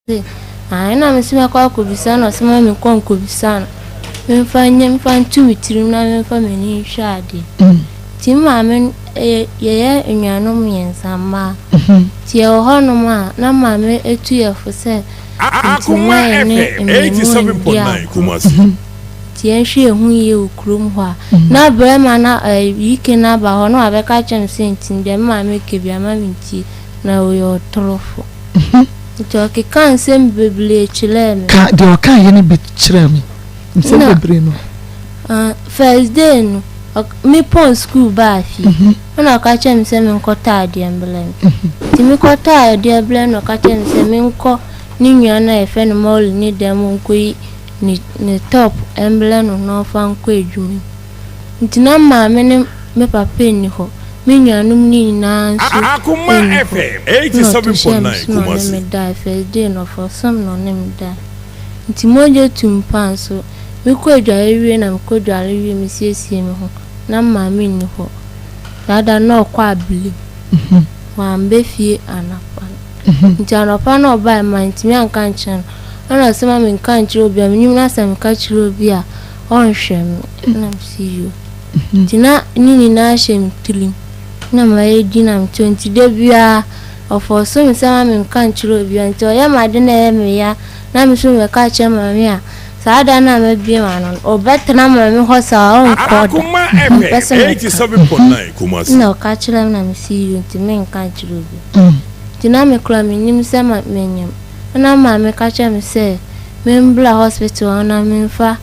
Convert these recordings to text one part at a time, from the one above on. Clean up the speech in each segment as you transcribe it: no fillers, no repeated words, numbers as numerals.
Se, Aane, na mese mɛkɔ akɔbisa no, ɔse ma menkɔ nkɔbisa no, memfa nyɛ memfa nto me tirim na memfa m'ani nhwɛ adeɛ. Nti me maame no, yɛyɛ anuanom mmiɛnsa mmaa. Nti yɛwɔ hɔnom a, na maame tu yɛn fo sɛ nti mma yɛne mmaamua nndi agorɔ. Nti yɛnhwɛ yɛn ho yie wɔ kurom hɔ a. Na barima no, Yike no aba hɔ na wabɛka akyerɛ me sɛ nti deɛ me maame reka biara mma mentie, na ɔyɛ ɔtorofo. Nti ɔkekaa nsɛm bebree kyerɛɛ me. Ka deɛ ɔkaeɛ no bi kyerɛɛ me. Nsɛm bebree no. First day no, me pɔn sukuu baa fie. Ɛna ɔka kyerɛɛ me sɛ menkɔtɔ adeɛ mbrɛ no. Nti mekɔtɔɔ adeɛ brɛ no na ɔka kyerɛɛ me sɛ menkɔ ne nua no a yɛfrɛ no Molly ne dan mu nkɔyi ne ne top mbrɛ no na ɔmfa nkɔ adwuma mu. Nti na maame ne me papa nni hɔ, me nuanom no nyinaa nso nni hɔ. Nna ɔto hyɛɛ me so na ɔne me dae, first day no ɔfɔsoo me na ɔne me dae. Nti mogya tu me paa nso, mekɔ adware wie na mekɔ dware wie mesiesie me ho, na maame nni hɔ. Saa da no na ɔkɔ Abilem, wamba fie anɔpa no. Nti anɔpa no ɔbae mantumi anka ankyerɛ no, ɛna ɔse ma menka nkyerɛ obi a, menim na sɛ meka kyerɛ obi a ɔnhwɛ me na mese yoo nti na ne nyinaa hyɛ me tirim na mayɛ di na mekyɛ nti da biara ɔfɔɔso me sɛ ma menka nkyerɛ obiara nti ɔyɛ me ade na ɛyɛ me ya na me nso mebɛka akyerɛ maame a saa da no a mabue m'ano no ɔbɛtena maame hɔ saa ɔnkɔ da ɔmpɛ sɛ meka na ɔka kyerɛ me na mese yoo nti menka nkyerɛ obi nti na me koraa mennim sɛ menyem na maame ka kyerɛ me sɛ Membra hospital hɔ na memfa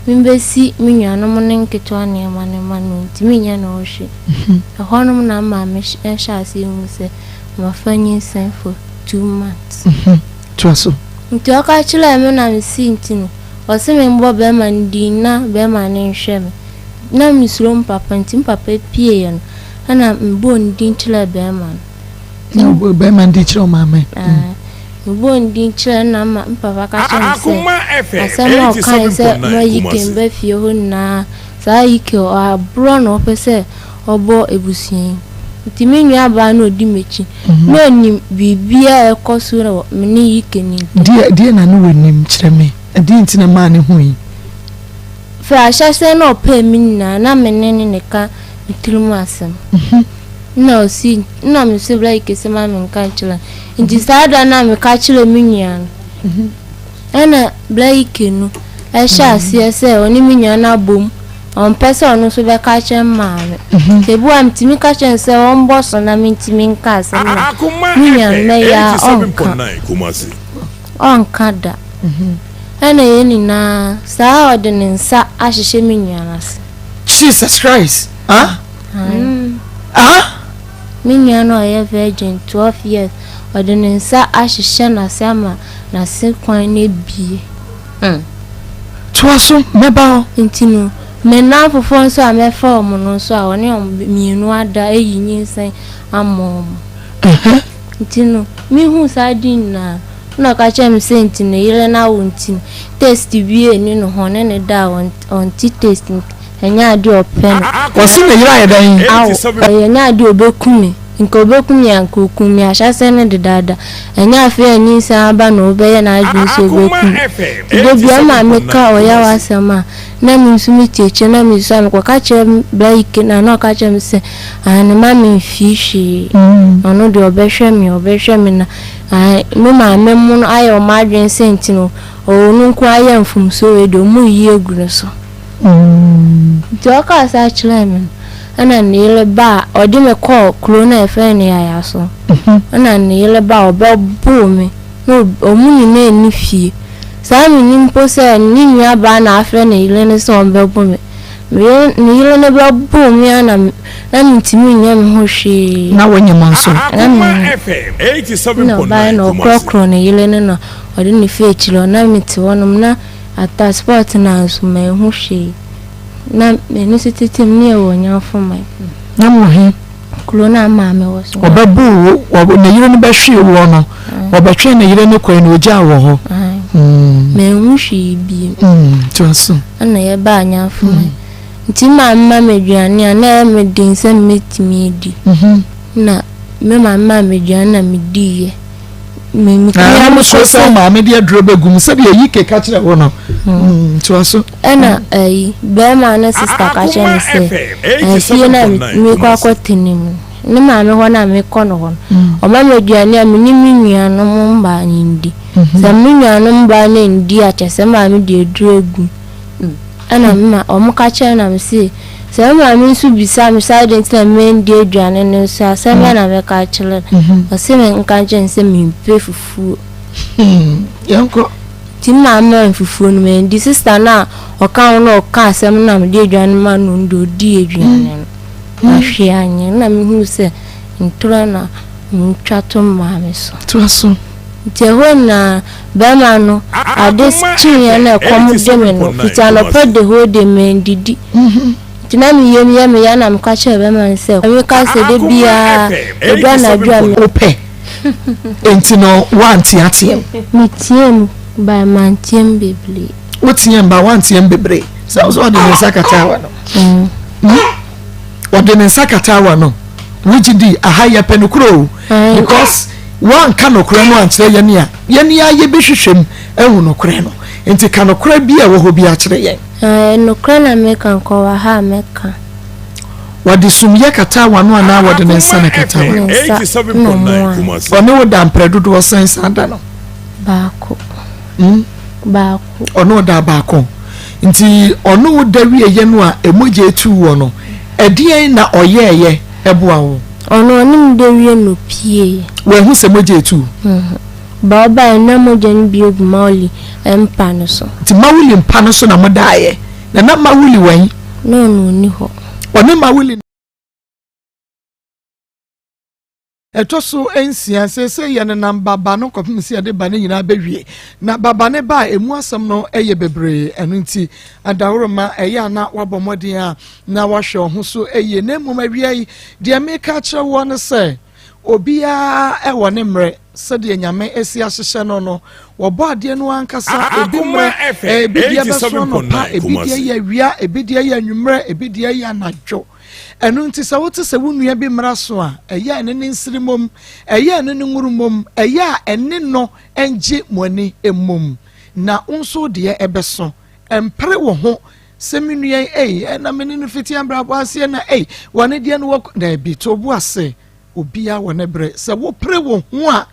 membɛsi me nuanom no nketewa nneɛma no mma no, ɔntumi nyɛ ne ho hwee. Ɛhɔnom na maame hyɛɛ aseɛ hu sɛ mafa nyinsɛn for 2 months. Toa so. Nti ɔka kyerɛɛ me na mesii nti no, ɔse membɔ bɛrima no din na bɛrima no nhwɛ me. Na mesuro me papa nti me papa pieeɛ no, ɛna mebɔɔ ne din kyerɛɛ bɛrima no. Na bɛrima no din kyerɛ wo maame? Mebɔɔ ne din kyerɛɛ no na ma me papa ka kyerɛɛ me sɛ asɛm a ɔkae sɛ ma Ike mba fie hɔ nyinaa, saa Ike ɔaborɔ na ɔpɛ sɛ ɔbɔ abusua yi. Nti me nuabaa no a ɔdi m'akyi na ɔnim biribiara a ɛkɔ so wɔ me ne Ike no ntam. Deɛ deɛ na ne wɔnim kyerɛ me? Ɛdeɛn nti na ɛmaa ne hui? Firi ahyɛaseɛ na ɔpɛɛ me nyinaa na me ne no na ɛka me tirim asɛm. Nna osi nna mese bra yi kese ma menka nkyerɛ no. Nti saa da no a meka kyerɛɛ me nua no, ɛna bra yi ke no ɛhyɛ aseɛ sɛ ɔne me nua no abom, ɔmpɛ sɛ ɔno nso bɛka akyerɛ me maame. Sɛ ebi wɔ a metumi ka kyerɛ no sɛ ɔmbɔ so na mentumi nka asɛm no a, me nua no mɛyɛ a ɔnka. Ɔnka da. Ɛna yɛn nyinaa saa ɔde ne nsa ahyehyɛ me nua no ase. Jesus Christ! Ah? Ah? Me nua no a ɔyɛ virgin 12 years, ɔde ne nsa ahyehyɛ n'ase ama n'ase kwan no abue. Mm. Toa so, mɛba hɔ. Nti no, me nnamfofoɔ nso a mɛfa wɔn no nso a ɔne wɔn mmienu ada ayi nyinsɛn ama wɔn. Uh-huh. Nti no, mehuu saa ade nyinaa, ɛna ɔka kyerɛɛ me sɛ nti ne yere no awo nti no, taste biara nni ne ho, ɔne no da a ɔnte taste nti ɛnyɛ adeɛ a ɔpɛ no. Ɔse ne yere ayɛ dɛn? Awo, ɛnyɛ adeɛ a ɔbɛku me, nka ɔbɛku me a nka ɔkum me ahyɛaseɛ no dedaada, ɛnyɛ afei a nyinsɛn aba na ɔbɛyɛ n'adwene sɛ ɔbɛku me. Nti da biara maame ka ɔyaw asɛm a, na me nso mete akyire na mesua, mekɔka kyerɛ bra Ike no a na ɔka kyerɛ me sɛ aane mma memfii hwee, ɔno deɛ ɔbɛhwɛ me, ɔbɛhwɛ me na aane me maame mo no ayɛ wɔn adwene sɛ nti no ɔno nko ara yɛ mfomsoɔ wei deɛ wɔreyi agu no so. Nti ɔkaa saa kyerɛɛ me no, ɛna ne yere ba a ɔde me kɔɔ kuro no a yɛfrɛ no Yaya so, ɛna ne yere ba a ɔbɛboo me na wɔn nyinaa nni fie. Saa mennim mpo sɛ ne nuabaa na afrɛ ne yere no sɛ ɔmmɛbo me. Me yere ne yere no bɛboo me a na na mentumi nyɛ me ho hwee. Na wonyem nso? Na menyem. Ɛna ɔbaeɛ na ɔkorɔkorɔɔ ne yere no na ɔde no fii akyire hɔ. Na mete hɔnom na ata spot no ara nso manhu hwee. Na m'ani so tete me ne yɛwɔ Nyanfoman. Na mo he? Kuro no a maame wɔ so. Ɔbɛboo wo, ne yere no bɛhwee woɔ no, ɔbɛtwee ne yere no kɔe na ɔgyaa wɔ hɔ. Manhu hwee bio. Toa so. Ɛna yɛbaa Nyanfoman. Nti maame ma me aduane a na ɛyɛ me den sɛ mɛtumi adi. Na me maame maa me aduane na mediiɛ. me me Na mo suro sɛ maame de aduro bɛgu mu sɛdeɛ yi keka kyerɛ wo no. Toa so. Ɛna ayi bɛrima ne sista ka kyerɛ me sɛ fie no a mekɔ akɔtena mu ne maame hɔ no a mekɔ no hɔ no, ɔma me aduane a me ne me nuanom mmaa no ndi. Sɛ me nuanom mmaa no ndi a, kyerɛ sɛ maame de aduro agu mu. Ɛna me ma wɔn ka kyerɛ na me se sɛ me maame nso bisa me sɛ adɛn nti na mendi aduane no nso a, asɛm bɛn na mɛka akyerɛ no? Ɔse me nka nkyerɛ no sɛ mempɛ fufuo. Yɛnkɔ. Nti me maame maa me fufuo no mandi. Sista no a ɔka ho na ɔka asɛm no na mede aduane no maa no no deɛ ɔdii aduane no. Na hwee anyɛ no na mehuu sɛ ntorɔ na metwa to me maame so. Toa so. Nti ɛhɔ nyinaa bɛrima no ade kyeeɛ na ɛkɔm de me no fiti anɔpa the whole day mandidi. Nti na me yam yɛ me ya na meka kyerɛɛ bɛrima no sɛ meka sɛ da biara ɛdu anadwo a me. Wopɛ nti no woanteateam. Meteam but manteam bebree. Woteam but woanteam bebree. Sɛ wo sɛ ɔde ne nsa kataa w'ano. Ɔde ne nsa kataa w'ano. Wogye di aha yɛpɛ nokorɛ o. Because woanka nokorɛ no ankyerɛ yɛn a, yɛn ara yɛbɛhwehwɛ mu ahu nokorɛ no. Nti ka nokorɛ bi a ɛwɔ hɔ biara kyerɛ yɛn. Nokorɛ na meka nka ɔwɔ ha a mɛka. Wɔde sumyɛ kataa w'ano anaa wɔde ne nsa na ɛkataa w'ano? Ne nsa na ɔmoa. Ɔne wo da mprɛ dodoɔ sɛn saa da no? Baako. Hmm? Baako. Ɔne wo da baako. Nti ɔne wo da wieɛ no a mogya etu wɔ no, ɛdeɛn na ɔyɛɛyɛ ɛboa wo? Ɔno ɔne me da wie no opieeɛ. Wanhu sɛ mogya etu? Mhm. Ba ɔbaeɛ no na mogya no bi agu Mawuli mpa no so. Nti Mawuli mpa no so na modaeɛ? Na na Mawuli wɛn? Na ɔno ɔnni hɔ. Ɔne Mawuli. Ɛtɔ so nsia, seesei yɛnenam baba no kɔpem sɛ yɛde ba no nyinaa bɛwie. Na baba no ba a, ɛmu asɛm no yɛ bebree. Ɛno nti, adaworoma, ɛyɛ a na woabɔ mmɔden a na woahwɛ wo ho so yie. Na mmom awia yi, deɛ meka akyerɛ woɔ ne sɛ, obiara wɔ ne mmerɛ sɛdeɛ Nyame asi ahyehyɛ no no. Wɔbɔ adeɛ no ankasa, ebi mmerɛ, ebi deɛ bɛso anɔpa, ebi deɛ yɛ awia, ebi deɛ yɛ anwummerɛ, ebi deɛ yɛ anadwo. Ɛno nti sɛ wote sɛ wo nua bi mmara so a, ɛyɛ a ɛne no nsere mmom, ɛyɛ a ɛne no nworo mmom, ɛyɛ a ɛne no ngye mo ani mmom, na wo nso wo deɛ ɛbɛso. Mpere wo ho sɛ me nua yi ei, ɛna me ne no fiti abrabɔ aseɛ na ei, wɔne deɛ no wɔ, daabi, to wo bo ase, obiara wɔ ne bere. Sɛ wopere wo ho a,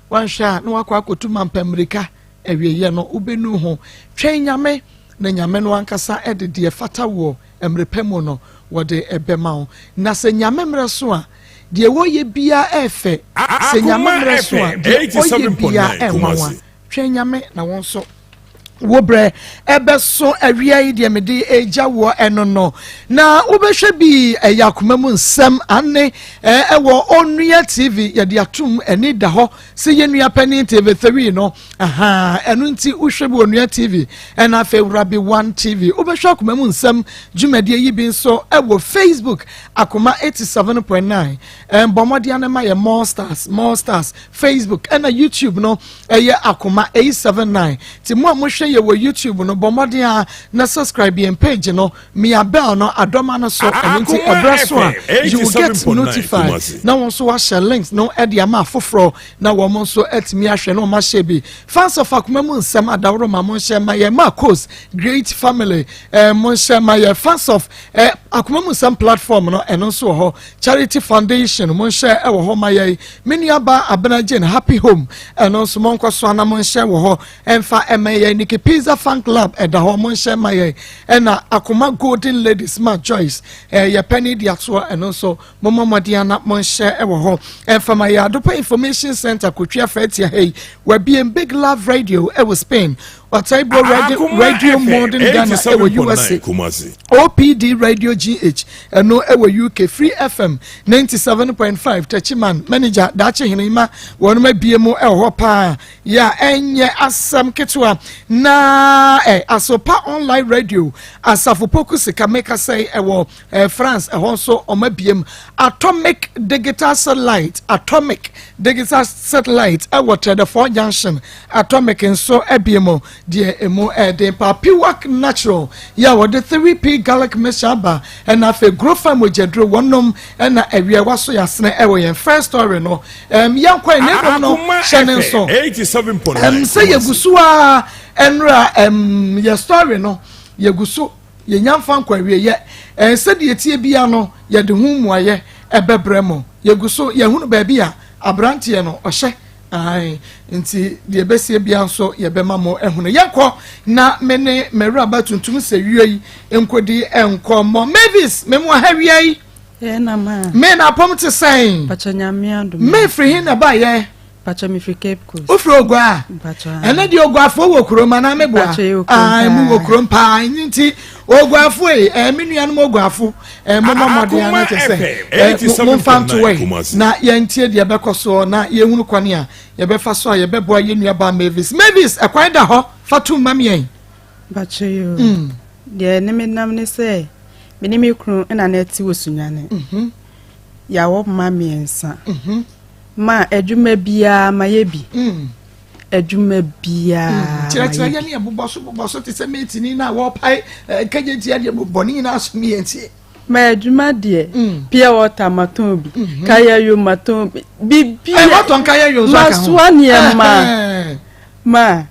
wanhwɛ a na wakɔ akɔtu mampa mmirika, awieeɛ no wobɛnu ho. Twɛn Nyame, na Nyame no ankasa de deɛ ɛfata woɔ Mmerɛ pa mu no, wɔde bɛma wo. Na sɛ Nyame mmerɛ so a, deɛ wɔyɛ biara ɛɛfɛ. Sɛ Nyame mmerɛ so a, deɛ ɔyɛ biara ɛnwanwa. Twɛn Nyame na wo nso wo berɛ ɛbɛso. Awia yi deɛ mede ɛregya woɔ ɛno no. Na wobɛhwɛ bi ɛyɛ akoma mu nsɛm ane ɛwɔ Onua TV yɛde atom ani da hɔ sɛ yɛn nua panin TV3 no. Ahaa, ɛno nti wohwɛ bi wɔ Nua TV ɛna afei Wurabi One TV. Wobɛhwɛ Akoma mu nsɛm dwumadie yi bi nso ɛwɔ Facebook Akoma 87.9. Ɛn bɔ mmɔden ano ma yɛ More Stars, More Stars Facebook ɛna YouTube no ɛyɛ Akoma 879. Ti mo a mohwɛ yɛ wɔ YouTube no bɔ mmɔden a na subscribe yɛn page no mia bell no adɔma no so ɛno nti ɛbrɛ so a you will get notified na wɔn nso wahyɛ links no ɛde ama afoforɔ na wɔn nso atumi ahwɛ na wɔn ahyɛ bi. Fans of Akoma mu nsɛm adaworo ma mo nhyɛ ma yɛ Marcos Great Family eh, mo nhyɛ ma yɛ fans of eh, Akoma mu nsɛm platform no ɛno nso wɔ hɔ Charity Foundation mo nhyɛ ɛwɔ hɔ ma yɛ me nua ba Abena Jane Happy Home ɛno nso mo nkɔ so ana mo nhyɛ wɔ hɔ ɛnfa ɛma yɛ Nikki Pizza Fan Club ɛda hɔ mo nhyɛ ma yɛ ɛna Akoma Golden Ladies ma Joyce eh, yɛ pɛni di atoɔ ɛno nso Mommɔ mmɔden ana monhyɛ wɔ hɔ. Ɛmfa yɛ Adopa Information Center Kotwi Afatia ha yi. Wabiem Big Love Radio wɔ Spain. Ɔtaibo Radio, Radio Modern Ghana wɔ USA. OPD Radio GH ɛno wɔ UK. Free FM 97.5 Techiman Manager Daakye Henema wɔnom abie mu wɔ hɔ paa. Yɛ a ɛnyɛ asɛm ketewa. Na Na eh, Asopa Online Radio, Asafo Poku Sika meka sɛ ɛwɔ eh, France, ɛhɔ nso ɔma biem. Atomic Digital Satellite, Atomic Digital Satellite ɛwɔ Trɛdɛfoɔ Junction, Atomic nso abie mu deɛ emu ɛden paa. Piwak Natural yɛ a wɔde 3P garlic mixture aba, ɛna afei Grow Farm mogyaduro wɔnom, ɛna awia waso yɛasene ɛwɔ yɛn first story no. Yɛnkɔ ɛ na mmom no hyɛ ne nso sɛ yɛgu so a ɛnora yɛ story no yɛgu so yɛnya mfa nkɔ awieyɛ. Sɛdeɛ tie bia no yɛde ho mmuayɛ ɛbɛbrɛ mo. Yɛgu so yɛhunu baabi a aberanteɛ no ɔhyɛ ae, nti deɛ ɛbɛsie bia nso yɛbɛma mo ɛhunu. Yɛnkɔ na me ne mawuraba tuntum sɛ wie yi nkɔdi nkɔmmɔ. Mavis, memu aha wia yi. Me na apɔm te sɛn? Me firi he na baayɛ? Mefiri Cape Coast. Wofiri Ogua a ɛne deɛ Oguafoɔ wɔ kurom anaa meboa mu wɔ kurom paa, nti Oguafoɔ yi me nuanom Oguafo mommɔ mmɔden ana kyɛ sɛ momfa ntoa yi na yɛntie deɛ ɛbɛkɔ soɔ na yɛhunu kwan a yɛbɛfa so a yɛbɛboa yɛn nuabaa Mavis. Mavis, ɛkwan da hɔ, fa tom ma miɛn. Mpakyɛ yo, deɛ ne me nam ne sɛ me ne me kunu na na ɛte wɔ Sunyane. Yɛawɔ mma 3. Ma adwuma biara ma yɛ bi. Adwuma biara. Kyerɛkyerɛ yɛ ne yɛ bobɔ so bobɔ so te sɛ meetini na wɔpae kagye tia deɛ bɔ ne nyinaa so miɛntie. Ma adwuma deɛ, pure water matɔn bi, kaya yo matɔn bi, bibi. Ɛ wɔtɔn kaya yo nso aka ho. Masoa nneɛma ma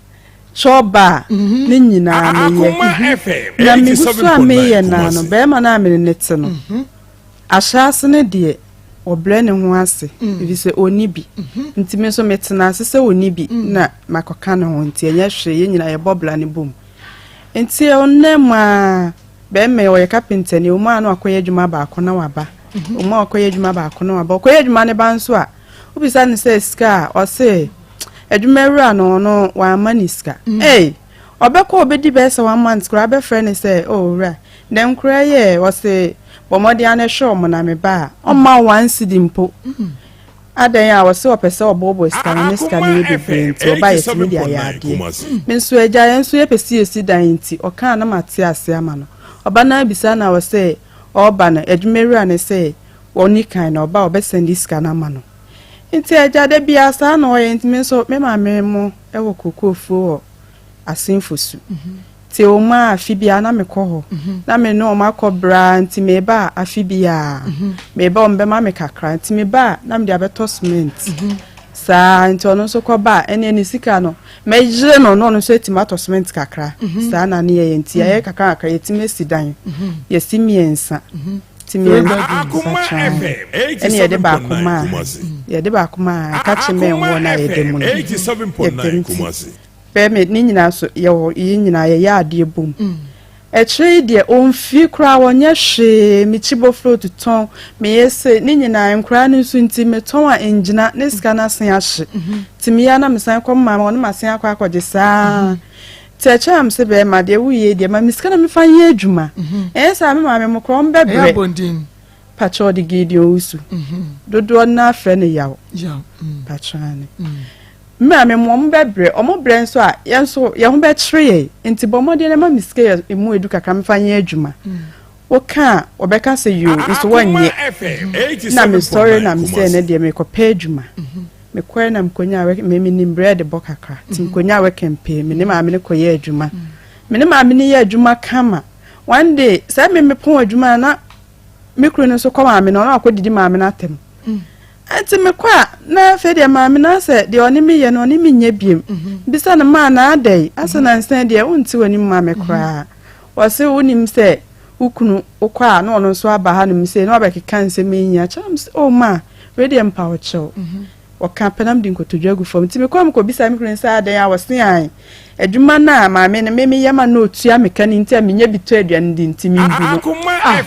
kyɔba ne nyinaa meyɛ. Na megu so a meyɛ naa no, bɛrima no a mene ne te no, ahyɛ ase ne deɛ ɔbrɛ ne ho ase ɛfiri sɛ ɔnni bi, nti me nso metena ase sɛ ɔnni bi na makɔka ne ho, nti ɛnyɛ hwee, yɛn nyinaa yɛbɔ bra ne bom. Nti ɔnam a bɛrima yi ɔyɛ kapentani, ɔmu a na wakɔyɛ adwuma baako na waba, ɔmu a wakɔyɛ adwuma baako na waba, ɔkɔyɛ adwuma ne ba nso a wobisa ne sɛ sika a ɔse adwuma wura no ɔno wamma ne sika. Ei, ɔbɛkɔ ɔbɛdi bɛyɛ sɛ one month koraa, bɛfrɛ ne sɛ, "O wura, dɛm koraa yɛ," ɔse, "Bɔ mmɔden ano hwɛ ɔmo na me ba a ɔmma wo 1 cedi mpo." Adan a wɔsɛ ɔpɛ sɛ ɔboaboa sika no ne sika no yɛ bebree, nti ɔba yɛtumi de ayɛ adeɛ. Me nso agya yɛn nso yɛpɛ si yɛsi dan, nti ɔkaa na mate ase ama no. Ɔba no abisa na wɔsɛ ɔba no adwuma wura ne sɛ ɔni kan na ɔba ɔbɛsɛn de sika no ama no. Nti agya da biara saa na ɔyɛ. Nti me nso me maame mo wɔ kookoofuo wɔ Asenfosu, nti wɔn a afe biara na mekɔ hɔ na me ne wɔn akɔ braa. Nti meba a afe biara meba, wɔn bɛma me kakra, nti meba a na mede abɛtɔ cement saa. Nti ɔno nso kɔba a ɛne ne sika no mɛyere no na ɔno nso atumi atɔ cement kakra saa na ne yɛyɛ. Nti yɛyɛ kakra kakra yɛtumi asi dan, yɛsi 3. Nti 3 ɛne yɛde baako maa ɛka kye mɛnwɔ na yɛde mu no yɛtɛm. Nti bɛɛ ne nyinaa so yɛwɔ yɛn nyinaa yɛyɛ adeɛ bom. Akyire yi deɛ ɔmfie koraa wɔnyɛ hwee. Mekyi bofrot tɔn, meyɛ se ne nyinaa nkoraa no nso, nti metɔn a ngyina ne sika no asen ahye, nti meyɛ na mesan kɔ mma ɔne masen akɔ akɔgye saa. Nti akyire am sɛ bɛrima deɛ woyɛ deɛ ma me sika na mefa nyɛ adwuma, ɛyɛ saa me maame mo korɔ ɔmbɛbrɛ. Pakyɛ ɔde Gideon Wusu dodoɔ no afrɛ no Yaw. Pakyɛ ane maame mu ɔmo bɛbrɛ, ɔmo brɛ nso a yɛn nso yɛn ho bɛkyerɛ yɛn, nti bɔ mmɔden na ma mi sika yɛ emu edu kakra mefa nyɛ adwuma. Woka a wɔbɛka sɛ yoo, nso wɔnyɛ. Na mesɔre na mesɛ ɛnɛ deɛ mekɔpɛ adwuma. Mekɔɛ na mekɔnya me menim bread bɔ kakra, nti mekɔnya wɛkɛmpee. Me ne maame no kɔyɛ adwuma, me ne maame no yɛ adwuma kama. One day sɛ me mepɔn adwuma na me kunu no nso kɔ maame no, ɔno akɔdidi maame no atɛm. Nti mekɔ a na afei deɛ maame no asɛ deɛ ɔne me yɛ no ɔne me nyɛ biem. Bisa no maa na adɛn asɛ nansa deɛ wonte w'anim ma me koraa? Wɔse wonim sɛ wo kunu wokɔ a na ɔno nso aba ha nom sɛ na wabɛkeka nsɛm yi nyinaa kyerɛ m sɛ o ma wei deɛ mpa wo kyɛw. Wɔka pɛ na mede nkotodwe agu fam. Nti mekɔ mekɔbisa me kunu sɛ adɛn a wɔse an adwuma no a maame no me meyɛ ma na ɔtua me ka no nti a menyɛ bi tɔ aduane di nti membu no. Ah.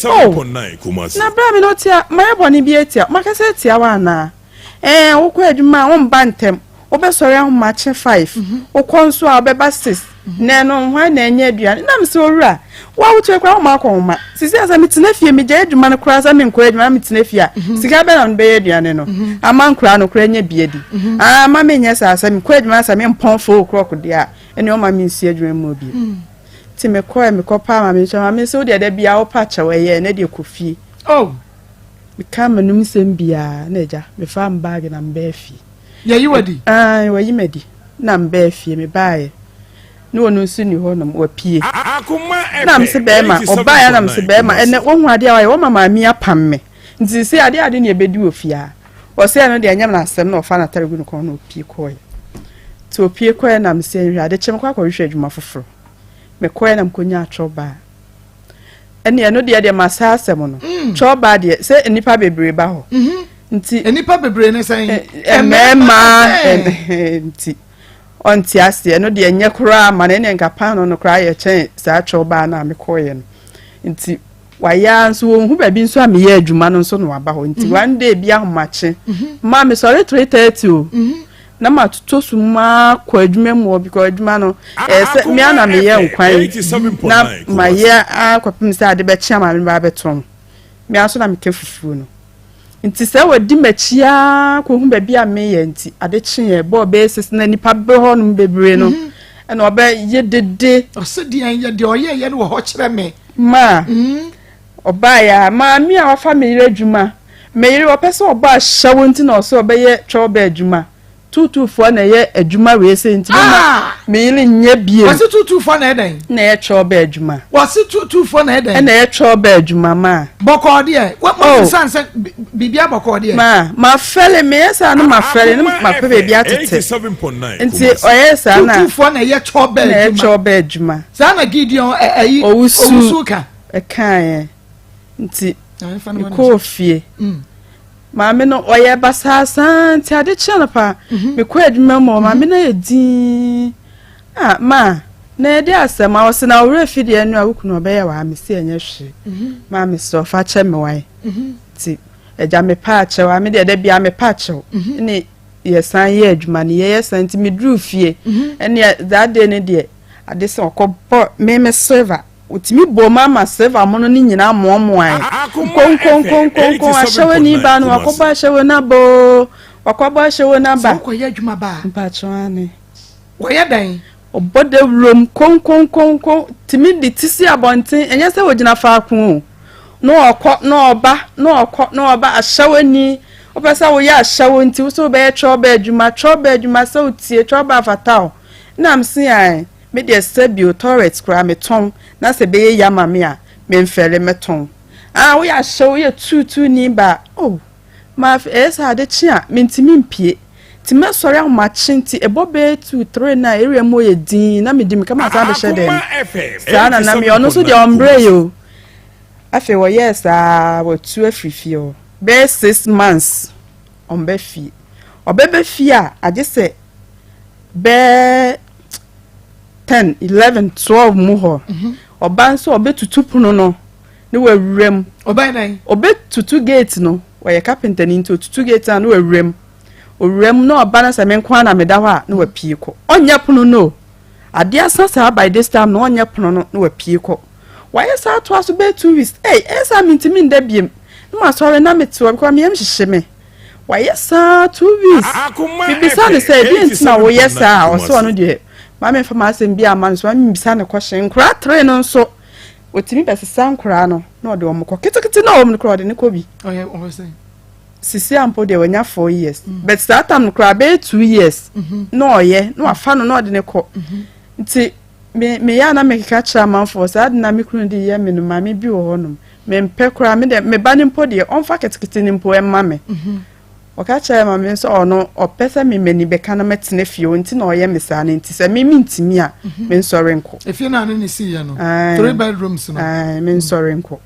Oh, na berɛ a me no ɔte a mayɛ bɔne bi atia makasa atia wo anaa? Ɛɛ, wokɔ adwuma a womba ntɛm, wobɛsɔre ahomakye 5, wokɔ nso a wobɛba 6. Na ɛno hwan na ɛnyɛ aduane? Na mesɛ owura, wo a wotua koraa woma akɔnhoma. Sisi a sɛ metena fie megyae adwuma no koraa sɛ menkɔ adwuma na metena fie a, mhm. sika bɛn na mede bɛyɛ aduane no? Mhm. Ama nkoraa no koraa nya bi adi. Mhm. Ah, ma menyɛ saa sɛ mekɔ adwuma sɛ mempɔn 4 o'clock deɛ a, ɛne ɔma mensi adwuma mu bio. Nti mekɔɛ mekɔ paa maame nso maame nso wodeɛ da biara wopa kyɛw ɛyɛ ɛnɛ deɛ kɔ fie. Oh. Meka m'anum sɛm biara na agya mefaa me baage na mebɛɛ fie. Yɛyi wadi? Ah, wɔyi m'adi. Na mebɛɛ fie mebaeɛ ne ɔno nso nni hɔ nom wapue. Na mese bɛrima ɔbaeɛ na mese bɛrima ɛnɛ wohu adeɛ a wayɛ wɔma maame apam me nti sɛ adeɛ ade ne ɛbɛdi wɔ fie a ɔsɛ ɛno deɛ ɛnyɛ me n'asɛm na ɔfa n'atare gu ne kɔn na ɔpie kɔɔɛ nti ɔpie kɔɔɛ na mese nhwɛ ade kye mekɔ akɔhwehwɛ adwuma foforɔ mekɔɛ na mekɔnya atwerɛ baa ɛne ɛno deɛ deɛ masa asɛm no mm. twɛ baa deɛ sɛ nnipa bebree ba hɔ mhm. nti nnipa bebree ne sɛn mmarima nti ɔnte aseɛ ɛno deɛ nyɛ koraa ma no ɛne nka paano no koraa yɛ kyɛn saa twɛ baa no a mekɔɔyɛ no nti wayɛ ara nso wɔnhu baabi nso a meyɛ adwuma no nso na waba hɔ nti mhm. one day bi ahomakye mhm. ma mesɔre 3:30 o na matotɔ sum akɔ adwuma mu hɔ because adwuma no ɛyɛ sɛ me ara na meyɛ nkwan na mayɛ akɔpem sɛ ade bɛkye ama me ba abɛtɔn me ara nso na meka fufuo no nti sɛ wɔdi m'akyi ara kɔhu baabi a meyɛ nti ade kyeeɛ bɔɔ bɛyɛ sisi na nipa bɛ hɔ nom bebree no mhm. ɛna ɔbɛyɛ dede. Ɔsɛ deɛ yɛ deɛ ɔyɛ yɛ no wɔ hɔ kyerɛ me. Maa. Mm. Ɔbaeɛ a, maame a wafa me yere adwuma, me yere ɔpɛ sɛ ɔbɔ ahyɛwo nti na ɔsɛ ɔbɛyɛ twɔbɛ adwuma, tuutuufoɔ na ɛyɛ adwuma wei sei nti mema ah! me yere nyɛ biem. Wɔse tuutuufoɔ na ɛyɛ dɛn? Na ɛyɛ twɔbɛ adwuma. Wɔse tuutuufoɔ na ɛyɛ dɛn? Ɛna ɛyɛ twɔbɛ adwuma maa. Bɔkɔɔ deɛ, wɔn nsan sɛ biribi abɔkɔɔ deɛ. Maa, ma fɛle, meyɛ saa no ma fɛle, no ma pɛ baabi atete. Nti ɔyɛ saa na. Tuutuufoɔ na ɛyɛ twɔbɛ adwuma. Na ɛyɛ twɔbɛ adwuma. Saa na Gideon ɛyi owusu ka. Ɛkaeɛ nti mekɔɔ fie. Mm. Maame no ɔyɛ basaa saa nti ade kye anɔpa mhm. mekɔ adwuma mu maame no yɛ dinn. Ah ma na yɛde asɛm a ɔsɛ na ɔwerɛ fi deɛ no a wo kunu ɔbɛyɛ wɔ ha mesi ɛnyɛ hwee. Mhm. Maa mesrɛ ɔfa kyɛ me wae. Mhm. Nti agya mepa akyɛw a me deɛ da bia mepa akyɛw ne yɛsan yɛ adwuma no yɛyɛ san nti meduru fie ɛne that day no deɛ ade sɛ ɔkɔbɔ me me silver Otumi bɔɔ mu ama silver mono no nyinaa moamoae. Nkonkonkonkonkon, ahyɛwani baa no, wakɔbɔ ahyɛwo no aba oo, wakɔbɔ ahyɛwo no aba. Sɛ wokɔyɛ adwuma ba a. Mpakyɛw aane. Wɔyɛ dɛn? Ɔbɔ dawurom, konkonkonkon, tumi de ti si abɔnten, ɛnyɛ sɛ ogyina faako o. Na ɔkɔ, na ɔba, na ɔkɔ, na ɔba, ahyɛwani, wopɛ sɛ woyɛ ahyɛwo nti, wo sɛ wobɛyɛ twɔba adwuma, twɔba adwuma, sɛ wotie, twɔba afata o. Ɛna mese ae. Me deɛ sɛbio toilet koraa me tɔn na sɛ ɛbɛyɛ yie ama me a me nfɛre mɛtɔn ah woyɛ ahyɛ woyɛ tuutuu ni ba oh ma ɛyɛ sɛ ade kye a mentumi mpie nti mɛsɔre ahomakye nti ɛbɔ bɛyɛ 2 3 na area mu yɛ din na medi meka ma san bɛhyɛ dɛm saa na na meyɛ ɔno nso deɛ ɔmbrɛ yɛ o afei wɔyɛɛ saa wɔtu afiri fie hɔ bɛyɛ 6 months ɔmbɛ fie ɔbɛbɛ fie a agye sɛ bɛɛ 10, 11, 12 mu hɔ. Ɔba nso ɔbɛtutu pono no ne wawura mu. Ɔbɛyɛ dɛn? Ɔbɛtutu gate no. Ɔyɛ kapenta ni nti ɔtutu gate no a na wawura mu. Ɔwura mu na ɔba no sɛ me nko ara na meda hɔ a na wapue kɔ. Ɔnyɛ pono no o. Adeɛ asa saa by this time no ɔnyɛ pono no na wapue kɔ. Wayɛ saa toa so bɛyɛ 2 weeks. Ei, ɛyɛ saa mentumi nda biem. Na masɔre na mete hɔ because me yam hyehye me. Wayɛ saa 2 weeks. Mebisa no sɛ ɛdeɛn nti na woyɛ saa a ɔsɛ ɔno deɛ ma memfa m'asɛm bi ama no so ma membisa no kɔhye. Nkoraa tere no nso ɔtumi bɛsesa nkoraa no na ɔde wɔn kɔ ketekete na wɔn no koraa ɔde ne kɔ bi. Sisi ampo deɛ wanya 4 years mm. but saa tam no koraa bɛyɛ 2 years mm-hmm. na ɔyɛ na wafa no na ɔde ne kɔ mm-hmm. nti me meyɛ a na mekeka kyerɛ amanfoɔ saa de na me kunu de yɛ me no maame bi wɔ hɔnom. Mempɛ koraa, me deɛ me ba no mpo deɛ ɔmfa ketekete no mpo mma me. Ɔka kyerɛɛ maame no sɛ ɔno ɔpɛ sɛ me m'ani bɛka na mɛtena fie hɔ nti na ɔyɛ me saa no nti sɛ me mentumi a mensɔre nkɔ. Efie no a ne ne siiɛ no, three bedrooms no. Ae, mensɔre nkɔ.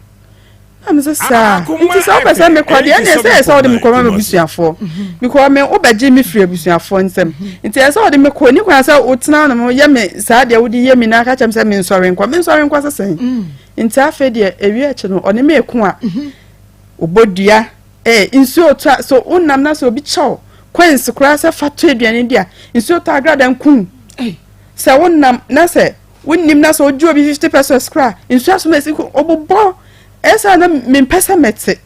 Na me sɛ saa nti sɛ wopɛ sɛ mekɔ deɛ ɛnna ɛsɛ sɛ wode me kɔma m'abusuafoɔ because me wobɛgye me firi abusuafoɔ nsam nti ɛsɛ sɛ wode me kɔ ni kwan sɛ wotena no yɛ me saa deɛ wode yɛ me na aka kyerɛ me sɛ mensɔre nkɔ mensɔre nkɔ sɛ sɛn. Nti afei deɛ ewie akyi no ɔne me reko a ɔbɔ dua ee nsuo tɔ a so wonam na sɛ obi kyɛw coins koraa sɛ fa tɔ aduane di a nsuo tɔ agrada nkum. Sɛ wonam na sɛ wonnim na sɛ wogye obi 50 pesos koraa nsuo asom asi ɔbobɔ. Ɛsɛ na mempɛ sɛ mɛte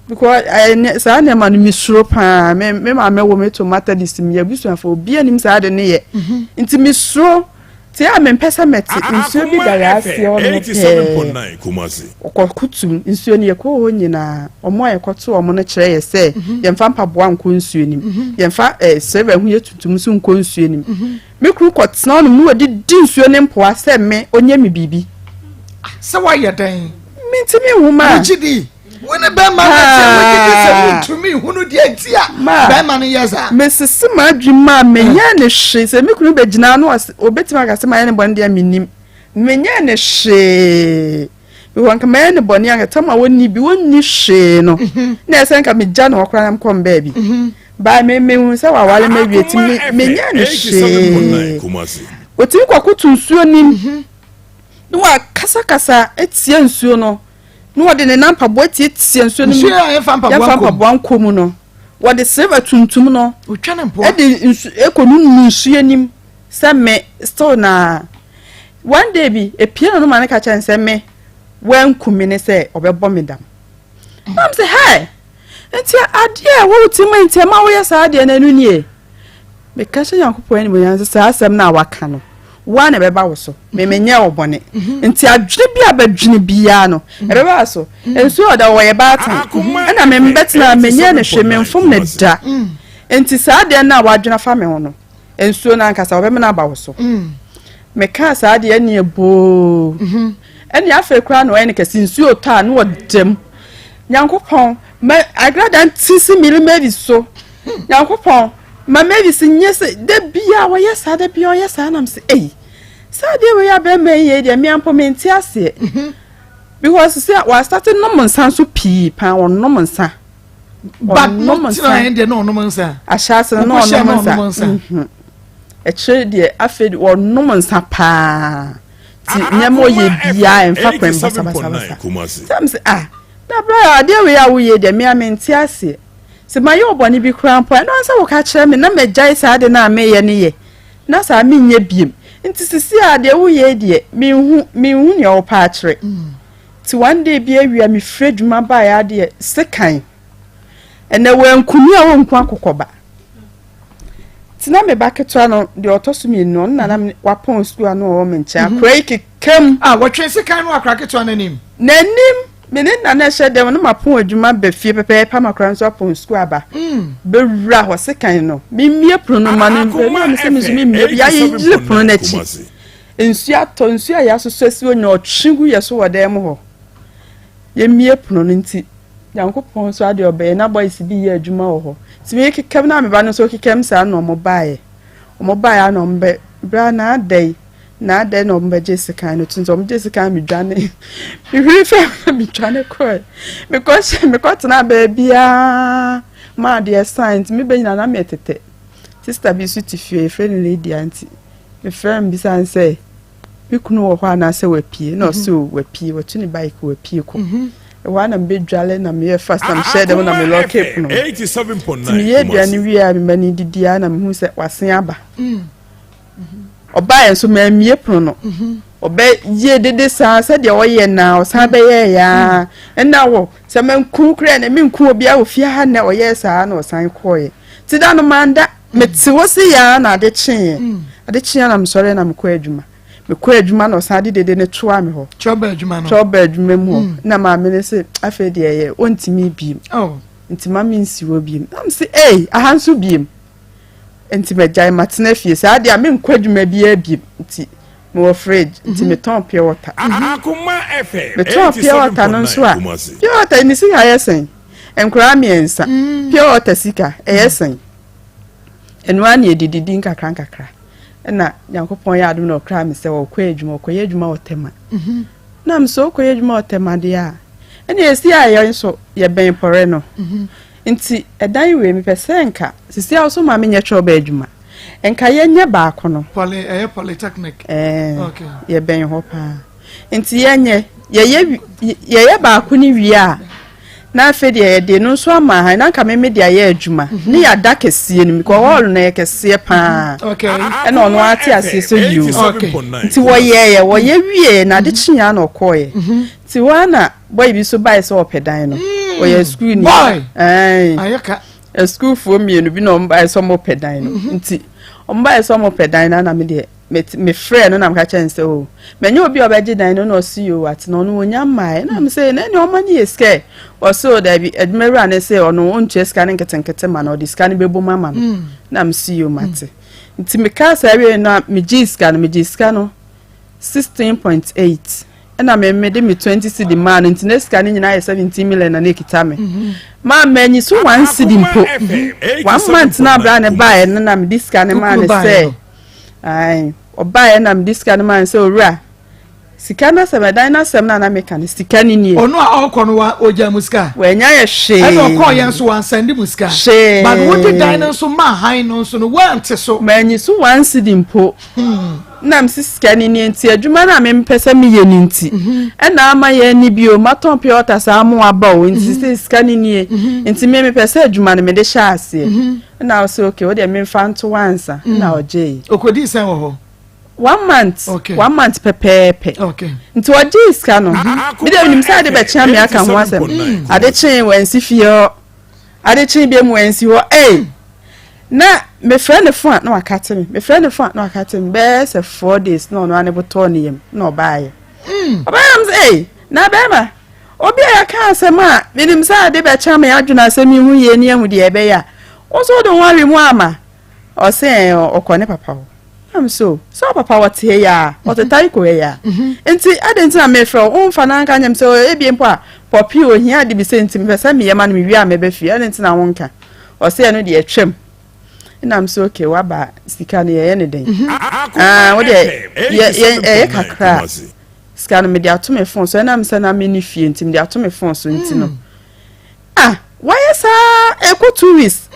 because ɛɛ saa nneɛma no mesuro paa. Me me maame wɔ me to Methodist mi abusuafo obi anim saa de ne yɛ mhm. Nti mesuro te a mempɛ sɛ mɛte. Nsuo bi da yɛ aseɛ hɔ no pɛɛ ɔkɔkotum nsuo no yɛkɔ hɔ nyinaa ɔmo a yɛkɔto ɔmo no kyerɛ yɛ sɛ mhm. yɛmfa mpaboa nkɔ nsuo nim mhm. yɛmfa ɛɛ sɛbɛ ho yɛ tuntum nso nkɔ nsuo nim. Me kunu kɔtena hɔnom na wɔde di nsuo ne mpoa sɛ me ɔnyɛ me biribi. Sɛ woayɛ dɛn? Mentumi nhu ma. Wogye di? Wo ne bɛrima no te wogye di sɛ wontumi nhunu deɛ nti a bɛrima no yɛ saa? Mesese m'adwene mu a menyɛɛ ne hwee. Sɛ me kunu bɛgyina no ɔbɛtumi aka sɛ mayɛ ne bɔne deɛ mennim. Menyɛɛ ne hwee. Because nka mayɛ ne bɔne anka tam a wɔnni bi wɔnni hwee no mhm. na ɛsɛ nka megya ne hɔ koraa na mekɔ mbaabi. Mhm. By me mehu sɛ waware ma wie ti me menyɛ no hwee. Otumi kɔkoto nsuo nim mhm. na wakasakasa atia nsuo no na wɔde ne nan mpaboa tiatia nsuo no mu. Yɛmfa mpaboa nkɔ mu no wɔde silver tuntum no ɛde nsu ekɔ nunu nsuo nim sɛ me still na one day bi epie na no ma ne ka kyɛn sɛ me wanku me ne sɛ ɔbɛbɔ me dam. Na m sɛ hey. Nti adeɛ a ɛwɔ wo tirim a nti ɛma woyɛ saa adeɛ no ɛno nie. Meka hyɛ Nyankopɔn animuonyam sɛ saa asɛm no a waka no, wo ara na ɛbɛba wo so. Me menyɛɛ wo bɔne. Mhm. Nti adwene bi a bɛdwene biara no, mhm. ɛbɛba wo so. Mhm. Nsuo ɔda wɔyɛ baatan. Ɛna me mbɛtena menyɛɛ no hwee, memfom no da. Nti saa adeɛ no a wadwene afa me ho no, Nsuo no ankasa wɔbɛmene aba wo so. Mekaa saa deɛ ɛneɛ boo. Mhm. Ɛneɛ afei koraa na ɔyɛ no kɛse nsuo tɔ a na ɔda mu. Nyankopɔn ma agrada nti si Miri Mavis so. Nyankopɔn ma Mavis nyɛ sɛ da bia wɔyɛ saa da bia ɔyɛ saa nam sɛ ei. Saa deɛ wei abɛɛma yi yɛ deɛ mmea mpo mente aseɛ. Mhm. Because sɛ wɔastate nom nsa nso pii paa wɔnom nsa. But no tena yɛn deɛ na ɔnom nsa. Ahyɛase no na ɔnom nsa. Mhm. Akyire deɛ afei de ɔnom nsa paa. Ti nneɛma ɔyɛ biara ɛmfa kwan basabasabasa. Sɛ m sɛ ah na bra adeɛ wei a woyɛ deɛ mea mente aseɛ. Sɛ mayɛ ɔbɔne bi koraa mpo a ɛno ansa woka kyerɛ me na magyae saa ade no a meyɛ no yɛ na saa menyɛ biem. Nti sisi a deɛ woyɛ deɛ menhu menhu nea wopɛ akyerɛ. Mm. Nti one day bi awia me firi adwuma baeɛ adeɛ sekan ɛnɛ wankumi a wɔnku akokɔ ba nti na me ba ketewa no deɛ ɔtɔ so mmienu ɔno na na wapɔn sukuu ano ɔwɔ me nkyɛn mhm. akora yi kekam. A wɔtwe sekan no akora ketewa no anim. N'anim me ne nana ɛhyɛ dɛm no mapɔn adwuma ba fie pɛpɛɛpɛ ama akora nso apɔn sukuu aba mm. bɛwura hɔ sekan no memmie pono no ma no na mesɛ me nso memmie bi ayɛ pono no akyi. Nsuo atɔ, nsuo a yɛasosɔ asi hɔ nyinaa ɔtwe gu yɛ so wɔ dan mu hɔ. Yɛmmie pono no nti, Nyankopɔn nso adeɛ ɔbɛyɛ na boys bi yɛ adwuma wɔ hɔ. Nti mekekam na me ba no nso kekam saa na ɔmo baeɛ. Ɔmo baeɛ a na ɔmo bɛ, bra na adɛn, na adɛn na ɔmo bɛgye sekan no to nti ɔmo gye sekan medwane. Mehwiri fam na medwane kɔɛ. Mekɔhyɛ, mekɔtena baabiara ma adeɛ san nti mebɛ nyinaa na metete. Sister bi nso te fie, yɛfrɛ no Lydia nti. Mefrɛɛ no bisaa no sɛ me kunu wɔ hɔ anaasɛ wapue na ɔse o wapue watu ne bike wapue kɔ mhm. ɛhɔ a na mebɛdwale na meyɛ fast na mehyɛ dɛm na melɔke pono nti meyɛ aduane wie a mema no didi a na mehu sɛ wasen aba mm. ɔbaeɛ nso mammie pono no mhm. ɔbɛyɛ dede saa sɛdeɛ ɔyɛ na ɔsan bɛyɛɛ yaa ɛna wɔ sɛ manku koraa na menku obiara wɔ fie ha nnɛ ɔyɛɛ saa na ɔsan kɔɔeɛ nti da no manda Mete hɔ sei ara na ade kyeeɛ. Ade kyeeɛ na mesɔreɛ na mekɔɔ adwuma. Mekɔɔ adwuma na ɔsan de dede no toaa me hɔ. Kyɛ adwuma no. Kyɛ adwuma mu hɔ. Mm. Na maame no se afei deɛ ɛyɛ ɔntumi biem. Oh. Nti ma mensi hɔ biem. Na mese ei aha nso biem. Nti magyae matena fie saa deɛ a menkɔ adwuma biara biem. Nti mewɔ fridge nti mhm. metɔn pure water. Akoma FM. Metɔn pure water no nso a pure water ne sika yɛ sɛn? Nkoraa mmiɛnsa. Mm. Pure water sika ɛyɛ mm. sɛn? Ɛno ara na yɛdididi nkakra nkakra. Ɛna Nyankopɔn yɛ adom na ɔkraa me sɛ ɔkɔ adwuma, ɔkɔyɛ adwuma wɔ Tema. Mhm. Na me sɛ ɔkɔyɛ adwuma wɔ Tema deɛ a, ɛna ɛsi a yɛn nso yɛbɛn pɔrɛ no. Mhm. Nti ɛdan wei mepɛ sɛ nka sisi a ɔso ma menyɛ twɛlba adwuma. Nka yɛnyɛ baako no. Poly, ɛyɛ polytechnic. Ɛɛ, okay. Yɛbɛn hɔ paa. Nti yɛnyɛ, yɛyɛ, yɛyɛ baako no wie a, Na afei deɛ yɛde no nso ama ha na nka me me de ayɛ adwuma mhm. ne yɛada kɛseɛ no because hall no yɛ kɛseɛ paa ɛna ɔno ate aseɛ sɛ yio nti wɔyɛɛ wɔyɛ wie na ade kyeeɛ na ɔkɔɔyɛ mhm. nti hɔ ara na boy bi nso baeɛ sɛ ɔpɛ dan no mm. ɔyɛ sukuu ni sukuufoɔ mmienu bi na wɔn baeɛ sɛ wɔpɛ dan no mhm. nti wɔn baeɛ sɛ wɔpɛ dan no na me deɛ mefrɛɛ no na meka kyerɛ no sɛ o oh, manya obi a ɔbɛgye dan no na ɔse yo ate na ɔno ɔnya mmaeɛ na mesɛ na ɛne ɔma no yɛ sika ɔse o daabi adwumawura ne sɛ ɔno ɔntua sika no nketenkete ma no ɔde sika no bɛbom ama no mm. na mese yo mate mm. nti mekaa saa wie no a megyee sika no megyee sika no 16.8 ɛna me mede me 20 cedi maa no nti na sika no nyinaa yɛ 17 million na na ɛkita me mhm. maa manyi so 1 cedi mpo one month na abira ne baeɛ no na mede sika no maa no sɛ Ae, ɔbaeɛ na mede sika no maa no sɛ, Owura, sika no asɛm, ɛdan no asɛm no a na meka no, sika no nie. Ɔno a ɔrekɔ no wa ɔgya mu sika? Wanya yɛ hwee. Ɛna ɔkɔɔ yɛn nso wansɛnde mu sika? Hwee. But wode dan no nso maa han no nso no, woante so? Manyi so one cedi mpo. Hmm. Na mese sika no nie nti adwuma no a mempɛ sɛ meyɛ no nti mhm. ɛna ama yɛn ni bio matɔn pure water saa mo aba o nti mhm. sɛ sika no nie mhm. nti me mepɛ sɛ adwuma no mede hyɛ aseɛ. Ɛna ɔsɛ okay wo deɛ memfa nto hɔ ansa mm. ɛna ɔgyee. Okodii sɛn wɔ hɔ? One month. Okay. One month pɛpɛɛpɛ. Okay. Nti ɔgyee sika no. Mi deɛ menim sɛ ade bɛkyea me aka ho asɛm. Mm. Ade kyee wansi fie hɔ. Ade kyee bi mu wansi hɔ. Ei! Na mefrɛ ne fo a na wakate me. Mefrɛ ne fo a na wakate me. Bɛyɛ sɛ 4 days na ɔno ane botɔɔ ne yam na ɔbaayɛ. Ɔbaayɛ m sɛ ei na bɛrima Obi a yɛaka asɛm a menim sɛ ade bɛkyɛ ama yɛadwene asɛm yi ho yie ne ahu deɛ ɛbɛyɛ a, wo nso wode wo ho awe mu ama? Ɔse ɛɛ ɔkɔ ne papa hɔ. Na me so, sɛ wo papa wɔte ha yi a, ɔte Taiko ha yi a. Mhm. Nti adɛn nti na mefrɛ wo, womfa no anka nyɛ me sɛ ebie mpo a pɔpi ohia ade bi sɛ nti mepɛ sɛ meyɛ ma no mewie a mɛba fie, adɛn nti na wonka? Ɔse ɛno deɛ atwam. Ɛna me so okay waba sika no yɛyɛ ne dɛn? Mhm. Ah, wo deɛ yɛ ɛyɛ kakra. Sika no mede ato me phone so ɛnam sɛ na menni fie nti mede ato me phone so nti no mm. ah wayɛ saa ɛkɔ 2 weeks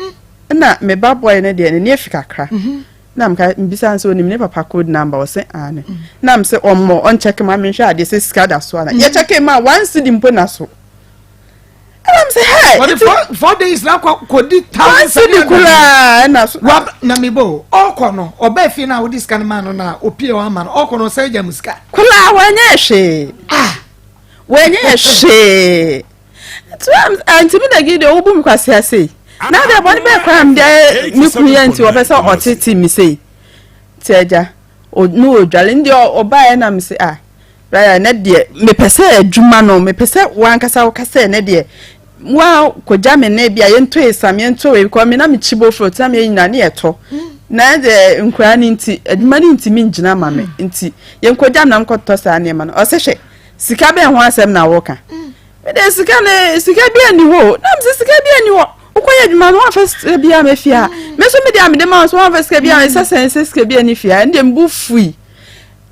na me ba boy no deɛ n'ani afi kakra mhm. na mka mbisa sɛ onim ne papa code number ɔsɛ aane mm. na m sɛ ɔmmɔ ɔnkyɛke ma menhwɛ adeɛ sɛ sika da so ana mm. yɛkyɛke ma 1 cedi mpo na so. Ɛna mi sɛ hɛ. Wɔde 4 days na kɔ kɔdi 1700. Koraa ɛna so. Wa na mi bɔ ɔkɔ no ɔbɛ fi na ɔdi sika no ma no na opie ɔama ama no ɔkɔ no ɔsɛ gya mu sika. Koraa wɔnyɛ hwee. Ah wɔnyɛ hwee. Nti mi na gi deɛ ɔbu mi kwasi ase yi. Na deɛ bɔne bɛɛ koraa mi deɛ mi kunu yɛ nti wɔpɛ sɛ ɔtete mi sei. Ti agya ne ɔdwale ne deɛ ɔbaeɛ na mi sɛ ah. Brian, ɛnɛ deɛ mepɛ sɛ adwuma no mepɛ sɛ wankasa woka sɛ ɛnɛ deɛ wa kɔgya me ne bia yɛntɔ esam yɛntɔ wei kɔ me na mekyi bofuro tena me nyina ne yɛtɔ na deɛ nkoraa no nti adwuma no ntumi ngyina ma me nti yɛnkɔgya me na mekɔtɔ saa nneɛma no. Ɔsɛ hwɛ sika bɛn ho asɛm na woka? Mede sika no sika bi ani hɔ o na mesɛ sika bi ani hɔ wokɔyɛ adwuma no woamfa sika bi ama fie a me nso mede a mede ma wo so woamfa sika bi a sɛ sɛn sɛ sika bi ani fie a ɛndeɛ mebu fui.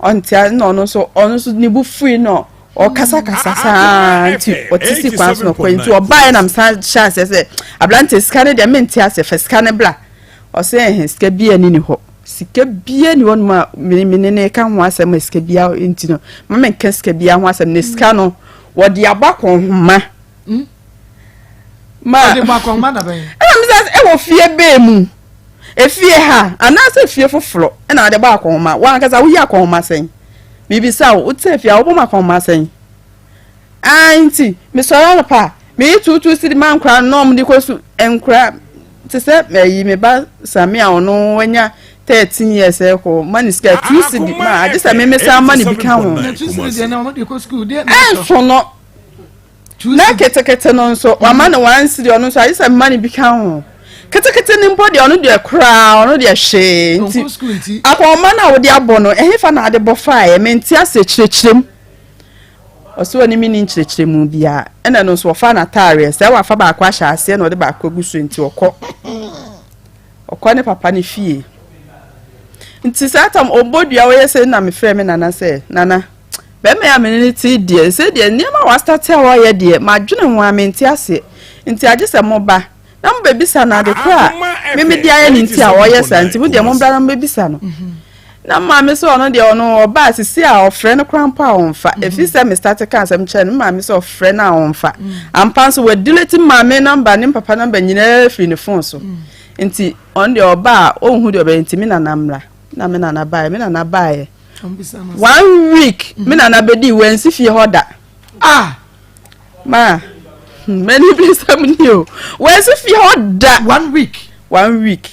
Ɔnte ase na ɔno nso ɔno nso ne bo fui na ɔkasakasa saa nti ɔte si kwan so na ɔkɔ nti ɔbaeɛ na mesan hyɛ aseɛ sɛ aberante sika no deɛ mente aseɛ fa sika no bra. Ɔsɛ ɛhɛn sika bi ani ni hɔ sika bia ni hɔ nom a me ne ne ka ho asɛm a sika bia nti no ma menka sika bia ho asɛm na sika no wɔde abɔ akɔnhoma hmm? Ma wɔde bɔ akɔnhoma da bɛn? Ɛna mesɛ ɛwɔ fie bɛɛ mu. Efie ha anaasɛ fie foforɔ na wode bɔ akɔnhoma? W'ankasa woyi akɔnhoma sɛn? Mebisa wo, wotena fie a wobɔ mu akɔnhoma sɛn? Ae nti, mesɔre anɔpa a, meyi tuutuu sidi ma nkora no na wɔde kɔ su. Nkora te sɛ ayi me ba Sami a ɔno wanya 13 years ɛkɔ ma ne sika 2 cedi ma agye sɛ me mesan ma ne bi ka ho. Ɛnso no. Na ketekete no nso, wama no 1 cedi, ɔno nso agye sɛ mma no bi ka ho. Ketekete no mpo deɛ, ɔno deɛ koraa, ɔno deɛ hwee. Nti, akɔnma no a wode abɔ no, ɛhefa na ade bɔ faeɛ? Mente aseɛ, kyerɛkyerɛ mu. Ɔsɛ ɔne me ni nkyerɛkyerɛmu biara. Ɛna no nso ɔfa n'ataareɛ, sɛ wafa baako ahyɛ aseɛ na ɔde baako agu so nti ɔkɔ. Ɔkɔ ne papa ne fie. Nti saa tam ɔbɔ dua ɔyɛ sɛ na mefrɛ me nana sɛ, Nana, Bɛrima yi a me ne no te yi deɛ, sɛ deɛ nneɛma a wastate a ɔreyɛ deɛ, madwene ho ara mente aseɛ. Nti agye sɛ moba na mobɛbisa no ade korɔ a me mede ayɛ no nti a ɔreyɛ saa nti, mo deɛ mommra na mobɛbisa no. Na maame sɛ ɔno deɛ ɔno ɔbaa sisi a ɔfrɛ no koraa mpo a ɔmfa. Mhm. Ɛfiri sɛ me start ka asɛm kyerɛ no, maame sɛ ɔfrɛ no a ɔmfa. Mm. Ampa nso wadelete maame namba ne papa namba nyinaa firi ne phone so. Mm. Nti ɔno deɛ ɔbaa a ɔnhu deɛ ɔbɛyɛ nti me nana mmra. Na me nana baeɛ, me nana baeɛ. One week me nana bɛdii wansi fie hɔ da. Ah! Ma, m'ani bere sɛm ni o. Wansi fie hɔ da. One week. One week.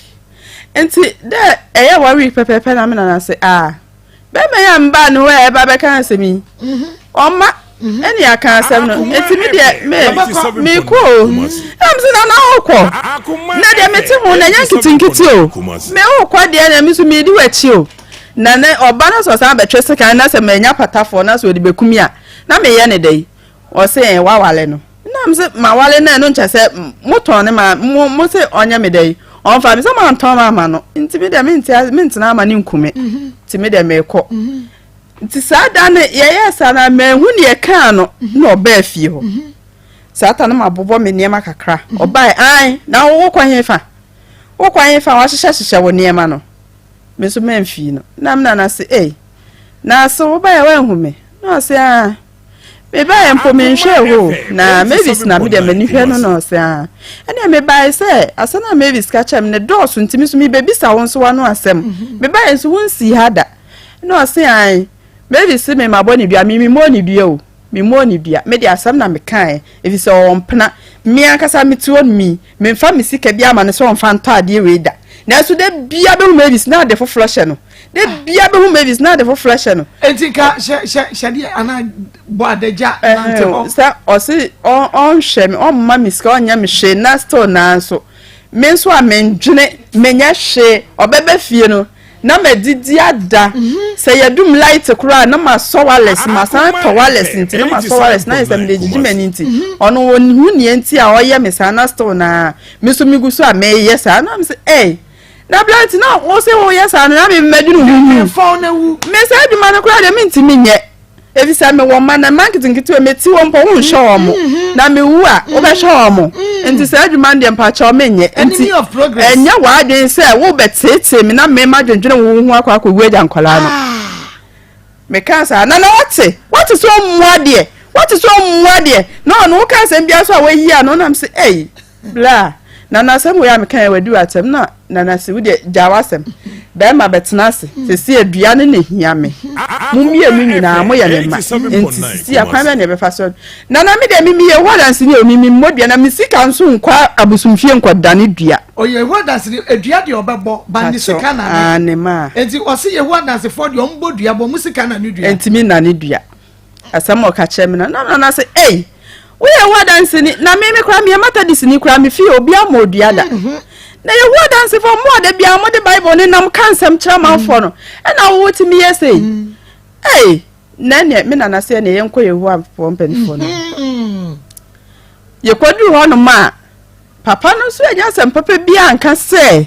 Nti dɛ ɛyɛ one week pɛpɛɛpɛ na me nana se ah bɛrima yi a mbaa ne hɔ a ɛba bɛka asɛm yi mhm. ɔma mhm. ɛne aka asɛm no nti me deɛ me mekɔ o ɛna me sɛ nana wokɔ na deɛ mete ho na ɛnyɛ nketenkete o me wokɔ deɛ na me nso medi w'akyi o na ne ɔba no sɛ ɔsan bɛtwe sekan na sɛ manya patafoɔ na sɛ ɔde bɛkum a na meyɛ ne dɛ ɔse ɛ wawale no na me sɛ mawale no ɛno nkyɛ sɛ motɔn ne ma mo mo se ɔnyɛ me dɛ ɔmfa me sɛ mantɔn ma ama no nti me deɛ mente mentena ama ne nkume mhm. nti me deɛ mekɔ mhm. nti saa da no yɛyɛ saa na mahu ne yɛkaa no mhm. na ɔbaa fie hɔ saa ta no mabobɔ me nneɛma kakra ɔbae an na wokɔ he fa wokɔ he fa wahyehyɛ hyehyɛ wo nneɛma no me nso mamfii no na me nana se ei na so wobaeɛ woanhu me na ɔse a Mebaeɛ mpo menhwɛɛ hɔ o, na Mavis na me deɛ m'ani hwɛ no na ɔsɛ a. Ɛnna mebaeɛ sɛ asɛm a Mavis ka kyerɛ me no dɔɔso nti me nso mebɛbisa wo nso w'ano asɛm. Mhm. Mebaeɛ nso wonsii ha da. Na ɔse ae, Mavis se me mabɔ ne dua, me memmɔɔ ne dua o, memmɔɔ ne dua. Me deɛ asɛm na mekaeɛ, ɛfiri sɛ ɔwɔ mpena. Me ankasa mete hɔ no mi, memfa me sika bi ama no sɛ ɔmfa ntɔ adeɛ wei da. Nanso da biara bɛhu Mavis na ade foforɔ hyɛ no. Da bia bɛhu Mavis na ade foforɔ hyɛ no. Enti nka hyɛ hyɛ hyɛdeɛ anaa bɔ adagya nante hɔ. Sɛ ɔse ɔnhwɛ me ɔmma me sika ɔnyɛ me hwee na still naa nso me nso a mendwene menyɛ hwee ɔbɛba fie no na madidi ada mhm. sɛ yɛdum light koraa na masɔ wireless masan tɔ wireless nti na masɔ wireless na yɛ sɛ mede gyigyi m'ani nti mhm. ɔno ɔhu neɛ nti a ɔyɛ me saa na still naa me nso megu so a meyɛ saa na me sɛ ɛy Na bla nti na wo se woyɛ saa no na me mɛdwene ho hu. Mfɔn na wu. Me saa adwuma no koraa deɛ mentumi nyɛ efisɛ mewɔ mma na mma nketenkete wɔ meti wɔn mpo wonhwɛ wɔn mo mm-hmm. na mewu a mm-hmm. wobɛhwɛ wɔn mo mm-hmm. nti saa adwuma no deɛ mpakyɛw menyɛ nti ɛnyɛ w'adwene sɛ wobɛteetee me na mema dwendwene wo ho akɔ akɔwu agya nkwadaa no ah. mekaa saa na na wate wate sɛ ɔmmu adeɛ wate sɛ ɔmmu adeɛ na ɔno woka asɛm biara so a wayi ano nam sɛ ei Bla, Nana asɛm wei a meka yɛ wadi w'atɛm na Nana se wodeɛ gyaa w'asɛm. Bɛrima bɛtena ase, sisi adua no na ehia me. Mo mmienu nyinaa moyɛ me mma, nti sisi akwan bɛn na yɛbɛfa so. Nana me deɛ me meyɛ Yehowa danseni o, me memmɔ dua na me sika nso nkɔ abosomfie nkɔdane dua. Ɔyɛ Yehowa danseni, dua deɛ ɔbɛbɔ, but ne sika na ne. Aane maa. Nti ɔse Yehowa dansefoɔ deɛ ɔmo bɔ dua, but ɔmo sika na ne dua. Nti me nane dua. Asɛm a ɔka kyerɛ me no, na nana sɛ, ei, woyɛ Yehowa Danseni, na me me koraa meyɛ Methodistni koraa, me fie obi ama odua da. Mhm. Na Yehowa Dansefo mo a da biara mode Bible ne nam ka nsɛm kyerɛ amanfoɔ no, ɛna wo wotumi yɛ sei. Mm. Ei, na ɛneɛ me nana sɛ ɛneɛ yɛnkɔ Yehowa foɔ mpanimfoɔ no. Mhm. Yɛkɔduru hɔnom a, papa no nso anya asɛm papa bi anka sɛ,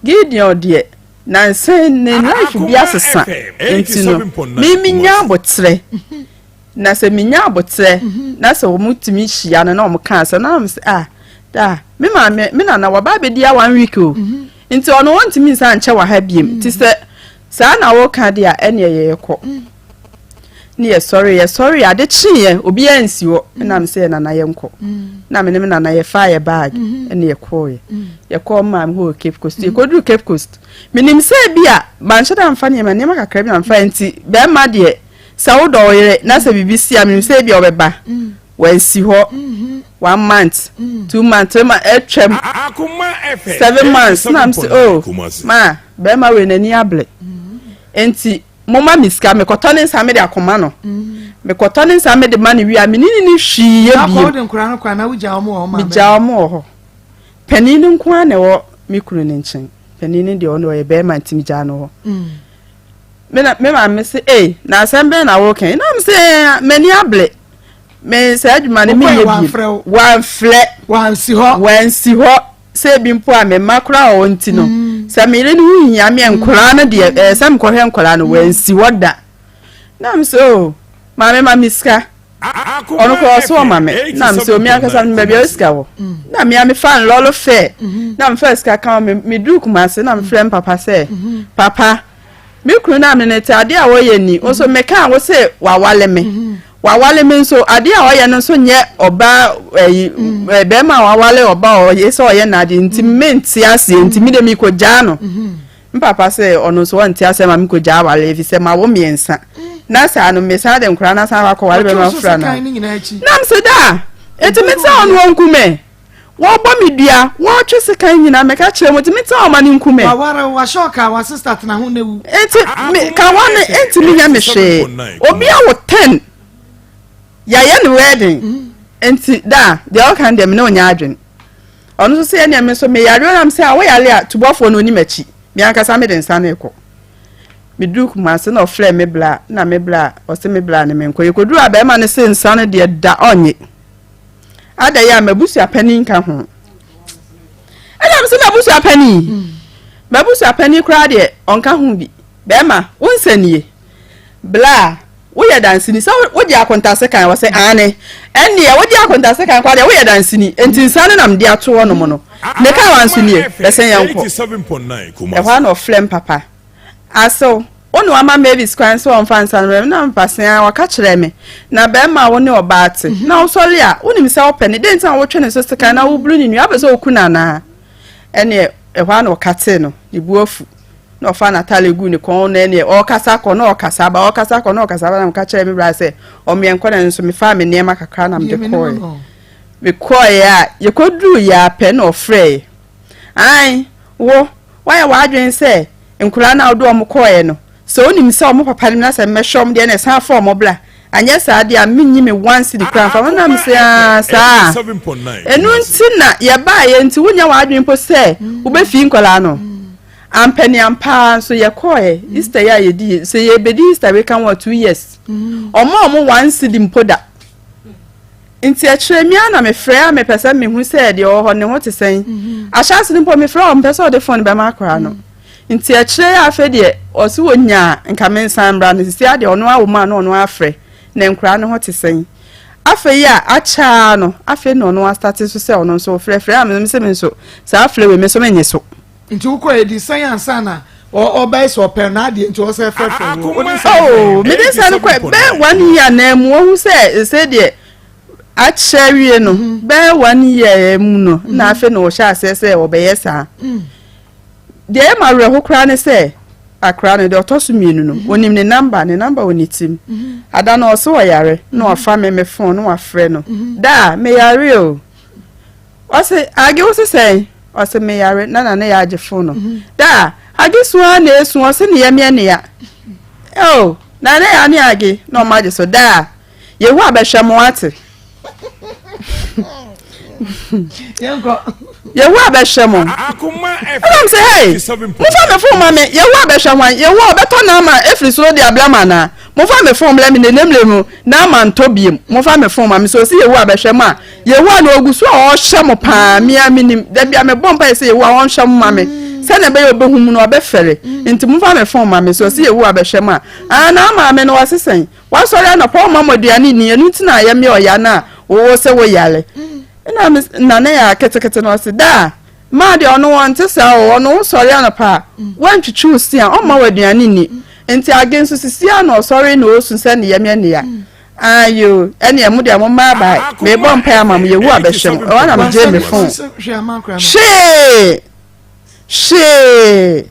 Gideon deɛ nansa yi ne life bi asesa nti no me menya aboterɛ na sɛ menya aboterɛ na sɛ wɔn tumi hyia no na wɔn ka asɛm na wɔn sɛ ah daa me maame me nana waba abɛdi a one week o nti ɔno wɔntumi nsa nkyɛ wɔ ha biem nti sɛ saa na wɔka deɛ a ɛneɛ yɛkɔ. Ne yɛsɔre yɛsɔre ade kyeeɛ obiara nsi hɔ ɛna me sɛ yɛ nana yɛnkɔ na me ne me nana yɛfaa yɛ bag ɛna yɛkɔɔyɛ yɛkɔɔ maame hɔ wɔ Cape Coast yɛkɔduru Cape Coast menim sɛ bi a manhyɛ da mfa nneɛma nneɛma kakra bi na mfa nti bɛrima deɛ sɛ wodɔ wo yere na sɛ biribi si a menim sɛ bi a ɔbɛba wansi hɔ one month 2 months 3 months atwam 7 months na m sɛ oh ma bɛrima wei n'ani abere nti Momma me sika, mekɔtɔ ne nsa mede akɔma no. Mekɔtɔ ne nsa mede ma no wie a, me ne no nni hwee yɛ bio. Wode nkwadaa no kɔ anaa wogyaa wɔn wɔ wɔn maame? Megyaa wɔn wɔ hɔ. Panin no nko ara na ɛwɔ me kunu no nkyɛn. Panin no deɛ ɔno ɔyɛ barima nti megyaa no hɔ. Me na me maame se, ei, na asɛm bɛn na woreka yi? Na me se, m'ani abere. Me saa adwuma no menyɛ bio. Wamfrɛ. Wansi hɔ. Wansi hɔ. Sɛ ebi mpo a me mma koraa wɔ hɔ nti no, mm. sɛ me yere no ho hia me nkwadaa no deɛ ɛɛ sɛ mekɔhwɛ nkwadaa no wansi hɔ da. Na me sɛ o oh, maame ma me sika. Ɔno koraa ɔso ɔma me. Na me sɛ omi ankasa no baabi a sika wɔ. Mm. Na me a mefa nlɔlo fɛ. Mm-hmm. Na mefa sika ka me meduru Kumase na mefrɛ me papa sɛ mm-hmm. papa. Me kunu no a me ne te adeɛ a ɔyɛ ni nso meka a wo se wawale me wawale me nso adeɛ a ɔyɛ no nso nyɛ ɔbaa ɛyi bɛrima a wawale ɔbaa ɔyɛ sɛ ɔyɛ n'adeɛ nti mente aseɛ nti me de mekɔgyaa no. Me papa sɛ ɔno nso ɔnte aseɛ ma mekɔgyaa awale ɛfiri sɛ mawo mmiɛnsa na saa no mesan de nkwadaa no asan akɔware bɛrima foforɔ anaa na mese daa nti mete ɔno ɔnku me. Wɔbɔ me dua, wɔtwe sekan nyinaa, meka kyerɛ mo, nti mentena hɔ ma no nku me. Waware wo, wahyɛ ɔka, wa sister tena ho na wu. Nti me ka hɔ no ntumi nyɛ me hwee. Obi awo ten, yɛayɛ no wedding, nti da deɛ ɔka no deɛ me ne ɔnyɛ adwene. Ɔno nso sɛ ɛneɛ me nso meyare ɔnam sɛ a woyare a tubɔfoɔ no ɔni m'akyi, me ankasa mede nsa no rekɔ. Meduru Kumasi na ɔfrɛ me bla, na me bla, ɔse me bla ne menkɔ. Yɛkɔduru a bɛrima no se nsa no deɛ da ɔnnye. Adɛn a m'abusua panin nka ho? Ɛna me sɛ m'abusua panin, m'abusua panin koraa deɛ ɔnka ho bi. Bɛrima, wo nsa nie. Bla, woyɛ danseni sɛ wogye akontase kan wɔ sɛ aane. Ɛnneɛ wogye akontase kan koraa deɛ woyɛ danseni. Enti nsa no na mede ato hɔnom no. Ne kaa wa nso nie, bɛsɛn yɛn kɔ. Ɛhɔ ara na ɔfrɛ me papa. Asew, wo na wama Mavis kwan sɛ ɔmfa nsa no mmrɛ me? Na mpa se aane, ɔka kyerɛɛ me. Na barima a wo ne ɔbaa te, na wosɔre a, wonim sɛ wopɛ no, dɛn nti na wotwe ne so sekan na woburu ne nua? Wopɛ sɛ woku no anaa? Ɛnneɛ, ɛhɔ ara na ɔkatee no, ne bo afu, na ɔfaa n'atade guu ne kɔn, na ɛnneɛ ɔrekasa kɔ, na ɔrekasa aba, ɔrekasa kɔ, na ɔrekasa aba, na meka kyerɛɛ me wura sɛ ɔmmeɛ nkɔ, na ɛno nso mefaa me nneɛma kakra na mede kɔeɛ. Mekɔeɛ a, yɛkɔduruiɛ ara pɛ na ɔfrɛeɛ. Aane, wo, Woayɛ w'adwene sɛ nkwadaa no a wode wɔn kɔeɛ no, sɛ wonim sɛ wɔn papa nim na sɛ mɛhwɛ wɔn deɛ na ɛsan fa wɔn bra, anyɛ saa deɛ a menyi me one cedi koraa mfa ma. Na mese, aa saa. Ɛno nti na yɛbaeɛ nti wonyɛ w'adwene mpo sɛ wobɛfii nkwadaa no. Ampaniampa ara nso yɛkɔeɛ Easter yi a yɛdi, sɛ yɛbɛdi Easter wei ka ho a 2 years. Ɔma wɔn 1 cedi mpo da. Nti akyire me ara na mefrɛ a mepɛ sɛ mehu sɛ deɛ ɔwɔ hɔ ne ho te sɛn. Ahyɛase no mpo mefrɛ a ɔmpɛ sɛ ɔde phone bɛma akwadaa no. Nti akyire yi afei deɛ ɔse ɔnya a nka mensan mmra no sisi adeɛ ɔno awo mu a na ɔno afrɛ na nkwadaa no ho te sɛn. Afei a akyɛ ara no afei na ɔno astate so sɛ ɔno nso ɔfrɛfrɛ a me sɛ me nso saa frɛ wei me nso menye so. Nti wokɔ edi sɛn ansa na ɔbɛyɛ sɛ ɔpɛ n'adeɛ nti ɔsɛ frɛfrɛ wo wode sɛn Oh, mede nsa no kɔ bɛyɛ one year na mu ohu sɛ ɛsɛ deɛ akyɛ awie no bɛyɛ one year mu no na afei na ɔhyɛ aseɛ sɛ ɔbɛyɛ saa. Deɛ ɛyɛ ma awerɛho koraa ne sɛ akora no deɛ ɔtɔ so mmienu no onim ne number, ne number wɔ ne tirim. Ada no ɔsɛ ɔyare na wafa me me phone na wafrɛ no daa meyare o. Ɔse, Age wo se sɛn? Ɔse, me yare na na ne yɛ agye fon no. Da, Age su ara na esu, ɔse ne yam yɛ ne ya. Oh, na ne ya ne Age na ɔmo agye so. Da, Yehowa bɛhwɛ mo ate. Yehowa bɛhwɛ mo. Ɛna m sɛ, hey, mofa me fon ma me. Yehowa bɛhwɛ hwan? Yehowa ɔbɛtɔ n'ama efiri soro de abla ma anaa? Momfa me fon mbrɛ me na ɛnɛ mmerɛ mu na mantɔ biom. Momfa me fon ma me. Sɛ ɔse Yehowa bɛhwɛ mo a, Yehowa no ɔgu so a ɔrehwɛ mo paa. Me ara menim. Da biara mebɔ mpaeɛ sɛ Yehowa ɔnhwɛ mo ma me. Sɛdeɛ ɛbɛyɛ ɔbɛhu mu no ɔbɛfɛre. Nti momfa me fon ma me. Sɛ ɔse Yehowa bɛhwɛ mo a. Ah, na maame no ɔse sɛn? Wasɔre anɔpa ɔmma mo aduane nni, ɛno nti na ayɛ me ɔya no a wowɔ sɛ woyare. Ɛna me nana yɛ aketekete no ɔse daa. Maa deɛ ɔno ɔnte saa o, ɔno wo sɔre anɔpa a, woantwitwi wo se a, ɔmma wo aduane nni. Nti Age nso sisi ara na ɔsɔre na ɔresu sɛ ne yam yɛ ne ya. Ae o, ɛneɛ mo deɛ momma abae, merebɔ mpaeɛ ama mo, Yehowa bɛhwɛ mo. Ɛhɔ na megyee me fon. Hwee! Hwee!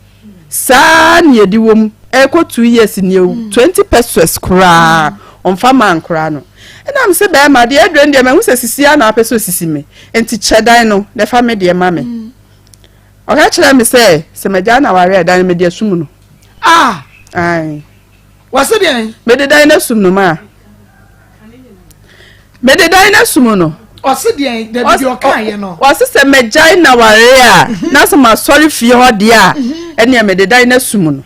Saa na yɛdi wɔ mu, ɛrekɔ 2 years nie o, 20 pesos koraa, ɔmfa maa nkoraa no. Ɛna mese bɛrima deɛ aduro no deɛ mahu sɛ sisi ara na apɛ sɛ osisi me, nti kyɛ dan no na ɛfa me deɛ ma me. Ɔka kyerɛɛ me sɛ sɛ magyaa no aware a dan no mede asum no. Ah! Ae. Wɔse deɛn? Mede dan no asum no maa. Mede dan no asum no. Ɔse deɛn? Dabi deɛ ɔkaeɛ no. Ɔse sɛ magyae no aware a na sɛ masɔre fie hɔ deɛ a ɛneɛ mede dan no asum no.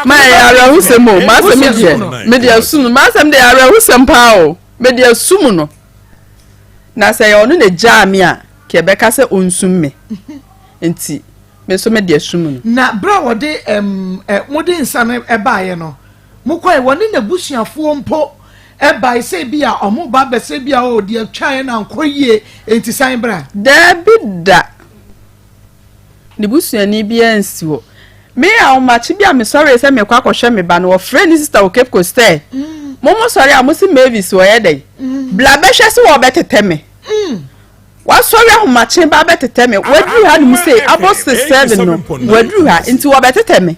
Ma ɛyɛ awerɛhosɛm o, m'asɛm deɛ mede asum no, m'asɛm deɛ awerɛhosɛm paa o, mede asum no. Na sɛ ɛyɛ ɔno na egyaa me a, ka ɛbɛka sɛ ɔnsum me. Nti me nso mede asum no. Na berɛ a wɔde ɛm ɛ mode nsa no baeɛ no, mokɔe, wɔne n'abusuafoɔ mpo bae sɛ bi a wɔreba abɛsɛ bi a o deɛ twaeɛ no ankɔ yie, enti san bra. Daabi da! Ne busuani biara nsi hɔ. Me ahomakye bi a mesɔree sɛ merekɔ akɔhwɛ me ba no, wɔfrɛɛ ne sista wɔ Cape Coast sɛ, Mo mosɔre a mose Mavis ɔyɛ dɛn? Bla bɛhwɛ sɛ wɔrebɛtetɛ me. Wasɔre ahomakye ba abɛtetɛ me. Waduru hanom sei, abɔ 6, 7 no, waduru ha, nti wɔbɛtetɛ me.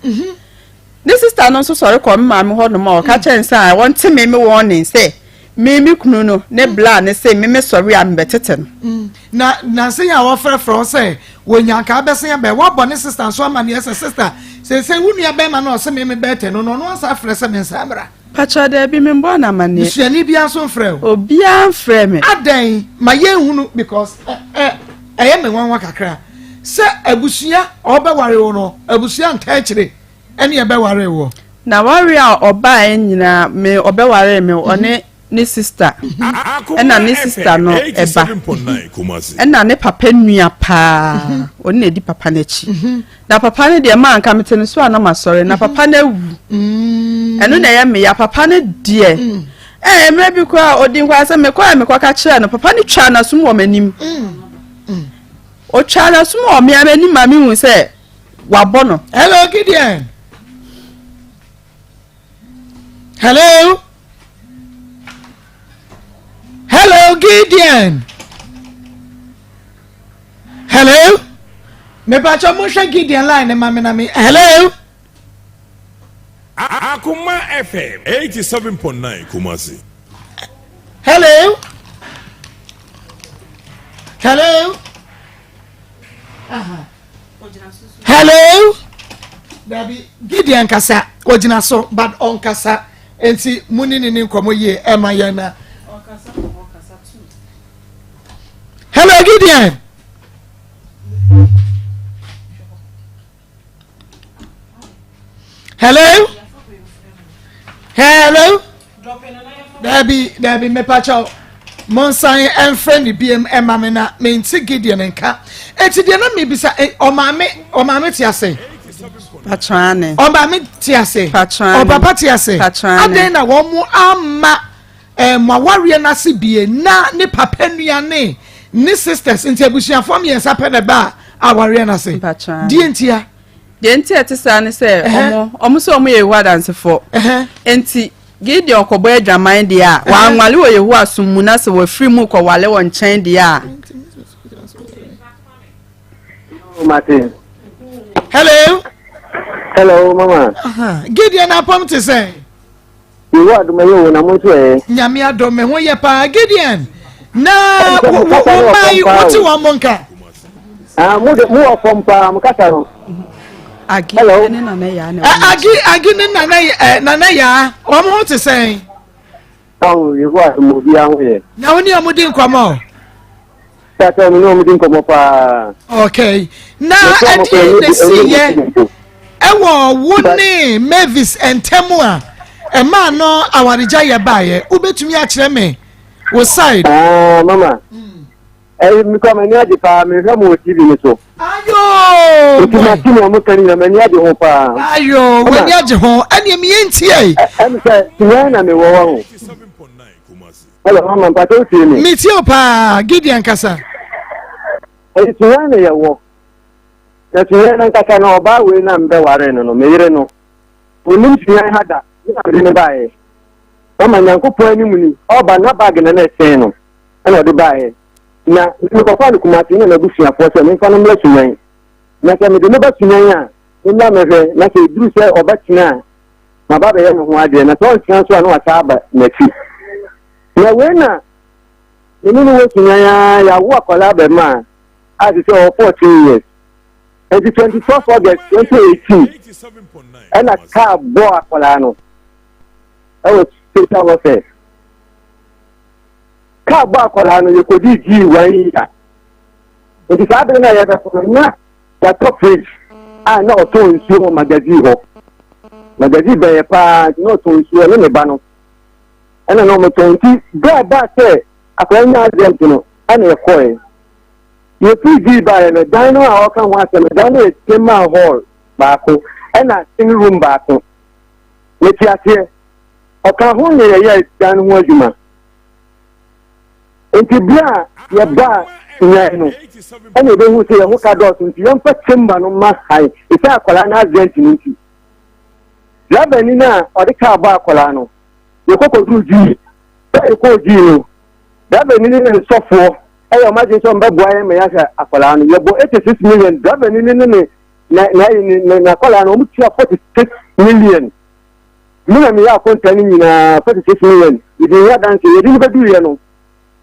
Ne sista no nso sɔre kɔɔ me maame hɔnom a ɔka kyerɛɛ no sɛ a wɔnte me me warning sɛ me me kunu no ne bla ne se me me sɔre a mebɛtete no. Mm. Na nansa yi a wɔfrɛfrɛ wo sɛ wɔnya nka abɛsen abɛn woabɔ ne sista nso amanneɛ sɛ sista seesei wo nua bɛrima no ɔse me me bɛtɛ no no ɔno ansa afrɛ sɛ me nsa mmra. Pakyɛ daabi me mbɔɔ no amanneɛ. Busuani biara nso mfrɛ wo. Obiara mfrɛ me. Adɛn ma yɛnhunu because ɛ ɛ ɛyɛ me nwanwa kakra sɛ abusua ɔbɛware wo no abusua ntaa akyire ɛne ɛbɛwaree woɔ. Na ware a ɔbaeɛ nyinaa me ɔbɛwaree me ɔne ne sister ɛna ne sister no ɛba ɛna ne papa nua paa ɔne na ɛdi papa no akyi na papa no deɛ maa nka mete no so a na masɔre na papa no awu ɛno na ɛyɛ meya papa no deɛ ɛɛ mmerɛ bi koraa ɔdi nkwa sɛ mekɔ a mekɔka kyerɛ no papa no twaa n'asom wɔ m'anim ɔtwaa n'asom wɔ me m'anim ma mehu sɛ wabɔ no. Hello Gideon. Hello. Hello Gideon. Hello. Mepakyɛ mo hwɛ Gideon line ne ma me na me. Hello. Akoma FM 87.9 Kumasi. Hello. Hello. Hello. Dabi Gideon kasa ogyina so but ɔnkasa nti mu ne ne ne nkɔmɔ yie ɛma yɛn na. Hello Gideon. Hello. Hello. Dabi dabi mepakyɛw monsan ɛmfrɛ ne biem ɛma me na mente Gideon nka eti deɛ na mebisa ɔmaame ɔmaame te ase Patrane. Ɔmaame te ase Patrane. Ɔpapa te ase Patrane. Adɛn na wɔn mo ama ɛɛ mo awareɛ no ase bie na ne papa nua ne ne sisters nti abusuafoɔ mmiɛnsa pɛ na ɛba awareɛ no ase Patrane. deɛ ntia. Deɛ nti a ɛte saa ne sɛ ɔmo ɔmo sɛ ɔmo yɛ Yehowa Adansefoɔ. Nti Gideon kɔbɔ adwaman deɛ a, wanwale wɔ Yehowa som mu na sɛ wafiri mu kɔwale wɔ nkyɛn deɛ a. Martin. Hello. Hello, mama. Uh -huh. Gideon apam te sɛn? Yehowa adom ɛyɛ o na mo nso ɛ. Nyame adom me ho yɛ paa Gideon. Na wo wo mma yi wote wɔn mo nka. Ah, mo de mo wɔ fam paa mo kasa no. Agi Hello. ne nana yaa na eh, Agi Agi ne nana eh, nana yaa wɔn ho te sɛn? Awo Yehowa adom obiara ho yɛ. Na wo ne wɔn di nkɔmɔ. Sɛ me ne wɔn di nkɔmmɔ paa. Okay. Na ɛdeɛ na si yɛ ɛwɔ wo ne Mavis ntam a ɛmaa no awaregya yɛ baeɛ wobɛtumi akyerɛ me wo side. Ah, mama. Ɛyi mi kɔ m'ani agye paa mehwɛ mo wɔ TV ni so. Ayo. Nti ma ti nea mo ka ni na m'ani agye ho paa. Ayo, w'ani agye ho. Ɛnea mi yɛ ntie. Ɛmi sɛ tiwɛn na mi wɔ wɔ ho. Hello, mama, mpakyɛ wotie me? Metie wo paa, Gideon kasa. Ɛyɛ suwan na yɛwɔ. Na suwan no ankasa no, ɔbaa wei na mbɛware no no, me yere no. Onim suwan ha da, me na mede no baeɛ. Mama, Nyankopɔn anim ni, ɔba na bag na na ɛsɛn no, ɛna ɔde baeɛ. Na mekɔfaa no Kumasi na n'abusuafoɔ sɛ memfa no mmra Suwan. Na sɛ mede no ba Suwan a, memmra mɛhwɛ, na sɛ ɛduru sɛ ɔbɛtena a, maba abɛyɛ me ho adeɛ, na sɛ ɔntena nso a na wasan aba n'akyi. Na wei na me ne no wɔ Sunyani ara, yɛawo akwadaa abarimaa a te sɛ ɔwɔ 14 years. Nti 24 August 2018 ɛna kaa bɔɔ akwadaa no ɛwɔ social welfare. Kaa bɔɔ akwadaa no yɛkɔdii gyii one year. Nti saa bere no a yɛbɛkɔ no na Yɛatɔ fridge a na ɔtɔn nsuo wɔ magazine hɔ. Magazine bɛn yɛ paa nti na ɔtɔn nsuo ɔne ne ba no ɛna na wɔtɔn nti berɛ a ɛbaa sɛ akwadaa nya accident no ɛna yɛkɔɛ. Yɛ fridge yi baeɛ no dan no a ɔka ho asɛm no dan no yɛ chamber hall baako ɛna sitting room baako. Mete aseɛ ɔka ho na yɛyɛ dan no ho adwuma. Nti berɛ a yɛbaa. Sunyani no, ɛna yɛbɛhu sɛ yɛn ho ka dɔɔso nti yɛmfa chamber no mma han ɛsɛ akwadaa no accident no nti. Driver ni no a ɔde kaa bɔ akwadaa no, yɛkɔ kɔduru gyii, sɛ yɛkɔɔ gyii no, driver ni ne ne nsɔfoɔ ɛyɛ ɔmo adwene sɛ ɔmo bɛboa yɛn ma yɛahwɛ akwadaa no. Yɛbɔ 86 million, driver ni ne ne ne na na ne ne akwadaa no ɔmo tua 46 million. Me na meyɛ akonta no nyinaa 46 million. Yɛde yɛ adanse yɛde no bɛduruiɛ no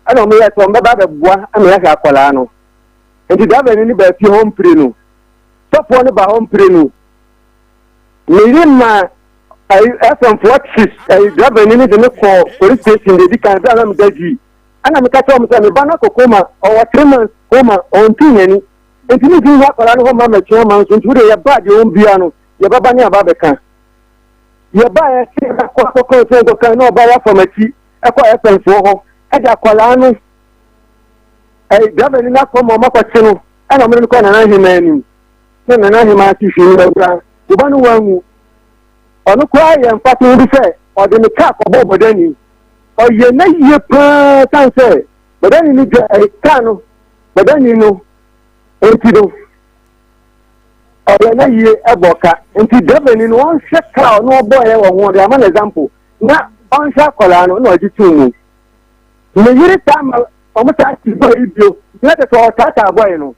ɛna ɔmo yɛ sɛ ɔmo bɛba abɛboa ama yɛahwɛ akwadaa no. Nti driver ni no baa fie hɔ mpire no, sɔfoɔ no baa hɔ mpire no, meyere ma ayi FM foɔ te ayi driver ni no de me kɔɔ police station deɛ di kan bere a na meda gyi. Ɛna meka kyerɛ ɔmo sɛ me ba no akɔ coma, ɔwɔ 3 months coma, ɔntu n'ani nti ne fi hɔ akwadaa no hɔ ma mɛtwe ama nso. Nti wode yɛba deɛ wɔn bia no yɛbɛba ne aba abɛka. Yɛba yɛsɛ yɛbɛkɔ akɔkɔ sɛ nkɔka na ɔba yɛafa m'akyi ɛkɔ FM foɔ hɔ ɛde akwadaa no ɛyi driver ni n'akɔ ma ɔmo akɔkye no. Ɛna ɔmo de no kɔ Nana Ahema anim na Nana Ahema ati hwee no awura ɔba no wanwu. Ɔno koraa yɛ mfato bi sɛ ɔde ne kaa kɔbɔ bɔdani, ɔyɛ ne yie paa san sɛ bɔdani no dwa ɛyi kaa no bɔdani no nti no ɔyɛ ne yie ɛbɔ ka. Nti driver ni no ɔnhwɛ kaa ɔno ɔbɔ yɛ wɔ ho ɔde ama no example na ɔnhwɛ akwadaa no na ɔgye tum mu. Ne yere saa ma ɔmo saa ti bɔ yi bio na kyerɛ sɛ ɔtaataa bɔyɛ no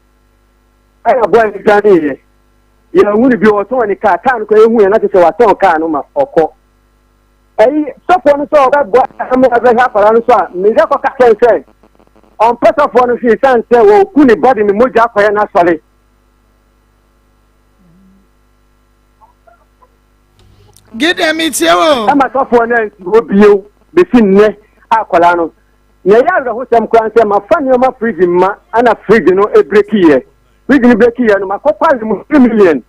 ɛna bɔyɛ no dwane yɛ yɛn hu no bio. Ɔtɔn ne kaa, kaa no kɔ ehu yɛn na kyerɛ sɛ watɔn kaa no ma ɔkɔ. Ɛyi sɔfoɔ no sɛ ɔbɛboa ama ɛbɛhwɛ akwadaa no so a meyɛ kɔ ka kyɛn sɛ ɔmpɛ sɔfoɔ no hwee san sɛ wɔku ne ba de ne mogya akɔyɛ n'asɔre. Gideon, metie wo. Ɛma sɔfoɔ no ansi hɔ bio bɛsi nnɛ akwadaa no. Na ɛyɛ awerɛhosɛm koraa sɛ mafa nneɛma fridge mma ana fridge no ebrekiiɛ. Fridge no brekiiɛ no makɔkɔ ase mu 3 million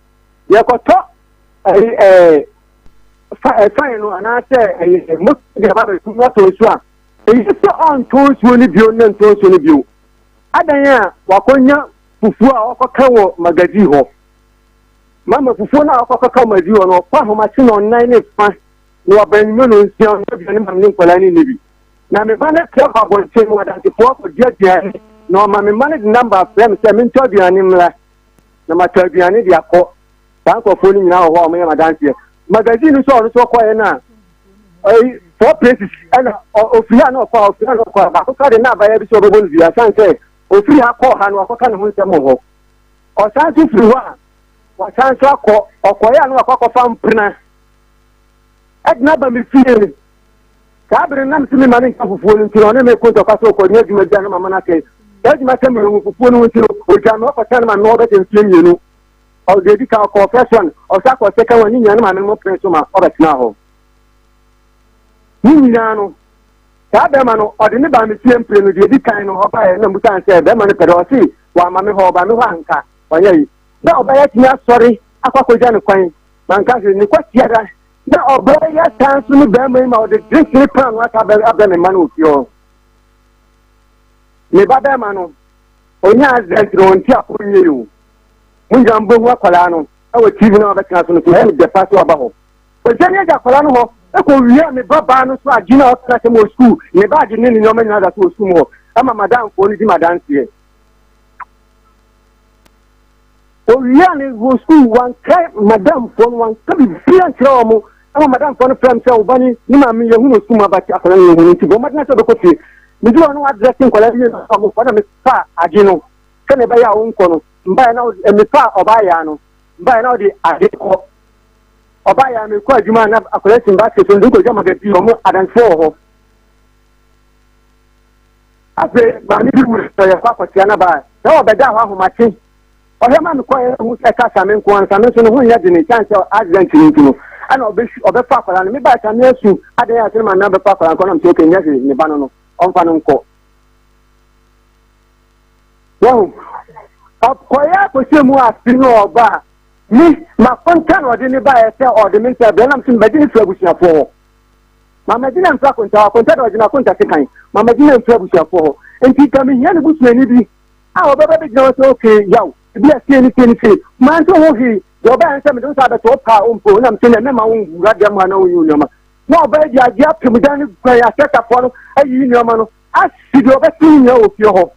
yɛkɔtɔ ɛyi ɛɛ fa ɛfan no anaasɛ ɛyɛ moto de aba bɛtu na atɔ nsuo a ɛyɛ sɛ ɔntɔ nsuo no bio ne ntɔ nsuo no bio adan a wakɔnya fufuo a ɔkɔka wɔ magazine hɔ. Mama fufuo no a ɔkɔkɔka wɔ magazine hɔ no, ɔkɔ ahomakye na ɔnan ne fa na waba enyima na onsia ɔno aduane ma me ne nkwadaa no nni bi. Na me ba no pia kɔ abɔnten mu adansefoɔ akɔdi aduane na ɔma me mma no de number afrɛ me sɛ mentɔ aduane mmra na matɔ aduane de akɔ. Saa nkurɔfoɔ no nyinaa wɔ hɔ a wɔyɛ m'adanseɛ. Magazine no nso a ɔno nso ɔkɔeɛ no a ɛyi four places ɛna ofiri ha na ɔkɔ ha, ofiri ha na ɔkɔ ha. Baako ka de na abaayewa bi sɛ ɔbɛbɔ no dua san sɛ ofiri ha kɔɔ ha no wakɔka ne ho nsɛm wɔ hɔ. Ɔsan nso firi hɔ a wasan nso akɔ ɔkɔeɛ a na wakɔ akɔfa mpena ɛdena ba me fie. Saa bere no nam sɛ mema no nka fufuo no nti no ɔne me ko ntɔkwa sɛ ɔkɔnyɛ adwuma bi a na mama no asɛe saa adwuma sɛ mehu fufuo no ho nti no ɔgya me ɔkɔtena no ma me ɔbɛsɛ mfeɛ 2. Ɔde edi kan ɔkɔɔ first one, ɔsa kɔɔ second one, ne nyinaa no maame no mo pene so ma ɔbɛtena hɔ. Ne nyinaa no saa bɛrima no ɔde ne baa me fie mpire no deɛ edi kan no ɔbaeɛ na mbusa sɛ bɛrima no pɛ dɛ ɔse wama me hɔ ɔba me hɔ anka ɔnyɛ yi na ɔbɛyɛ tumi asɔre akɔ akɔgya ne kwan manka hwee. Ne kwasiada na ɔbɛyɛ san so ne bɛrima yi ma ɔde drinks ne paano asa abɛ me mma no wɔ fie hɔ. Me ba bɛrima no onye accident no ɔnti akɔ yie o. Mo nyinaa mbɛhu akwadaa no ɛwɔ TV na ɔbɛtena so no so ɛyɛ me dɛ paa sɛ ɔba hɔ. Ɔgya ne agya akwadaa no hɔ ɛkɔ wie me ba baa no so agye na ɔka sɛ mo wɔ sukuu ne baagye ne ne nneɛma nyinaa da so wɔ sukuu mu hɔ ɛma madamfoɔ no di madanseɛ. Owia ne wɔ sukuu wanka madamfoɔ no wanka biribiara nkyerɛ wɔn ɛma madamfoɔ no frɛ m sɛ ɔba ne ne maame yɛhu no sukuu mu aba akwadaa no yɛhu no nti bɔ mmɔden sɛ ɔbɛkɔ fie. Medi hɔ no wadrɛse nkwadaa yie na ɔmo kɔ na mefa agye no sɛnea ɛbɛyɛ a ɔnkɔ no mbaeɛ na mefa ɔbaa yaa no mbaeɛ na ɔde ade kɔ ɔbaa yaa mekɔ adwuma na akwadaa si basket so nde kɔgya magazine ɔmo adansefoɔ wɔ hɔ. Afei maame bi wu sɛ yɛkɔ akɔtea no baa sɛ ɔbɛda hɔ ahomakye ɔhwɛ ma mekɔ yɛ hu sɛ ɛka same nko ansa me nso ne ho nyɛ dene kyɛn sɛ accident no nti no ɛna ɔbɛfa akwadaa no. Mebaa same asu adan ase no maame abɛfa akwadaa no kɔ nam sɛ okay nyɛ hwee ne ba no ɔmfa no nkɔ. Wɔn ɔkɔyɛ akɔhyɛ mu afe no ɔba a me makonta na ɔde ne baeɛ sɛ ɔde me nsa brɛ nam sɛ mebɛgye ne firi abusuafoɔ hɔ. Mama gyina mfiri akonta akonta de ɔgyina akonta sekan. Mama gyina mfiri abusuafoɔ hɔ nti ka mehia ne busuani bi a ɔbɛba bɛgyina hɔ sɛ okay yaw ebi a sie ne sie ne sie maa nso ho hwee deɛ ɔbɛyɛ sɛ mede wo nsa abɛto wo paa ɔmpo nam sɛ nea mɛma wo nwura dɛm ha na wonyi wo nneɛma na ɔbɛyɛ de agye apem dan no guan asɛtafoɔ no ayiyi nneɛma no asi deɛ ɔbɛsi ne nyinaa wɔ fie hɔ.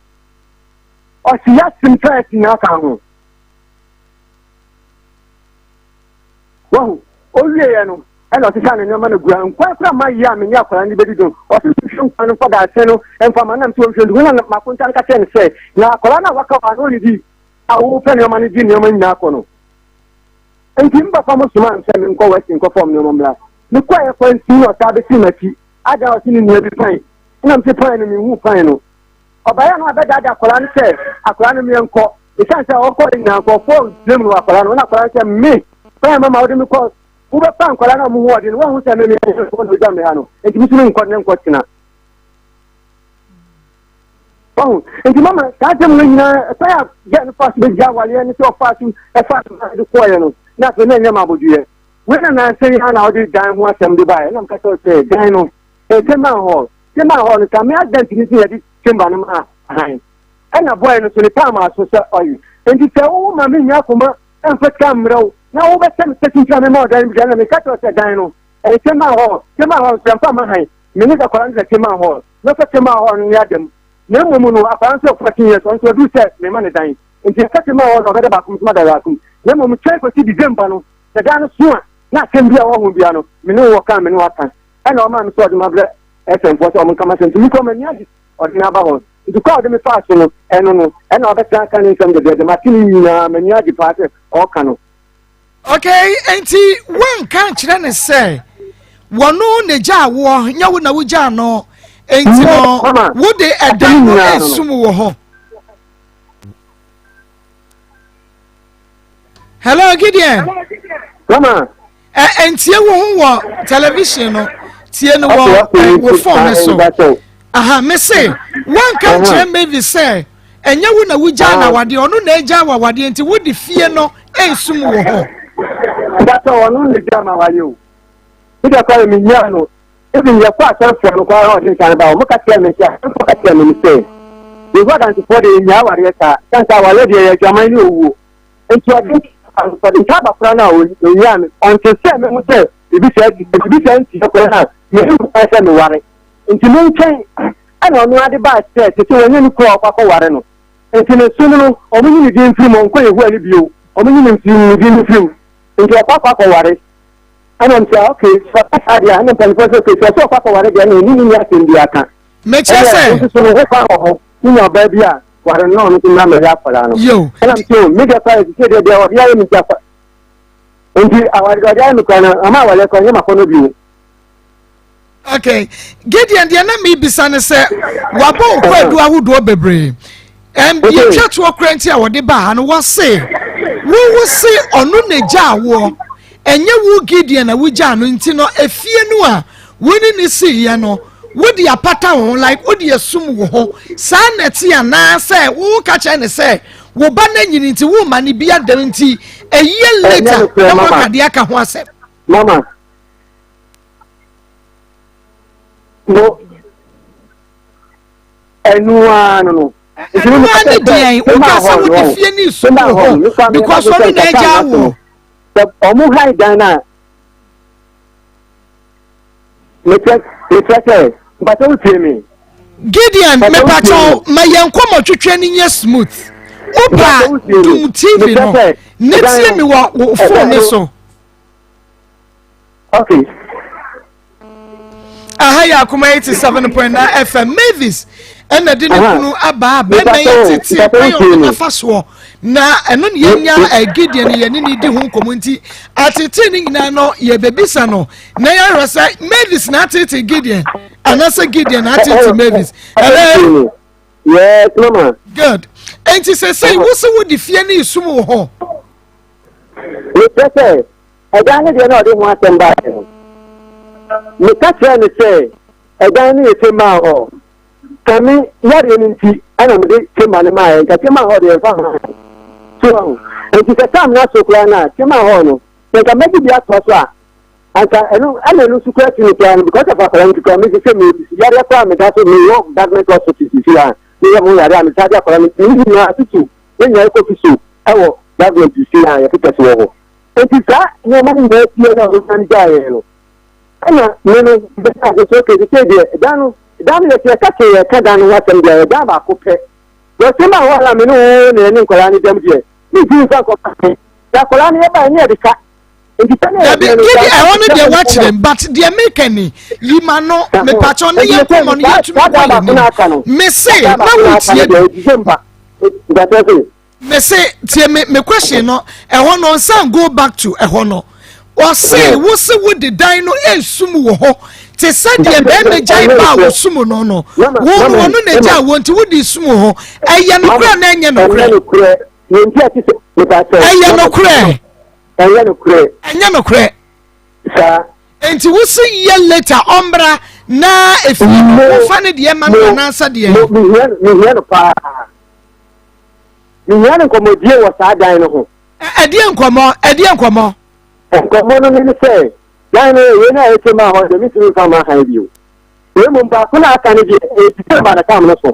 Ɔse yɛasem first nyinaa ka ho. Wahu? Owieɛ no, ɛna ɔsesa ne nneɛma no gua. Nkwan koraa ma yie a me ne akwadaa no bɛdi do. Ɔse nhwɛ nkwan no mfa dadesɛn no mfa ma nam sɛ ɔnhwɛ ndugu na makonta no ka kyerɛ no sɛ na akwadaa no a waka hɔ a na ɔnnidi a wopɛ nneɛma no di nneɛma nyinaa kɔ no. Nti me papa mo somaa me sɛ menkɔ West nkɔfa wɔn nneɛma mmra. Mekɔeɛ kwansin na ɔsan bɛsii m'akyi. Agya a ɔse ne nua bi pan. Ɛna mese pan no menhuu pan no. Ɔbaeɛ no abɛdaadaa akwadaa no sɛ akwadaa no meɛnkɔ. Ɛsiane sɛ ɔkɔɛ nyinaa nkurɔfoɔ blame no wɔ akwadaa no. Ɛna akwadaa no sɛ me pan mama wode me kɔ wobɛfa nkwadaa no a wɔn ho ɔden no wɔn ho sɛ me meɛnkɔ na ogya me ha no. Nti me nso menkɔ ne nkɔ tena. Wahu? Nti mama saa asɛm no nyinaa ɛkwan a gɛ no fa so bɛgya awareɛ ne sɛ ɔfaa so ɛfa no de kɔɔeɛ no na afei na ɛnyɛ ma abodwoeɛ. Wei na nansa yi ara na ɔde dan ho asɛm de baeɛ na meka kyerɛ sɛ dan no ɛyɛ chamber hall. Chamber hall no sɛ me advent no sɛ yɛde chamber no ma han ɛna bɔɛ no so ne time aso sɛ ɔye. Nti sɛ wowo ma mennya akoma ɛmfa sika mmerɛ wo na wobɛsɛ me sɛ kyinkyina me ma ɔdan no bi na meka kyerɛ sɛ dan no ɛyɛ chamber hall. Chamber hall nso yɛmfa ma han. Me ne akwadaa no sɛ chamber hall. Mɛfa Tema hɔ no ne ada mu. Na mmom no, akwadaa no nso yɛ 14 years, ɔno nso waduru sɛ mema no dan. Nti yɛka Tema hɔ no, ɔbɛda baako mu, nso mada baako mu. Na mmom twɛn kɔsi December no, sɛ dan no so a, na asɛm bi a ɛwɔ ho biara no, me ne wo wɔ ka a, me ne wo aka. Ɛna ɔmaa me sɛ ɔde mabrɛ SM foɔ sɛ wɔn nka m'asɛm. Nti me kura m'ani agye ɔde me aba hɔ. Nti kɔ a ɔde me faa so no, ɛno no, ɛna ɔbɛsan aka ne nsɛm dɛdɛɛdɛ. Mate ne nyinaa, m'ani agye paa sɛ ɔreka no. Okay, enti woanka nkyerɛ ne sɛ wɔno na gyaa woɔ, nyɛ wo na wogyaa no, enti no wode ɛdan no esum wɔ hɔ. Hello, Gideon. Mama. Ɛ ntie wo ho wɔ television no, tie no wɔ wo phone no so. Aha, me se, woanka nkyerɛ Mavis sɛ ɛnyɛ wo na wogyaa no awadeɛ, ɔno na agyaa wo awadeɛ nti wode fie no resum wo ho. Mpakyɛ ɔno na gyaa ma awadeɛ o. Me deɛ koraa menyaa no. Even yɛkɔ asɔrefoɔ no koraa na ɔde nsa no ba wɔn ka kyerɛ me sɛ asɔrefoɔ ka kyerɛ me no sɛ Yehowa Adansefoɔ deɛ yɛnyaa awareɛ saa sane sɛ awareɛ deɛ yɛ adwaman ne owuo. Nti ɔde ɔde nsa aba koraa no a ɔnyaa me ɔnte sɛ me ho sɛ biribi saa si biribi saa nsi koraa no a mehu kwan sɛ meware. Nti me nkyɛn ɛna ɔno ara de baa sɛ sese wɔnyɛ ne kunu a ɔkɔ akɔware no. Nti ne som no, wɔnyi ne din mfiri mu, ɔnkɔ Yehowa no bio, wɔnyi ne mfiri ne din mfiri mu. Nti ɔkɔ akɔ akɔware. Ɛna ɔm sɛ okay, sɛ ɔka saa deɛ a, ɛna mpanimfoɔ sɛ okay, sɛ ɔsɛ ɔkɔ akɔware deɛ ɛna ɛni ne ni asɛm bi aka. Mekyerɛ sɛ. Ɛna nso so no ho kwan wɔ hɔ, wonya ɔbaa bi a, ware no na ɔno nso mmra mmɛhwɛ akwadaa no. Yo. Ɛna m sɛ o, me deɛ koraa sese deɛ deɛ ɔde ayɛ me nti akwa. Nti aware deɛ ɔde ayɛ me koraa no, ama awareɛ koraa nyɛ makɔnɔ bio. Okay. Gideon deɛ na mebisa ne sɛ wabɔ wo kwaadu ahodoɔ bebree. Yɛtwa toɔ kora nti a wɔde baa ha no wɔse wowo se ɔno na gyaa woɔ ɛnyɛ wo Gideon na wogyaa no nti no efie no a wo ne ne siiɛ no wode apata wo ho like wode asum wo ho saa na ɛte anaasɛ wo ka kyerɛ ne sɛ wo ba no anyini nti wo ma ne bi adam nti ɛyɛ later na moaka deɛ aka ho asɛm. Mama, No, ɛnu ara no no. Ɛnu ara ne deɛn woka sɛ wode fie ne nsu wɔ hɔ because ɔno na agya awoɔ. Sɛ ɔmo han dan no a mekyerɛ mekyerɛ sɛ mpatɛ wotie me. Gideon mepatɛ ma yɛn nkɔmɔ twitwa no nyɛ smooth wopa dum tv no ne tie me wɔ wo phone ne so. Okay. Aha yɛ akoma 87.9 FM Mavis ɛna de ne kunu aba bɛrima yɛ tete kwan yɛ ɔde nafa soɔ na ɛno ne yɛnya eh, Gideon yɛne ne di ho nkɔmmɔ nti atete ne nyinaa no yɛbɛbisa no na yɛahwɛ sɛ Mavis na atete Gideon anaasɛ Gideon na atete Mavis. Hello. Yes, mama. Good. Enti sɛ sɛ wo sɛ wode fie ne esum wɔ hɔ. Mekyerɛ sɛ Ɛdan no deɛ na ɔde ho asɛm baeɛ no, meka kyerɛɛ no sɛ ɛdan no yɛ chamber hall. Ka me yareɛ no nti ɛna mede chamber no maaeɛ, nka chamber hall deɛ yɛmfa mmaa no. So wahu? Nti sɛ tam no aso koraa no a, chamber hall no, sɛ nka mɛgye bi atoa so a, anka ɛno ɛna ɛno nso koraa ti no koraa no because of akwadaa no nti koraa mesi sɛ mesisi yareɛ koraa meda so mewɔ government hospital sisi a meyɛ mo yareɛ a metaa de akwadaa no ne nyinaa tutu ne nyinaa kɔ fi so ɛwɔ government sisi a yɛpepɛ so wɔ hɔ. Enti saa nneɛma no nyinaa sie na ɔsan gyaa yɛn no, ɛna me no bɛka ase sɛ okay, sɛ deɛ dan no, dan no yɛsɛ yɛka sɛ yɛka dan no ho asɛm deɛ, ɛyɛ dan baako pɛ. Wɔse ma hɔ a me ne wo na yɛne nkwadaa no dam deɛ, mentumi mfa nkɔma he. Na akwadaa no yɛbaeɛ ne yɛde ka. Nti sɛdeɛ Dabi, yɛteɛ no, gidi saa ɛhɔ no deɛ sɛdeɛ woakyerɛ m but deɛ meka ni yi ma no mepakyɛw ne yɛ nkɔmmɔ no saa yɛtumi saa kɔ daa yɛ baako no aka nim no, mese saa daa na baako no aka no wotie deɛ, me ɛdi sɛ mpa. Mpakyɛw se. Mese tie me me question no ɛhɔ no nsan go back to ɛhɔ no ɔse wo se wo de dan no esum wɔ hɔ te sɛ deɛ bɛrima gyae ba a wɔsum no no wo no ɔno na gya wɔ nti wo de sum hɔ ɛyɛ nokorɛ na ɛnyɛ nokorɛ ɛyɛ nokorɛ ɛnyɛ nokorɛ nti wo se yɛ later ɔmbra na efie no wofa ne deɛ ma no anaasɛ deɛ mehia no paa Mehia no nkɔmmɔdie wɔ saa dan no ho. Ɛdeɛ nkɔmmɔ? Ɛdeɛ nkɔmmɔ? Nkɔmmɔ no ne sɛ, dan no, wei no a ɛtwa mu a hɔ deɛ mentumi mfa mma han bio. Na mmom baako no a aka no deɛ, ɛyɛ December na tam no so.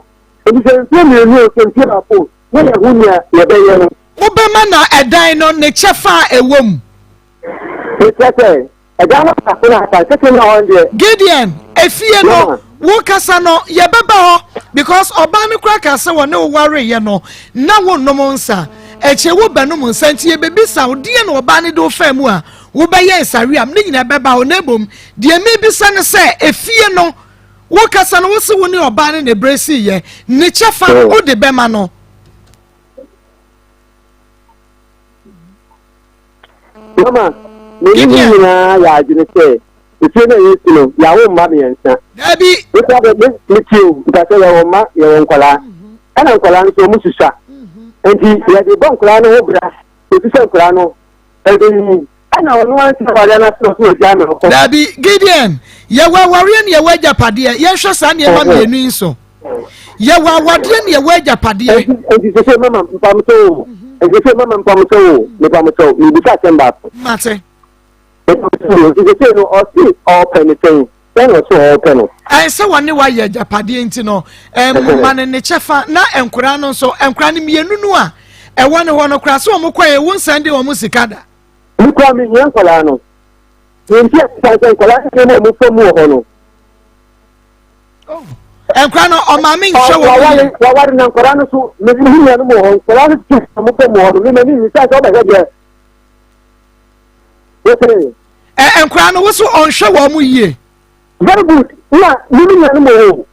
Nti sɛ mfeɛ mmienu o, sɛ mfeɛ baako o, na yɛahu nea yɛbɛyɛ no. Wobɛma no ɛdan no ne kyɛfa a ɛwɔ mu. Mekyerɛ sɛ, Ɛdan no asase no asa kɛkɛ na hɔ deɛ. Gideon, efie no, wo kasa no, yɛbɛba hɔ because ɔbaa no koraa kaa sɛ wɔne wo wareeɛ no, na wonnom nsa. Akyire wo bɛnom nsa nti yɛbɛbisa wo deɛ na ɔbaa no de wo faa mu a wobɛyɛ nsaweam ne nyinaa bɛba hɔ na mmom deɛ mebisa ne sɛ efie no, wo kasa no wo se wo ne ɔbaa no na ɛbrɛ siiɛ, ne kyɛfa no wode bɛma no. Mama, me ne ne nyinaa yɛ adwene sɛ efie no a yɛsi no, yɛawo mma mmiɛnsa. Dabi. Nsa bɛ me me tie o, nka sɛ yɛwɔ mma, yɛwɔ nkwadaa. Ɛna nkwadaa nso wɔn susua. Nti yɛde bɔ nkwadaa no ho bra kɔsi sɛ nkwadaa no ɛbɛnyin. Ɛna ɔno ansa awareɛ no ase na ɔsɛ ɔgyaa me hɔ. Dabi, Gideon, yɛwɔ awareɛ ne yɛwɔ agyapadeɛ. Yɛnhwɛ saa nneɛma mmienu yi nso. Yɛwɔ awadeɛ ne yɛwɔ agyapadeɛ. Nti sese mama mpamokyɛ o. Nti sese mama mpamokyɛ o. Mepamokyɛ o. Mebisa asɛm baako. Mate. Nti sese no ɔse ɔpɛ ne sɛn? Sɛn na ɔse ɔpɛ no? Ɛn sɛ wɔne wayɛ agyapadeɛ nti no, ɛma no ne kyɛfa na nkoraa no nso, nkoraa no mmienu no a ɛwɔ ne hɔ no koraa sɛ wɔn kɔɛ wo nsan de wɔn sika da. Me koraa mehia nkwadaa no. Deɛ nti a sɛ nkwadaa no nneɛma a wɔfa mu wɔ hɔ no. Nkwadaa no ɔmaame nhwɛ wɔn yie. Waware na nkwadaa no so me me nuanom wɔ hɔ nkwadaa no so wɔn fam wɔ hɔ no me m'ani nyi sɛ sɛ ɔbɛhwɛ deɛ. Wosɛ. Ɛ nkwadaa no woso ɔnhwɛ wɔn mu yie. Very good na me me nuanom wɔ hɔ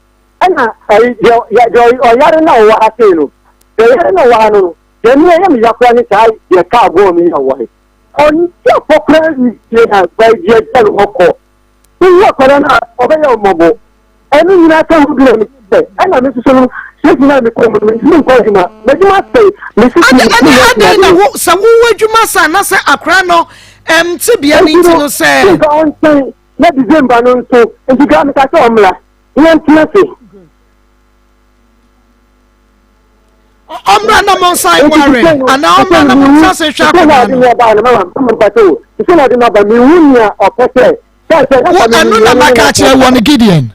ɛna ɛyi deɛ deɛ ɔyare na ɔwɔ ha sei no deɛ ɔyare na ɔwɔ ha no no deɛ mi ɛyɛ mi yakora ne saa deɛ kaa bɔɔ mi yɛ ɔwɔ he ɔnyɛ fɔ koraa ntie na baabi agya no hɔ kɔ. Wohu akwadaa no a, ɔbɛyɛ wo mmɔbɔ. Ɛno nyinaa ka ho bi na mete sɛ, ɛna me nso no, sisi no a mekɔ mu no, mentumi nkɔ adwuma. M'adwuma asɛe. Me sisi Adɛn mentumi nyɛ adɛn na asuadeɛ. wo sɛ wowɔ adwuma sa na sɛ akwadaa no ɛm tebea no Enti nti no, no sɛ. nka ɔnkyɛn na December no nso, nti gaa meka sɛ ɔmmra na yɛntena ase. Ɔmmra na mo nsan nware anaa ɔmmra na mo nsa se hwɛ akwadaa no. Wo ɛno na maka akyerɛ wɔ no Gideon.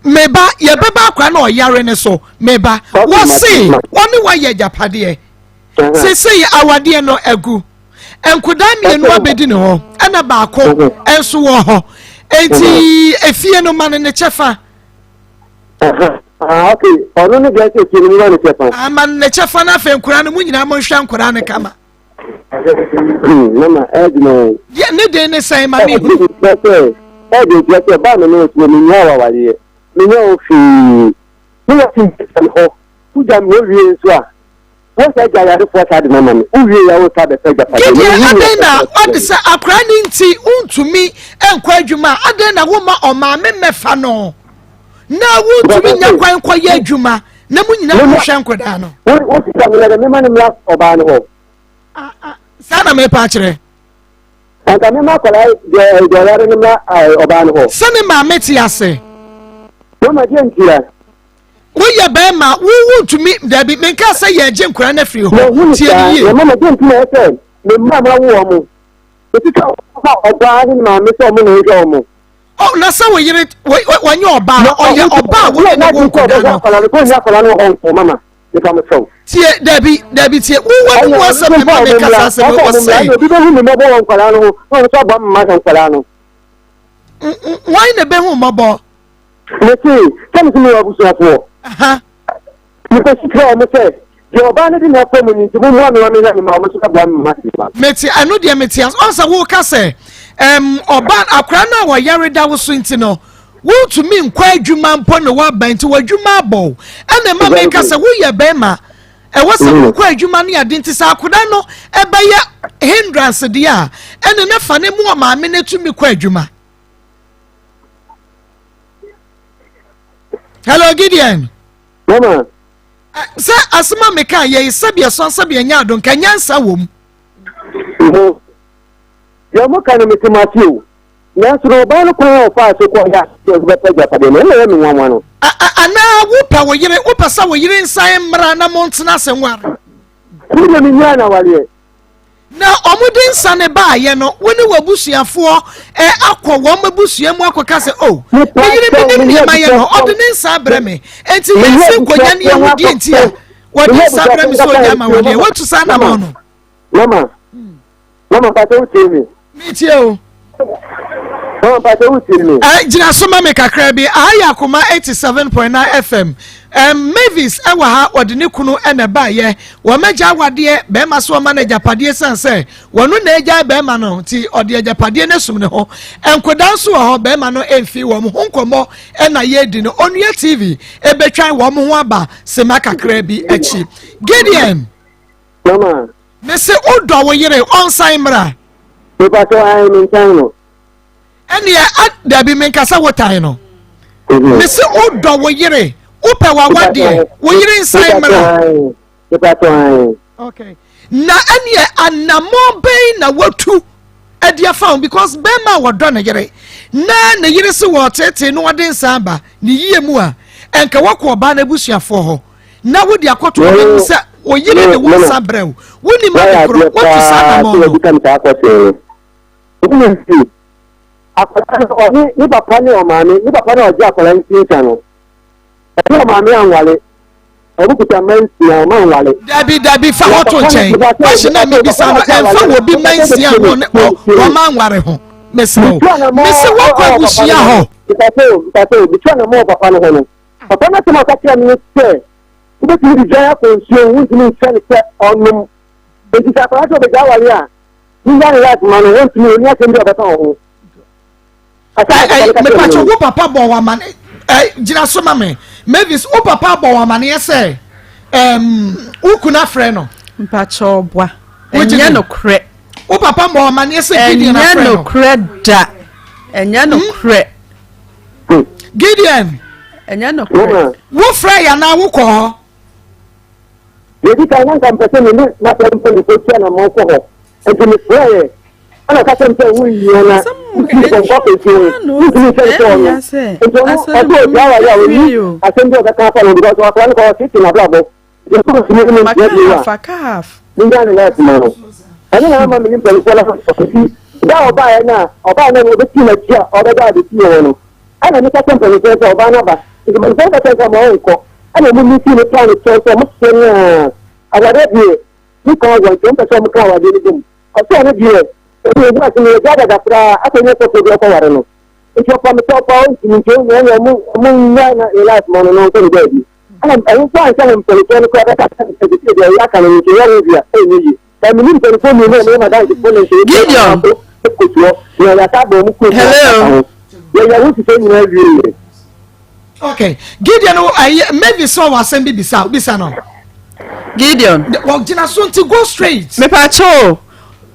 Meba yɛbɛba akwadaa na ɔyare ne so meba wɔse wɔne wɔayɛ agyapadeɛ sese awadeɛ no agu nkodaa mmienu abɛdi ne hɔ ɛna baako nso wɔ hɔ enti efie no ma no ne kyɛfa. Ah, okay. Ɔno ne deɛ sɛ fie no mu ma ne kyɛfa. Ah, ma ne kyɛfa no afei nkwadaa no mu nyinaa mo nhwɛ nkwadaa no kama. Hmm, mama ɛdi no. Deɛ ne den ne sɛn ma mi hu. Ɛdi ntia sɛ ɛdi ntia sɛ baa mi ne osuo mi nya awawareɛ mi nya o fii mi wɔ fi hɔ wogya mi hɔ wie nso a. Wo sɛ gya yarefoɔ saa de no ama me. Wo wie ya wo sa bɛpɛ agyapadeɛ. Gideon adɛn na ɔde sɛ akwadaa no nti wontumi nkɔ adwuma a adɛn na woma ɔmaame mmɛfa no na wontumi nya kwan nkɔyɛ adwuma na mo nyinaa mohwɛ nkwadaa no. Wo sika meyɛ dɛ mema no mmra ɔbaa no hɔ. Saa na mepa akyerɛ. Anka mema akwadaa deɛ deɛ ɔyare no mmra ɔbaa no hɔ. Sɛ ne maame te ase. Mama deɛ ntia. Woyɛ bɛrima wo wontumi dabi menka sɛ yɛgye nkwadaa no afiri hɔ tie ne yie. Mama deɛ nti na ɛsɛ me mma ma wo wɔn ɛsika ɔba ɔbaa ne maame sɛ ɔmo na ɛhwɛ ɔmo. Oh, na sɛ wo yere wɔnyɛ ɔbaa ɔyɛ ɔbaa wo ne ne wo nkwadaa no. Tie dabi dabi tie wo wɔ ne mu asɛm ne ma me kasa asɛm wɔ sɛ. Obi bɛ hu mi mɔbɔ wɔ nkwadaa no ho na ɔno nso abɔ mma hwɛ nkwadaa no. Wɔn na bɛ hu mɔbɔ. Mese, sɛ mese mewɔ abusuafoɔ. Mekɔsu kyerɛɛ wɔn sɛ, Deɛ ɔbaa no de me afa mu no nti, mommoa me ma mennya me mma, wɔn nso bɛboa me ma mate me mma. Mete, ɛno deɛ mete ase. Ɔn sɛ woka sɛ, ɛm, ɔbaa, akwadaa no a ɔyare da wo so nti no, wontumi nkɔ adwuma mpo na woaba nti w'adwuma abɔ wo. Ɛna ɛma meka sɛ woyɛ bɛrima, ɛwɔ sɛ mm. wokɔ adwuma ne ade nti sɛ akwadaa no ɛbɛyɛ hindrance deɛ a, ɛne ne fa ne mu ɔmaame no tumi kɔ adwuma. Hello, Gideon. Mama. Sɛ asɛm a meka yɛ yi sɛbi ɛsɔn sɛbi ɛnyɛ ado nka nyansa wɔ mu. Deɛ mo ka no mete mo ase o. Nanso no ɔbaa no kwan a ɔfaa so kɔ yɛ asɛ ɔde bɛpɛ agyapadeɛ no ɛna ɛyɛ me nwanwa no. Anaa wopɛ wo yere wopɛ sɛ wo yere nsan mmra na mo ntena ase nware. Me deɛ menyaa no awareɛ. Na wɔde nsa no baeɛ no, wo ne w'abusuafoɔ eh, akɔ wɔn abusua mu akɔka sɛ, o, oh, me yere menim nea mayɛ no, ɔde ne nsa abrɛ me. Enti yɛnsi nkonnwa ne yɛhu deɛ nti a wɔde nsa abrɛ me sɛ ɔnya ma wadeɛ. Woatu saa anamɔn no? Mama, mama, mpakyɛ wotie me? Metie o. Mama, mpakyɛ wotie me? Eh, gyina so ma me kakra bi. Aha yɛ Akoma 87.9 FM. Um, Mavis ɛwɔ ha, ɔde ne kunu ɛna ɛbaayɛ. Wɔn agya awadeɛ, bɛrima so ɔma no agyapadeɛ san sɛ wɔn na agyae bɛrima no nti ɔde agyapadeɛ no asum ne ho. Nkodaa nso wɔ hɔ, bɛrima no mfi wɔn ho nkɔmmɔ ɛna yɛredi no. Onua TV ɛbɛtwan wɔn ho aba sema kakra bi akyi. Gideon. Mama. Mese wodɔ wo yere ɔnsan mmra. Mepatɔ ae mentan no. Ɛneɛ a dabi menka sɛ wotan no. Mhm. Mese wodɔ wo yere wopɛ wawadeɛ wo yere nsan mmra. Mepatɔ ae. Okay. Na ɛneɛ anammɔn bɛn na watu ɛde afa ho because bɛrima a wɔdɔ ne yere na ne yere se wɔteetee no ɔde nsan ba ne yie mu a ɛnka wɔkɔ ɔbaa no abusuafoɔ hɔ. na wode akɔto wɔn anim sɛ oyere de wo nsa brɛ wo wonim ade korɔ wotu saa anamɔn no. Akwadaa no ɔne ne papa ne ɔmaame ne papa na ɔgye akwadaa no ti nsa no ɔne ɔmaame anwale ɔmo kuta mma nsia ɔmo anwale. Dabi dabi fa hɔ to nkyɛn question na mebisa no ɛnfa wɔ bi mma nsia ho ne wɔn anware ho mesrɛ wo mese wɔkɔ abusua hɔ. Mpatɛ o mpatɛ o bitu anamɔ wɔ papa no ho no. Papa no asɛm a ɔka kyerɛɛ me ne sɛ, Wobɛtumi de dwan akɔ nsuo mu, wontumi nhyɛ no sɛ ɔnnom. Enti sɛ akwadaa sɛ ɔbɛgya aware a, mongya ne life ma no, wɔntumi, ɔnni asɛm bi a ɔbɛka wɔ ho. Mepatwo wo papa bɔ wɔ amane gyina so ma me Mavis wo papa bɔ wɔ amaneɛ sɛ wo kunu afrɛ no. Mpakyɛ ɔboa ɛnyɛ nokorɛ. Wo papa bɔ wɔ amaneɛ sɛ Gideon afrɛ no. Ɛnyɛ nokorɛ da ɛnyɛ nokorɛ. Gideon. Ɛnyɛ nokorɛ. Wofrɛ yɛ anaa wokɔ hɔ? Deɛ ɛdi kan na nka mpɛ sɛ me ne m'asɔre mpanimfoɔ tua na mɔkɔ hɔ. Nti mefrɛ yɛ. Ɛna ɔka kyerɛ me sɛ wonhia na wotumi pɔnkɔ akɔntuo no. Wontumi nhyɛ no sɛ ɔno. Nti ɔno ɔsɛ ɔgya aware a ɔnni asɛm bi a ɔbɛka afa no because akwadaa no kɔ ɔtete n'abrabɔ. Menya ne life ma no. Ɛno na ama me ne mpanimfoɔ no akɔsi. Da a ɔbaeɛ no a ɔbaeɛ no a ɔbɛsi m'akyi a ɔbɛda abɛsi hɔ no, ɛna meka kyerɛ mpanimfoɔ sɛ ɔbaa no aba. Nti mpanimfoɔ no ka kyerɛ sɛ ma ɔnkɔ. Ɛna ɔmo miti no kaa no kyɛw sɛ ɔmo kyerɛ no a awadeɛ deɛ ne kɔn wɔ nti ɔmo pɛ sɛ ɔmo ka awadeɛ no bom. Ɔsɛ ɔno deɛ ɛdi ebu ase no yɛgya dada koraa afei nyɛ sɔfoɔ bi ɔkɔware no. Nti ɔpa me kyɛw paa ɔntumi nti ɔnyɛ ɔmo ɔmo nya na life ma no na ɔnkɔ ne baabi. Ɛna ɛho mpo ansa na mpanimfoɔ no koraa bɛka sɛ sɛ deɛ ɔyɛ aka no no nso yɛ ho bi a ɛnyɛ yie. Na menim mpanimfoɔ mmienu a wɔyɛ m'adansefoɔ na nso Gideon. Kotoɔ na yɛasa abɔ wɔn kuo Hello. ho. Yɛyɛ ho hyehyɛ nyinaa wie yɛ. Okay. Gideon, ɛyɛ Mavis sɛ ɔwɔ asɛm bi bisa, bisa no. Gideon. Wɔgyina so nti go straight. Mepatwo o,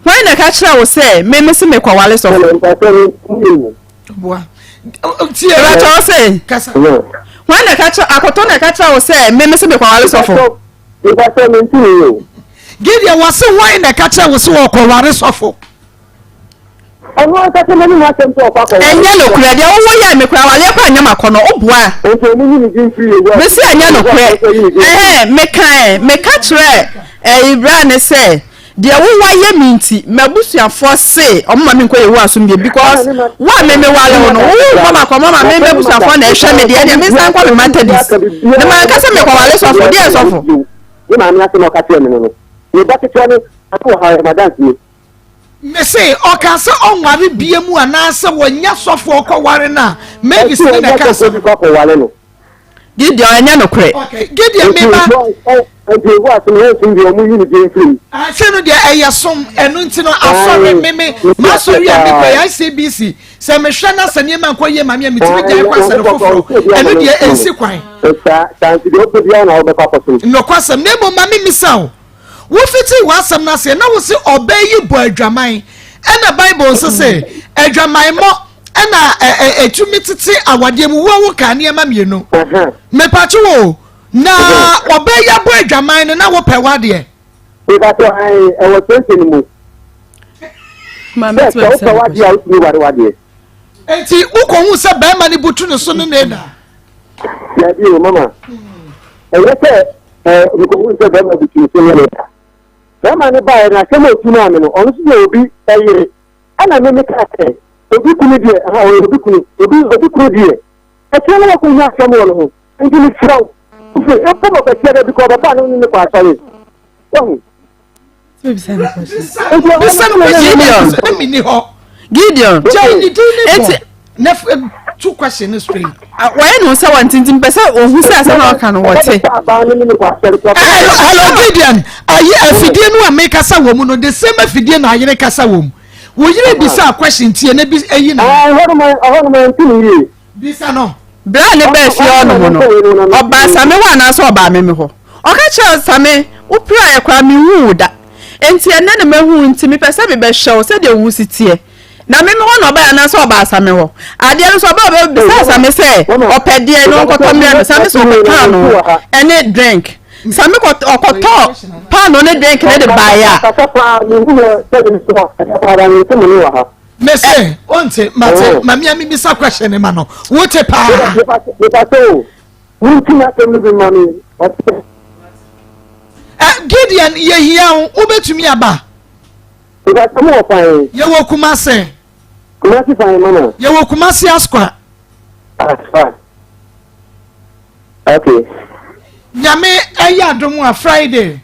hwan na ɛka kyerɛ wo sɛ me me se mekɔware sɔfo? Boa. Tie. Mepatwo wo se. Kasa. Hwan na ɛka kyerɛ akoto na ɛka kyerɛ wo sɛ me me se mekɔware sɔfo? Mepatwo me ntumi o. Gideon wɔse hwan na ɛka kyerɛ wo sɛ wɔkɔware sɔfo? Ɔno ankasa n'anim asɛm sɛ ɔkɔ akɔware. Ɛnyɛ nokorɛ, deɛ wowɔ yɛ me koraa awareɛ koraa nyɛ m'akɔnnɔ, woboa. Nti ɔmo nyi ne din mfiri Yehowa. Mese ɛnyɛ nokorɛ, ɛhɛn, mekae, meka kyerɛɛ ɛyi bra no sɛ, deɛ wowɔ ayɛ me nti, m'abusuafoɔ se ɔmo ma menkɔ Yehowa som bio because wo a me meware wo no, wo mmɔ m'akɔmmɔ ma me m'abusuafoɔ na ɛhwɛ me deɛ, ɛneɛ mensan nkɔ me Methodist, na manka sɛ mekɔware sɔfo, deɛ sɔfo? Ne maame asɛm a ɔka kyerɛɛ me no no, ne ba ketewa no, ɔno wɔ ha, ɔyɛ m'adanseɛ. Mese ɔkaa sɛ ɔnware bia mu anaasɛ wɔnya sɔfo ɔkɔware no a, Mavis ne na ɛka asɛm. Kɔware no. Gideon, ɛnyɛ nokorɛ. Okay, Gideon me ba. Nti ewu ase no yɛn som deɛ ɔmo yi ne din firi mu. Ahwɛ no deɛ ɛyɛ som ɛno nti no asɔre me me m'asɔre a mekɔ yɛ ICBC sɛ mehwɛ na sɛ nneɛma nkɔ yie ma me a metumi gyae kɔ asɔre foforɔ ɛno deɛ ɛnsi kwan. Saa saa nti deɛ ɔpɛ biara na ɔbɛkɔ akɔsom. Nokwasɛm na mmom ma me mmisa wo wofiti w'asɛm no aseɛ na wo se ɔbaa yi bɔ adwaman ɛna Bible nso se adwamanmmɔ ɛna ɛtumi tete awadeɛ mu wo wo ka nneɛma mmienu mepakye wo na ɔbaa yi abɔ adwaman no na wopɛ w'adeɛ. Mepatɔ ɛwɔ sɛnse no mu. Sɛ sɛ wopɛ w'adeɛ a wotumi ware w'adeɛ. Nti wokɔhu sɛ bɛrima no butu ne so ne ne na. Dabi o mama. Ɛyɛ sɛ ɛɛ mekɔhu sɛ bɛrima butu ne so ne ne na. Bɛrima no baeɛ no asɛm a ɔtu maa me no ɔno nso yɛ obi ɛyere. Ɛna me mekaa sɛ obi kunu deɛ ɛha ɔyɛ obi kunu obi obi kunu deɛ ɛkyerɛ no wakɔhu asɛm wɔ ne ho. Nti mesrɛ wo, firi mpo ma kwasia da bi kɔ ɔbɛba a ne ne kɔ asɔre. Wahu? Bisa no question na menni hɔ. Gideon. Gyae ne din ne bɔ. Na to question no straight. Wɔyɛ ne ho sɛ wɔnte nti mpɛ sɛ ohu sɛ asɛm a ɔka no wɔte. Hello Gideon, ayi afidie no a mekasa wɔ mu no the same afidie na ayere kasa wɔ mu. Wo yere bisa question tie na bi eyi na. Ɛhɔ nom ɛhɔ nom ɛnti ne yie. Bisa no. Berɛ a ne baa fie hɔ nom no, ɔbaa Same hɔ anaasɛ ɔbaa me me hɔ? Ɔka kyerɛɛ Same, Wo piraeɛ koraa menhuu wo da. Enti ɛnnɛ na mahu wo nti mepɛ sɛ mebɛhwɛ wo sɛdeɛ wo ho si teɛ. Na me me hɔ na ɔbaeɛ anaasɛ ɔbaa Same hɔ? Adeɛ no nso ɔbaa ɔbɛbisaa Same sɛ ɔpɛ deɛn na ɔnkɔtɔ mmrɛ no. Same nso ɔpɛ paanoo ne drink. Same kɔ ɔkɔtɔɔ paanoo ne drink no de baeɛ a. Mese wonte mate ma mea mebisa question ne ma no wote paa. Gideon yɛhia wo wobɛtumi aba. Yɛwɔ Kumase. Yɛwɔ Kumase Asqua. Okay. Nyame ɛyɛ adom a Friday.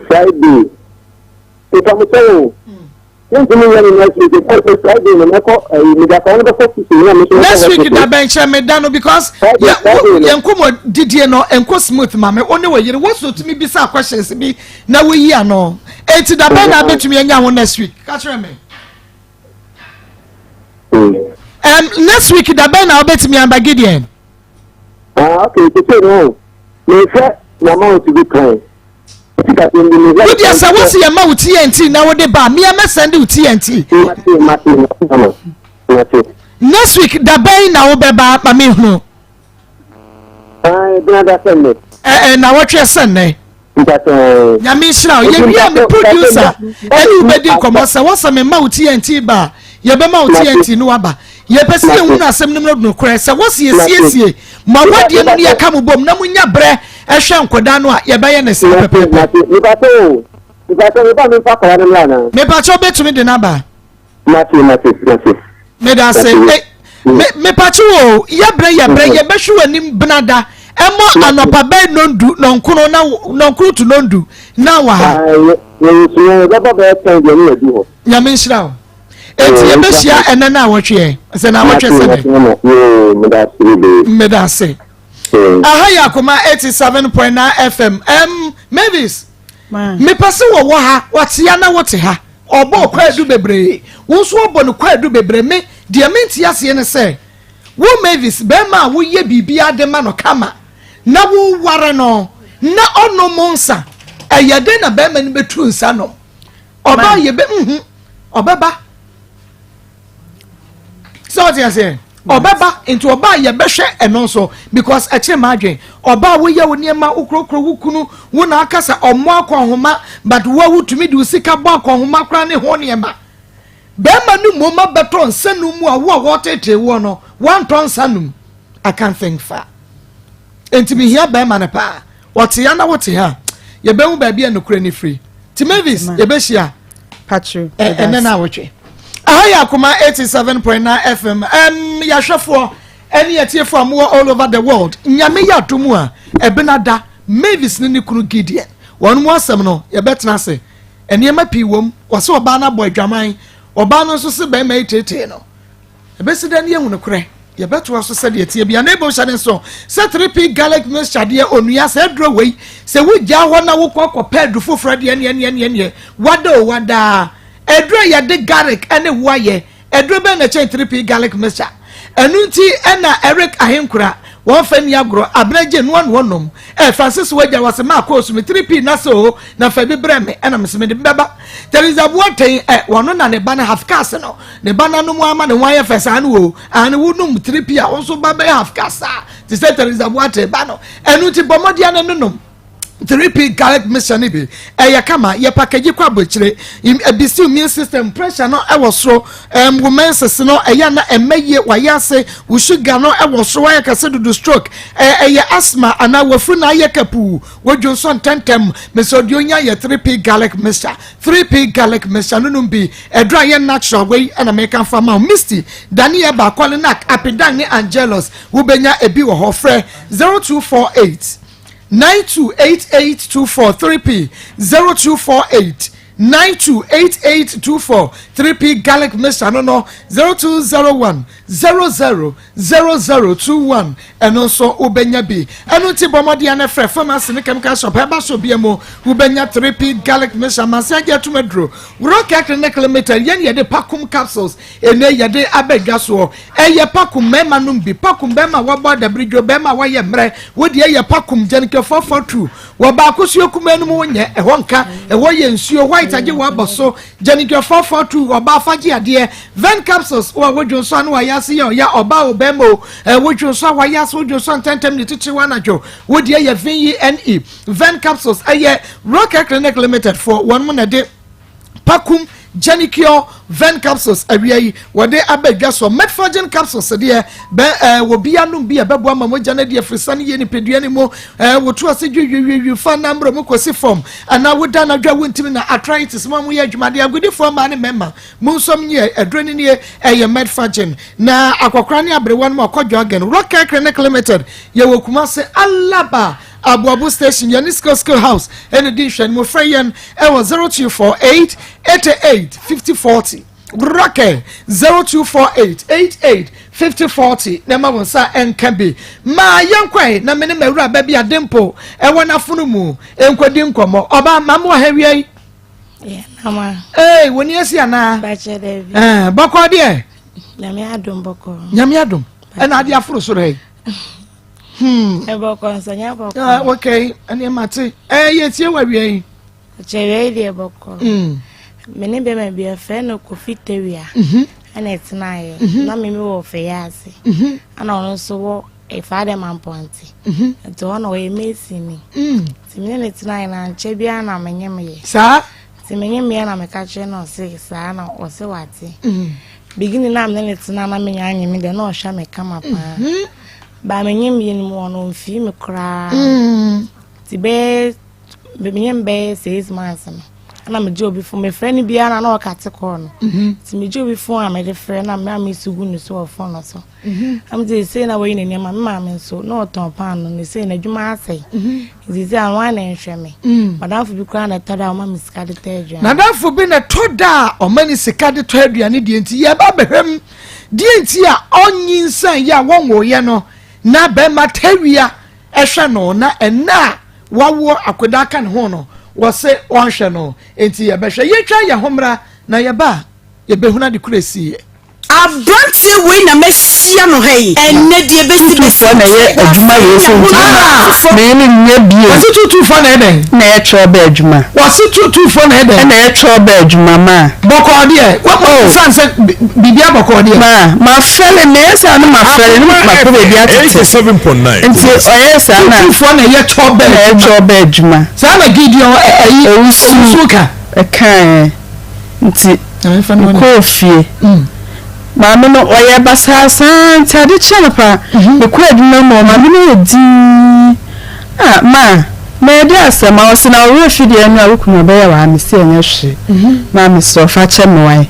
Friday. Nkamokyɛ o. Mentumi nyɛ no next week because sɛ Friday no mɛkɔ ɛyi mede akɔla no bɛkɔ sukuu na me nso mɛkɔ Next week hospital. da bɛn kyerɛ me da no because Friday yɛ Friday no. yɛn nkɔmɔ didie no nkɔ smooth ma me wo ne wo yere wo so tumi bisa questions bi na woyi ano eti da bɛn na abɛtumi anya ho next week ka kyerɛ me. Um, next week da bɛn na wobɛtumi aba Gideon? Ah, okay, sese no, mehwɛ na amount bi kan. Wo deɛ sɛ wo si yɛ ma wo TNT na wo de ba mia mɛ send wo TNT. Next week da bɛn na wo bɛ ba ma mi hunu. Ɛɛ na wɔtwe sɛ nnɛ. Nyame nhyira wo. Yɛwie a me producer ɛne wo bɛdi nkɔmmɔ sɛ wɔsɛ me ma wo TNT ba a yɛbɛma wo TNT no waba. Yɛpɛ sɛ yɛhunu asɛm no mu nokorɛ sɛ wɔsɛ yɛsiesie mo awadeɛ no ne yɛka mo bom na monya berɛ ɛhwɛ nkɔdaa no a yɛbɛyɛ ne saa pɛpɛpɛ. Mepakyɛ wobɛtumi de no aba. Meda ase. Mepakye wo yɛbrɛ yɛbrɛ yɛbɛhwe w'anim benada ɛmɔ anɔpa bɛyɛ nondu nɔnkono na nɔnkono to nondu na wɔ ha. Nyame nhyira wo. Eti yɛbɛhyia ɛnɛ na awɔtwe sɛ na awɔtwe sɛ dɛ. Meda ase. Aha yɛ Akoma 87.9 FM. Um, Mavis, mepɛ sɛ wɔwɔ ha, wɔte na wote ha. Ɔbɔ kwaadu bebree. Wo nso ɔbɔ no kwaadu bebree. Me, deɛ mente aseɛ ne sɛ, wo Mavis, bɛrima a woyɛ biribiara de ma no kama, na woware no, na ɔnom nsa, ɛyɛ den na bɛrima no bɛtu nsa nom. Ɔbaa yɛ bɛ, mhm, ɔbɛba. Sɛ ɔte aseɛ? Ɔbɛba nti ɔbaa yɛbɛhwɛ ɛno nso because ɛkyerɛ m'adwen. Ɔbaa woyɛ wo nneɛma wokorokoro wo kunu wo na aka sɛ ɔmmɔ akɔnhoma but wo a wotumi de wo sika bɔ akɔnhoma koraa ne ho nneɛma. Bɛrima no mmom abɛtɔ nsa num mu a wo a wɔtetee woɔ no woantɔ nsa num. I can't think far. Nti mehia bɛrima no paa. Ɔte ha na wote ha. Yɛbɛhu baabi a nokorɛ no firi. Ti Mavis yɛbɛhyia. Ɛnɛ na awɔtwe. Aha yɛ Akoma 87.9 FM. Um, yɛahwɛfoɔ ɛne yɛtiefoɔ a mowɔ all over the world. Nyame yɛ adom a ɛbena da Mavis ne ne kunu Gideon. Wɔn mu asɛm no yɛbɛtena ase. Nneɛma pii wom. Wɔsɛ ɔbaa no abɔ adwaman. Ɔbaa no nso se bɛrima yi teetee no. Ɛbɛsi dɛn ne yɛhu nokorɛ? Yɛbɛtoa so sɛdeɛ ɛteɛ biara. Na mmom hyɛ ne nso sɛ 3P garlic mixture deɛ onua sɛ aduro wei sɛ wogyaa hɔ na wokɔ kɔpɛ adu foforɔ deɛ neɛ neɛ neɛ neɛ wada o wadaa aduro a yɛde garlic ne wo ayɛ aduro bɛn na ɛkyɛn 3P garlic mixture ɛno nti ɛna Eric Ahenkura wɔn fɛ ni agorɔ abena gye noa noa nom ɛ Francis wagya wɔse maa kɔɔ so me 3P na sɛ o na fa bi brɛ me ɛna mese mede bɛba Teresa Boateng ɛ wɔno na ne ba no half cast no ne ba no anom ama ne ho ayɛ fɛ saa no o Aane wo nom tiri a wo nso ba bɛyɛ half caste a te sɛ Teresa Boateng ba no ɛno nti bɔ mmɔden ne nom 3P garlic mixture no bi ɛyɛ kama yɛ package kɔ abɔkyire ebisi immune system pressure no ɛwɔ soro ɛm wo menses no ɛyɛ na ɛmɛ yie wayɛ ase wo sugar no ɛwɔ soro wayɛ kɛse dodo stroke ɛyɛ asthma anaa wafuru na ayɛ kapuu wodwo nso ntɛntɛm mesɛ ɔde onya yɛ 3P garlic mixture 3P garlic mixture no nom bi Aduru a ɛyɛ natural wei na meka fa ma wo. Misty, Danieba, Kolinak, Apidan ne Angelus, wobɛnya ebi wɔ hɔ. Frɛ 0248 928824 3P 0248 928824 3P garlic mixture no no 0201 00 0021 ɛno nso wobɛnya bi. Ɛno nti bɔ mmɔden na frɛ pharmacy ne chemical shop ɛba so bia mu wobɛnya 3P garlic mixture manse agye atum aduro. Rocket Clinic Limited yɛn yɛde Pakum capsules ɛnɛ yɛde aba dwa soɔ. Ɛyɛ Pakum mmarima nom bi. Pakum bɛrima wabɔ adabiridwo bɛrima wayɛ mmerɛ wo deɛ yɛ Pakum gyanikɛ 442 wɔ baako so kumaa no mu wonyɛ ɛhɔ nka ɛhɔ yɛ nsuo white agye wɔ abɔ so gyanikɛ 442 ɔbaa fa gye adeɛ Ven capsules wɔ wodwo nso ano wayɛ ase yɛ ɔya ɔbaa o bɛrima o wodwo nso a wayɛ ase wodwo nso ntɛntɛm ne titiri wɔ anadwo wo deɛ yɛ VENE Ven capsules ɛyɛ Rocket Clinic Limited foɔ wɔn mo na ɛde Pakum Genicure Ven capsules awia yi wɔde aba dwa soɔ. Metforgen capsules deɛ bɛ ɛɛ wɔ bi anom bi a ɛbɛboa ma mogya no adi afirisa no yie nipadua no mu ɛɛ woto ase dwiwwiwwiwi fa na mmerɛ mu kɔsi fam anaa woda anadwo a wontumi na arthritis mu a moyɛ adwuma deɛ agodifoɔ mmaa ne mmarima mu nsom nyɛ aduro no nie ɛyɛ Metforgen na akɔkora ne aberewa no mu akɔ jogging. Rock Clinic Limited yɛwɔ Kumase Alaba Aboabo station yɛne Skill Skill House ɛna di nhwɛne mu frɛ yɛn ɛwɔ 0248 88 50 40 Rocket 0248 88 50 40 na ɛma wɔn nsa ɛnka bi ma yɛnkɔe na me ne m'awura ba bi adempo ɛwɔ n'afono mu nkɔdi nkɔmmɔ ɔba ma mo ha wia yi ee wɔn ni asi anaa ɛɛ bɔkɔ deɛ nyame adom bɔkɔ nyame adom ɛna ade aforo soro yi. Hmm. Ɛbɔkɔ nso nyɛ bɔkɔ. Ah, okay. Ɛne mate. Ɛɛ yɛ tie wɔ awia yi. Ɔkyɛ awia yi deɛ bɔkɔ. Mm. Me ne bɛma bi ɛfrɛ no Kofi Tawia. Mhm. Ɛna ɛtenaeɛ. Mhm. Na me me wɔ fɛyɛ ase. Mhm. Ɛna ɔno nso wɔ ɛfa dɛ mampɔnte. Mhm. Nti hɔ na ɔyɛ mesi ni. Mm. Nti me ne ne tenaeɛ na nkyɛ biara na menye me yɛ. Saa. Nti menye me yɛ na meka kyerɛ no ɔse saa na ɔse wate. Mm. Beginning na me ne ne tena na menya anye me deɛ na ɔhwɛ me kama paa. Mhm. Ba menyem yɛ no mu ɔno mfii me koraa. Mm. Nti bɛyɛ menyem bɛyɛ six months no ɛna megye obi fon mefrɛ no biara na ɔka te kɔɔ no mhm. nti megye obi fon a mede frɛ na mea mesi gu no so wɔ fon no so mhm. na mede sei na wɔyi ne nneɛma me maame nso na ɔtɔn paano ne sei n'adwuma asɛe mhm. nti sɛ wɔn na nhwɛ me mm. madamfo bi koraa na ɛtɔ da a ɔma me sika de tɔ aduane nadamfo bi na ɛtɔ da a ɔma ne sika de tɔ aduane deɛ nti yɛba bɛhwɛ mu Deɛ nti a ɔnyinsɛn yɛ a wɔnwoeɛ no, na bɛrima tawia hwɛ no, na ɛnna a wawoɔ akwadaa ka ne ho no, wɔse ɔnhwɛ no. Enti yɛbɛhwɛ. Yɛntwa yɛn ho mmra, na yɛba a, yɛbɛhunu ade korɔ ɛsiiɛ. Abranteɛ wei na mahyia no ha yi ɛnɛ deɛ bɛsi bɛsi. Tutufoɔ na ɛyɛ adwuma wei so nti ah! me ne nyɛ bio. Wɔsi tutufoɔ na ɛyɛ dɛn? Na ɛyɛ twɛw bɛ adwuma. Wɔsi tutufoɔ na ɛyɛ dɛn? Ɛna ɛyɛ twɛw bɛ adwuma maa. Bɔkɔɔ deɛ Oh. San sɛ biribi abɔkɔɔ deɛ. Ma ma fɛle me yɛ saa no ma fɛle no ma kɔ baabi atete. Nti ɔyɛ saa na. Tutufoɔ na ɛyɛ twɛw bɛ adwuma. Na ɛyɛ twɛw bɛ adwuma. Saa na Gideon ɛyi owusu ka. Ɛkaeɛ nti mekɔɔ fie. Maame no ɔyɛ basaa saa nti ade kye anɔpa mekɔ adwuma mu a maame no yɛ dinn. Ah ma ma ɛde asɛm a ɔse na wo werɛ fi deɛ ɛno a wo kunu ɔbɛyɛ wo a mese ɛnyɛ hwee ma mesrɛ wo fa kyɛ me wae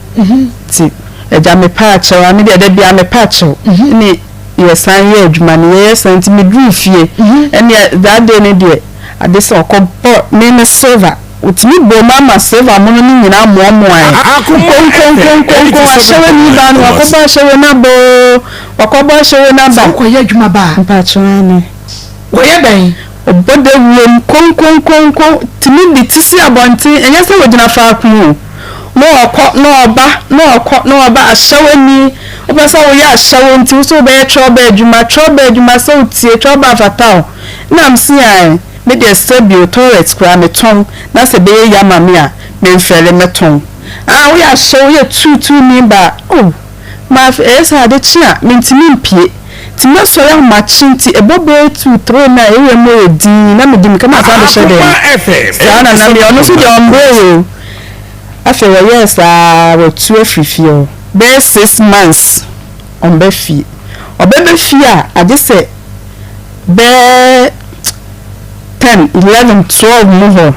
nti agya mepɛ akyɛw a medeɛ da biara mepɛ akyɛw ne yɛsan yɛ adwuma no yɛyɛ saa nti meduru fie ɛneɛ that day no deɛ ade sɛ ɔkɔ bɔ me me silver Otumi bɔɔ mu ama silver mono no nyinaa moamoae. Konkonkonkonkon, ahyɛwani baa no, wakɔbɔ ahyɛwani aba oo, Wakɔbɔ ahyɛwo no aba. Sɛ wokɔyɛ adwuma ba a. Mpakyɛw aane. Wɔyɛ dɛn? Ɔbɔ dawuro mu konkonkonko tumi de ti si abɔnten, ɛnyɛ sɛ ɔgyina faako o, na ɔkɔ na ɔba na ɔkɔ na ɔba, ahyɛwo ni, wopɛ sɛ woyɛ ahyɛwo nti wo sɛ wobɛyɛ trɔba adwuma, trɔba adwuma sɛ wotie, trɔba mfata wo, ɛna mese ae, me deɛ sɛbio toilet koraa metɔn na sɛ ɛbɛyɛ yie ama me a memfɛre mɛtɔn, ah woyɛ ahyɛwo woyɛ tuutuuni ba a oh. Ma afei ɛyɛ sɛ ade kye a, mintumi mpue. Nti mɛsɔre ahomakye nti ɛbɔ bɛyɛ tuu tree no a area mu yɛ dinn na medi mmirika masan abɛhyɛ dan mu. Saa na na meyɛ. Ɔno nso deɛ ɔmbrɛe o. Afei wɔyɛɛ saa ara watu afiri fie hɔ. Bɛyɛ 6 months ɔmba fie. Ɔbɛba fie a agye sɛ bɛyɛ 10, 11, 12 mu hɔ.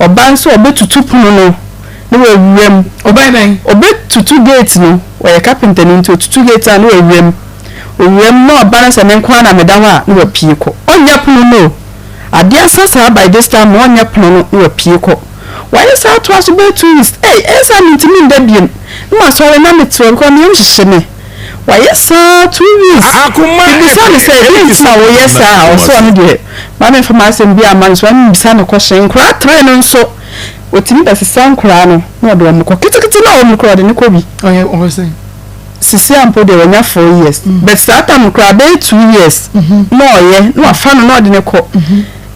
Ɔba nso a ɔbɛtutu pono no. Na wawura mu. Ɔbɛyɛ dɛn? Ɔbɛtutu gate no. Ɔyɛ kapentani nti ɔtutu gate a na wawura mu. Ɔwura mu na ɔba na sɛ me nko ara na meda hɔ a na wapue kɔ. Ɔnyɛ pono no o. Adeɛ asa saa by this time no ɔnyɛ pono no na wapue kɔ. Wayɛ saa toa so bɛyɛ 2 weeks. Ei ɛyɛ saa mentumi nda biom. Na masɔre na mete hɔ because me yam hyehye me. Wayɛ saa 2 weeks. Mebisa no sɛ ɛdeɛn nti na woyɛ saa a ɔse ɔno deɛ ma memfa m'asɛm biara mma no so ma memmisa no question. Nkwadaa three no nso. Otumi bɛsesa nkoraa no na ɔde wɔn kɔ. Ketekete no a ɔwɔ mu no koraa ɔde no kɔ bi. Ɔyɛ ɔwɔ sɛn? Sisi a mpo deɛ wanya 4 years but saa time no koraa bɛyɛ 2 years na ɔyɛ na wafa no na ɔde no kɔ.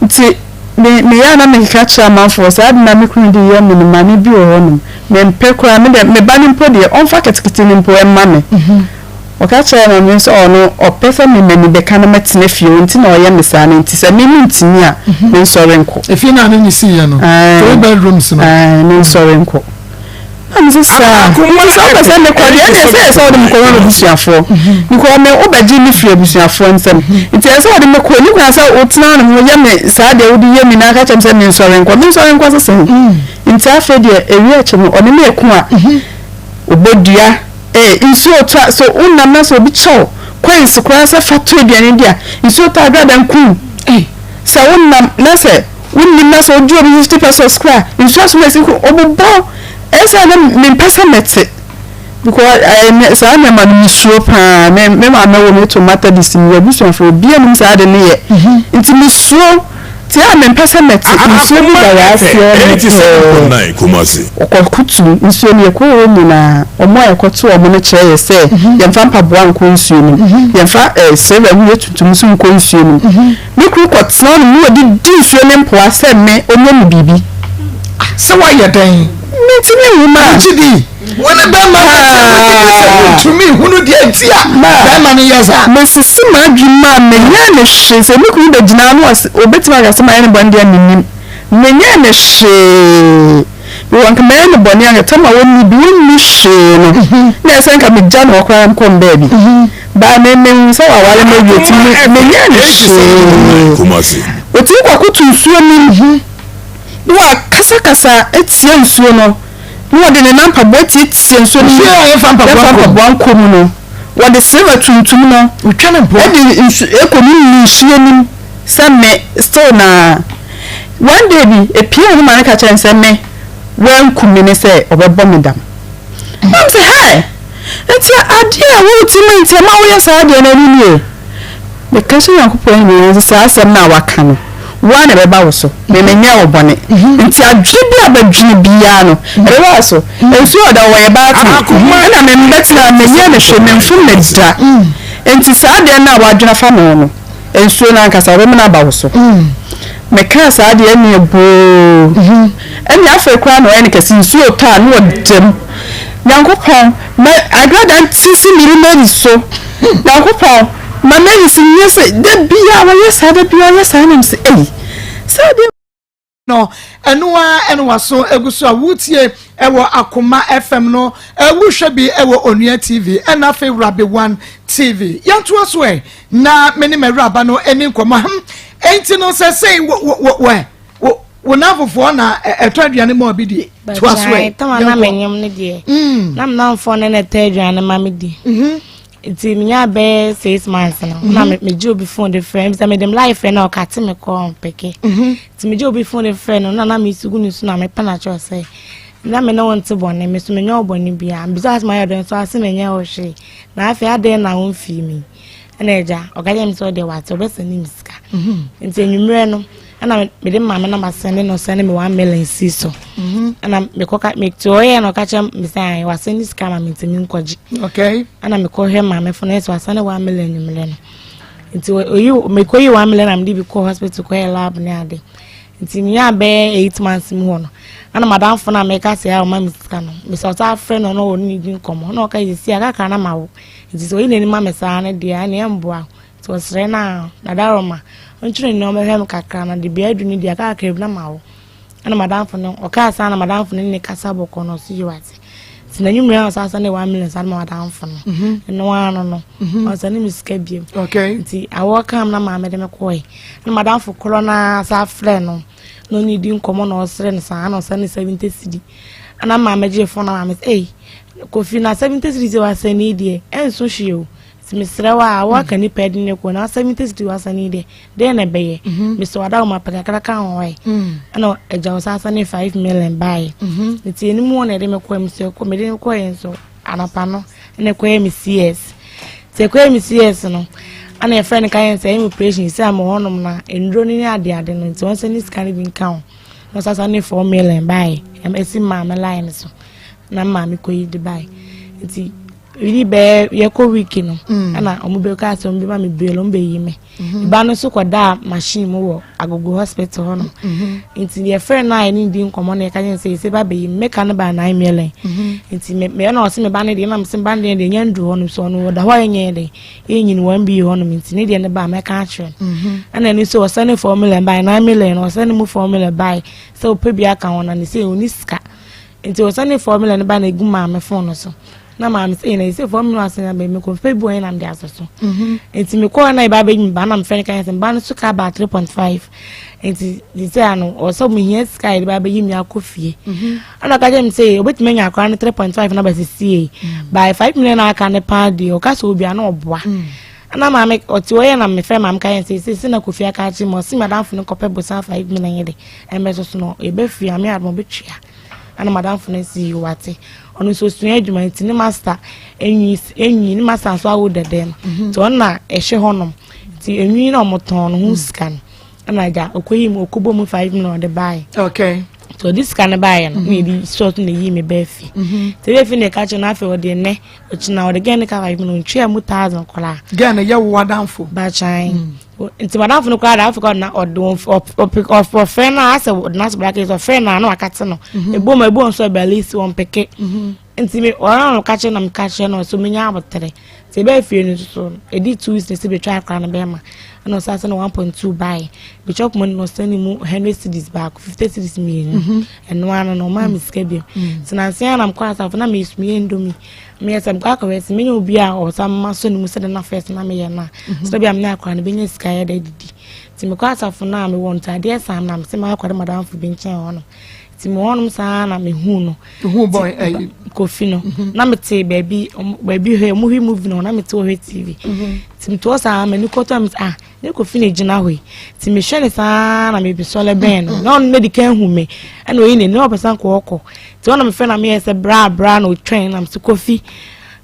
Nti me meyɛ a na mekeka kyerɛ amanfoɔ saa ade no a me kunu de yɛ me no maame bi wɔ hɔnom mempɛ koraa me deɛ me ba no mpo deɛ ɔmfa ketekete no mpo mma me. Ɔka kyerɛɛ maame no sɛ ɔno ɔpɛ sɛ me m'ani bɛka na matena fie hɔ nti na ɔyɛ me saa no nti sɛ me mentumi a mensɔre nkɔ. Efie no a ne ne siiɛ no, three bedrooms no. Ae, mensɔre nkɔ. Na mese saa, nti sɛ wopɛ sɛ mekɔ deɛ ɛnneɛ sɛ ɛsɛ sɛ wode me kɔma m'abusuafoɔ because me wobɛgye me firi abusuafoɔ nsam nti ɛsɛ sɛ wode me kɔ, ɛnni kwan sɛ wotena hɔ nom yɛ me saa deɛ wode yɛ me na aka kyerɛ me sɛ mensɔre nkɔ, mensɔre nkɔ sɛ sɛn? Nti afei deɛ ɛwie akyi no ɔne me reko a ɔbɔ dua. Eh, nsuo tɔ a, sɛ wonam na sɛ obi kyɛ wo coins koraa sɛ fa tɔ aduane di a, nsuo tɔ a dada nku wo. Eh, sɛ wonam na sɛ wonnim na sɛ wogye obi 50 pesos koraa a, nsuo aso na ɛsi nku, ɔbobɔ wo. Ɛyɛ saa na mempɛ sɛ mɛte because eh, me, saa nneɛma no mesuro paa. Me, me maame woo me too Methodist mu, abusuafoɔ obiara nnim saa ade no yɛ. Nti mesuro. Te a mempɛ sɛ mɛte nsuo bi da yɛn aseɛ no pɛɛ. Wɔkɔkoto nsuo no, yɛkɔɔ hɔ nyinaa, wɔn a yɛkɔtoo wɔn no kyerɛɛ yɛn sɛ yɛmfa mpaboa nkɔ nsuo no mu, yɛmfa silver ho yɛ tuntum nso nkɔ nsuo no mu. Me kunu kɔtena hɔ nom na ɔdidi nsuo no mpoa sɛ me ɔnyɛ me biribi. Sɛ woayɛ dɛn? Mentumi nhu ma. Wogye di? Wo ne bɛrima no te, wogye di sɛ wontumi nhunu deɛ nti a bɛrima no yɛ saa? Mesisi m'adwene mu a, menyɛɛ no hwee. Sɛ me kunu bɛgyina ha na ɔse, ɔbɛtumi aka sɛ mayɛ no bɔne deɛ a, mennim. Menyɛɛ no hwee. Mewɔ nka mayɛ no bɔne anka tam a ɔnni bi, ɔnni hwee no, na ɛsɛ nka megya no hɔ koraa mekɔ me baabi. Baa me, mehu sɛ waware me awie nti, me, menyɛɛ no hwee. Ɔtumi kɔkoto nsuo no mu na wakasakasa atia nsuo no. Na wɔde ne nan mpaboa tiatia nsuo no mu. Nsuo a yɛmfa mpaboa nkɔ mu. Yɛmfa mpaboa nkɔ mu no, wɔde silver tuntum no. Wotwa ne mpoa. De nsu ekɔ ne mu nsuo no mu sɛ me still na one day bi epie wɔn ma ne ka kyerɛ no sɛ me wanku me ne sɛ ɔbɛbɔ me dam. Na mo sɛ hɛ nti adeɛ a ɛwɔ wo ti mu nti ɛma woyɛ saa adeɛ no ɛno nie. Meka hyɛ Nyankopɔn animuonyam sɛ saa asɛm no a waka no, wo ara na ɛbɛba wo so. Me menyɛɛ wo bɔne. Nti adwene bi a bɛdwene biara no, ɛbɛba wo so. Nsuo ɔda hɔ, wɔyɛ baatan. Ɛna me mbɛtena ha, menyɛɛ no hwee, memfom no da. Nti saa adeɛ no a woadwene afa me ho no, nsuo no ankasa, wɔbɛmene aba wo so. Mekaa saa adeɛ ɛnneɛ boo. Ɛnneɛ afei koraa na ɔyɛ no kɛse, nsuo retɔ a na ɔda mu. Nyankopɔn, ma agrada nte si me Mary so. Nyankopɔn, ma Mary si nyɛ sɛ da biara wɔyɛ saa, da biara wɔyɛ saa, na mesɛ, ei, saa adeɛ. No, ɛno ara ɛna waso egu so a wotie ɛwɔ Akoma FM no, wohwɛ bi ɛwɔ Onua TV ɛna afei Rabi One TV. Yɛntoa so ɛ na me ne m'awuraba no ɛni nkɔmmɔ. Hmm, enti no sɛ sei wɔ wɔ wɔ wɔ wo namfofoɔ na ɛtɔ aduane ma obi die. Toa so ɛ. Tama na menyem no deɛ. Mm. Na me namfoɔ no na ɛtɔ aduane ma me di. Mm-hmm. Nti menya bɛyɛ 6 months no na mm-hmm. megye obi phone de frɛ sɛ mede me life frɛ na ɔkate me kɔɔ mpɛkɛ. Mm-hmm. Nti megye obi phone de frɛ no na na mesu gu ne so na mepɛ na kyerɛ sɛ. Na me ne wo nte bɔne, me so menyɛ wo bɔne biara. Mebisa wo sɛ mayɛ dɛn nso ase menyɛ wo hwee. Na afei adɛn na womfii me yi? Ɛna agya, ɔka kyerɛ me sɛ ɔdeɛ wate, ɔbɛsɛne me sika. Mhm. Nti anwummerɛ no, ɛna mede maame na masɛne no ɔsɛne me one million si so. Mhm. Ɛna mekɔka mete ɔyɛ na ɔka kyerɛ me sɛ ae wasɛne sika ma me nti menkɔgye. Okay. Ɛna mekɔhwɛ maame fo no ɛsɛ wasɛne one million anwummerɛ no. Nti oyi mekɔyi one million na mede bi kɔ hospital kɔyɛ lab ne ade. Nti menyaa bɛyɛ 8 months mu hɔ no, ɛna madamfo no a meka sɛ a ɔma me sika no, mesɛ ɔsan frɛ no na ɔne ne di nkɔmmɔ na ɔka sɛ si akakra na ma wo. Nti sɛ ɔyi n'ani ma me saa no deɛ ɛne ɛmboa. Nti ɔsrɛ no a nadaroma ɔntwene ne ɔmɛhwɛ me kakra na de bea adu no deɛ akakra bi na ma wo. Ɛna madamfo no ɔkaa saa na madamfo no ne kasa bɔkɔ no ɔso yi wate. Nti n'anwummerɛ a ɔsan sane 1 million sane ma madamfo no. Ɛno ara no no ɔsane me sika biom. Nti awɔ kam na maame de me kɔe. Na madamfo korɔ no ara san frɛ no na ɔne di nkɔmmɔ na ɔsrɛ no saa na ɔsane 70 cedi. Ɛna maame gyee fon na maame sɛ ei Kofi na 70 cedi sɛ wasane yi deɛ ɛnso hwee o. Nti mesrɛ wo a woaka nipa adi ne kɔ na 70 cedi wasane yi deɛ dɛn na ɛbɛyɛ. Mesɛ wada wo ma pɛ kakra ka ho ɛ. Ɛna agya wo saa sane 5 million baeɛ. Nti ɛno mu hɔ na ɛde me kɔɛ mesɛ kɔ mede me kɔɛ nso anɔpa no ɛna ɛkɔyɛ me CS. Nti ɛkɔyɛ me CS no ɛna yɛfrɛ no ka yɛn sɛ ɛyɛ me operation sɛ ama hɔnom na nnuro no ne adeade no nti wɔn sɛ ne sika no bi nka ho. Na ɔsa sane 4 million baeɛ ɛsi maame line so na maame kɔyi de baeɛ. Nti widi bɛyɛ yɛkɔ week no ɛna ɔmo bɛka sɛ ɔmo bɛma me bail ɔmo bɛyi me. Ba no nso kɔdaa machine mu wɔ Agogo hospital hɔ nom. Nti yɛfrɛ no a yɛne di nkɔmmɔ na yɛka kyerɛ no sɛ yɛsɛ ba bɛyi me meka no baa 9 million. Nti me me ɛna ɔse me ba no deɛ na mese me ba no deɛ deɛ ɛnya nduru hɔ nom so ɔno ɔda hɔ a ɛnyɛ dɛ ɛnyini wɔn bi hɔ nom nti ne deɛ no ba a mɛka akyerɛ no. Ɛna ɛno nso ɔsɛne 4 million bae 9 million ɔsɛne mu 4 million bae sɛ ɔpɛ bi aka ho na ne sɛ ɔni sika. Nti ɔsɛne 4 million ba na egu maame phone no so. Na maame sɛ na ɛsɛ fam no ase na bɛ mekɔ fɛ bi wɔn na mede asɔ so. Nti mekɔɔ na ɛba abɛyi me ba na mefrɛ no kan sɛ ba no so ka ba 3.5 nti de sɛ ano ɔsɛ mehia sika a yɛde ba abɛyi me akɔ fie. Ɛna ɔka kyerɛ me sɛ obɛtumi anya akora no 3.5 na bɛsiesie by 5 million na aka ne paa deɛ ɔka sɛ obi a na ɔboa. Ɛna maame ɔte hɔ yɛ na mefrɛ maame ka yɛn sɛ sɛ na Kofi aka akyerɛ me ɔse madamfo no kɔpɛ bosan 5 million yɛ de ɛmbɛso so no yɛbɛfie ame adom ɔbɛtua. Ɛna madamfo no si wate ɔno nso osua adwuma nti ne master enwi enwi ne master nso awo dɛdɛ no mhm. nti ɔno na ɛhwɛ hɔnom nti enwi na ɔmo tɔn no ho mhm. sika no ɛna agya okoyi mu okobɔ mu 5 million ɔde baeɛ. Okay. Nti ɔde sika no baeɛ no na yɛde sɔɔto na eyi mi bɛɛ fi nti ebi efi na ɛka kyerɛ no afei ɔde nnɛ ɔkyina ɔde gɛn ne ka 5 million ntwea mu thousand koraa. Gɛn no yɛ wo adamfo. Bakyan. Nti madamfo no koraa de afei na ɔde ɔfrɛ no a asɛ ɔde n'asɛ braka sɛ ɔfrɛ no a na wakate no. Ebom ebom nso ɛbɛli si wɔn peke. Nti me ɔno na ɔka kyerɛ na meka kyerɛ no so menya abotere. Nti ɛbɛyɛ fie no nso so ɛdi 2 weeks na ɛsɛ betwa akora no bɛrima. Ɛna ɔsan sɛ no 1.2 baeɛ. Betwa kuma no ɔsɛne mu 100 cedis baako 50 cedis mmienu. Ɛno ano no ɔmaa me sika bio. Nti nansa yi a na mekɔ asafo na meyɛ indomie. Meyɛ sɛ mekɔ akɔhwɛ sɛ menya obi a ɔsan ma so ne mu sɛdeɛ na first na meyɛ no a. Sɛ bi a mene akora no bɛnya sika yɛ dɛ didi. Nti mekɔ asafo no a mewɔ ntadeɛ saa na mesɛ makɔre madamfo bi nkyɛn hɔ nom. Nti mewɔ hɔnom saa na mehuu no. Hu boy ɛyi. Kofi no. Na mete baabi baabi hwɛ ɔmo hwɛ movie no na mete hɔ hwɛ TV. Nti mete hɔ saa m'ani kɔtɔ a mete ah ne Kofi na gyina hɔ yi. Nti mehwɛ ne saa na mebisɔle bɛn no. Na ɔno na di kan hu me. Ɛna oyi n'ani na ɔpɛ sɛ nka ɔkɔ. Nti ɔna mefrɛ na meyɛ sɛ bra bra na ɔtwɛn na mese Kofi.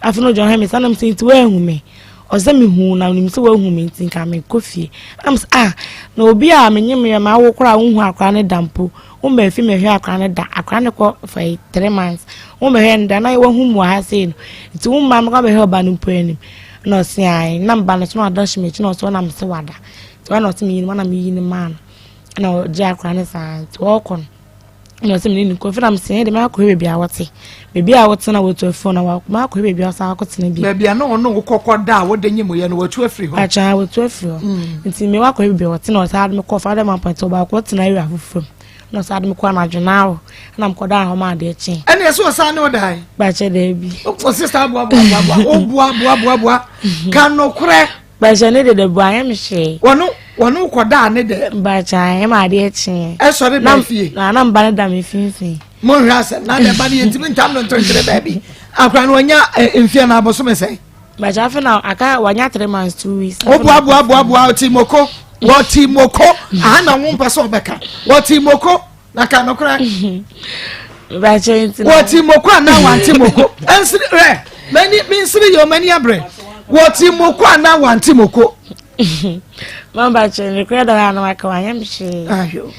Afei na ɔgyina hɔ me saa na mese nti woahu me. Ɔsɛ mehu na menim sɛ woahu me nti nka mekɔ fie. Na mese ah na obi a menye me ma awo koraa wonhu akora ne da mpo. Womma fi mehwɛ akora ne da. Akora ne kɔ for 3 months. Wommɛhwɛ ne da na wahu mu wɔ ha sei no. Nti womma mekɔ bɛhwɛ ɔba no mpo anim. Na ɔse ae na mba no so na ɔda hyɛ m'akyi na ɔsɛ ɔna mese wada. Nti ɔna ɔse meyi no ma na meyi no maa no. Na ɔgye akora ne saa nti ɔkɔ no. Na ɔsɛ mene ne kɔ na mesɛ ɛde makɔhwɛ baabi a wɔte. Baabi a wɔte na wɔtu afiri na makɔhwɛ baabi a wɔsan akɔtena bi. Baabi a na ɔno wo kɔkɔ da a wode nye mu yɛ no wɔatu afiri hɔ. Akya wɔtu afiri hɔ. Nti me wakɔhwɛ baabi a wɔte na ɔsan de me kɔ fa dɛ ma pɔtɛ ɔbaako tena area foforɔ mu. Na ɔsan de me kɔ anadwo na na mekɔdaa hɔ ma adeɛ kyee. Ɛne ɛsɛ ɔsan ne ɔdae. Bakyɛ daabi. O sista boa boa boa boa o boa boa boa boa ka nokorɛ. Bakyɛ ne dede boa anyɛ me hwee. Wɔno wɔno kɔdaa ne dɛm. Bakyɛ anyɛ ma adeɛ kyee. Ɛsɔre bɛn fie. Na na mba ne da me mfimfini. Monhwɛ asɛm na ne ba no yɛntumi ntam no ntonkyere baabi. Akora no wanya mfeɛ na abosome sɛn. Bakyɛ afei na aka wanya 3 months 2 weeks. O boa boa boa boa ɔte moko wɔte moko aha na wo mpɛ sɛ ɔbɛka wɔte moko na ka nokorɛ. Wɔte moko anaa wante moko? Ɛnsere rɛ mani mensere yɛ ɔmani abrɛ. Wɔte moko anaa wante moko? Mama kyerɛ ne kura dara na waka wanyɛ me hwee. Ayo.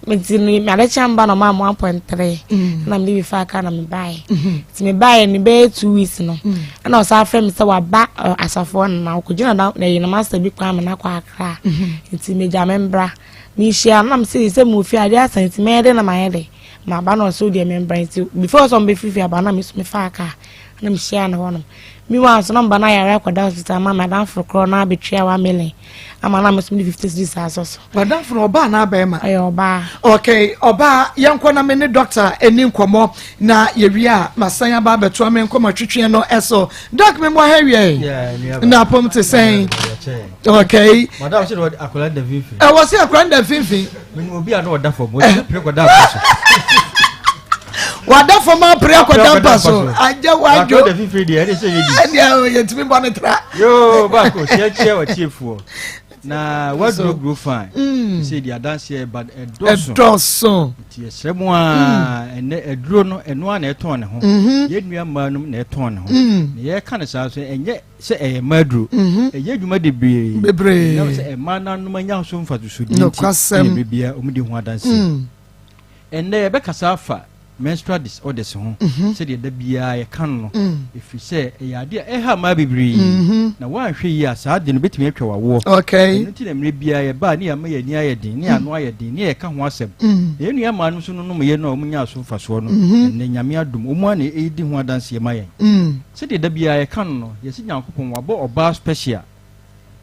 Nti no ade kyɛ mba na ɔmaa me 1.3 mm. na mede bi fa aka na mebaeɛ. Mm-hmm. Nti mebaeɛ no bɛyɛ 2 weeks no mm. ɛna ɔsan frɛ me sɛ waba asafoɔ no na ɔkɔgyina na na ɛyɛ ne master bi kwan me na kɔ Accra. Mm-hmm. Nti megya me mbra. Mehyia no na mesɛ sɛ mewɔ fie adeɛ asa nti mɛyɛ dɛ na mayɛ dɛ maba na ɔsɛ deɛ membra nti before sɛ ɔmbɛfiri fie aba na me so mefaa kaa na mehyia no hɔnom. Meanwhile nso na meba no ayare akɔda hospital ama madamfo korɔ na abɛtua 1 million ama na meso mede 50 cedis asɔ so. Madamfo no ɔbaa na abɛɛma? Ɔyɛ ɔbaa. Okay, ɔbaa yɛnkɔ na me ne doctor ani nkɔmmɔ na yɛwie a masan aba abɛtoa me nkɔmmɔ twetweɛ no ɛso. Doc me mmɔ ha wie. Na apom te sɛn? Okay. Madam sɛ akwadaa da mfimfini. Ɛwɔ sɛ akwadaa da mfimfini. Menim obi a na ɔda fam, ɔtumi pere kɔda mpa so. Wada fam apere akɔda mpa so. Agya wadwo. Akwadaa da mfimfini deɛ ɛde sɛ yɛ di. Ɛdeɛ yɛntumi bɔ ne tra. Yoo baako hyɛkyɛ ɔtiefoɔ. Na waduro grow fine. Sɛ di adanseɛ ba ɛdɔso. Ɛdɔso. Nti yɛsrɛ mu a ɛnɛ aduro no ɛno a na ɛtɔn ne ho. Yɛn nua mmaa nom na ɛtɔn ne ho. Na yɛka no saa so ɛnyɛ sɛ ɛyɛ mmaa aduro. Ɛyɛ adwuma de bebree. Bebree. Ɛnam sɛ mmaa nanom anya so mfatosodeɛ nti ɛna bebia wɔn di ho adanseɛ. Ɛnɛ yɛbɛkasa afa menstrual disorders ho sɛdeɛ da biara yɛka no no ɛfiri sɛ ɛyɛ adeɛ a ɛha mmaa bebree na woanhwɛ yie a saa ade no bɛtumi atwa wawoɔ. Ɛno nti na mmerɛ biara yɛbaa ne yɛama yɛn ani ayɛ den ne yɛn ano ayɛ den ne yɛka ho asɛm. Na yɛn nua mmaa no nso nonom yɛ no a wɔnyaa so mfasoɔ no ɛnnɛ Nyame adom wɔn a na ɛredi ho adanseɛ ma yɛn. Sɛdeɛ da biara yɛka no no yɛse Nyankopɔn wabɔ ɔbaa special.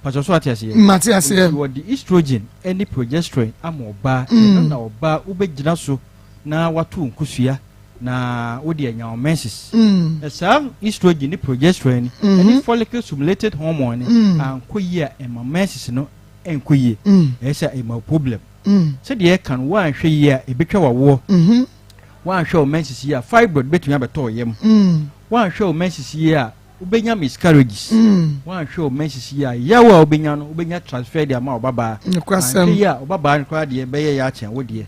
Pastor so ate aseɛ? Mate aseɛ. Nti wɔde estrogen ne progesterone ama ɔbaa ɛno na ɔbaa wobɛgyina so na wato nkosua na wode anya wo menses. Na saa estrogen ne progesterone ne mm-hmm. follicle stimulated hormone ne mm. ankɔ yie a ɛma menses no ɛnkɔ yie. Mm. Ɛyɛ sɛ ɛma problem. Mm. Sɛdeɛ ɛka no woanhwɛ yie a ɛbɛtwa wawoɔ. Mm-hmm. Woanhwɛ wo menses yie a fibroid bɛtumi abɛtɔ wo yam. Woanhwɛ wo menses yie a wobɛnya miscarriages. Woanhwɛ wo menses yie a yaw a wobɛnya no wobɛnya transfer de ama wo babaa. Anhwɛ yie a wo babaa no koraa deɛ bɛyɛ yɛ akyɛn wo deɛ.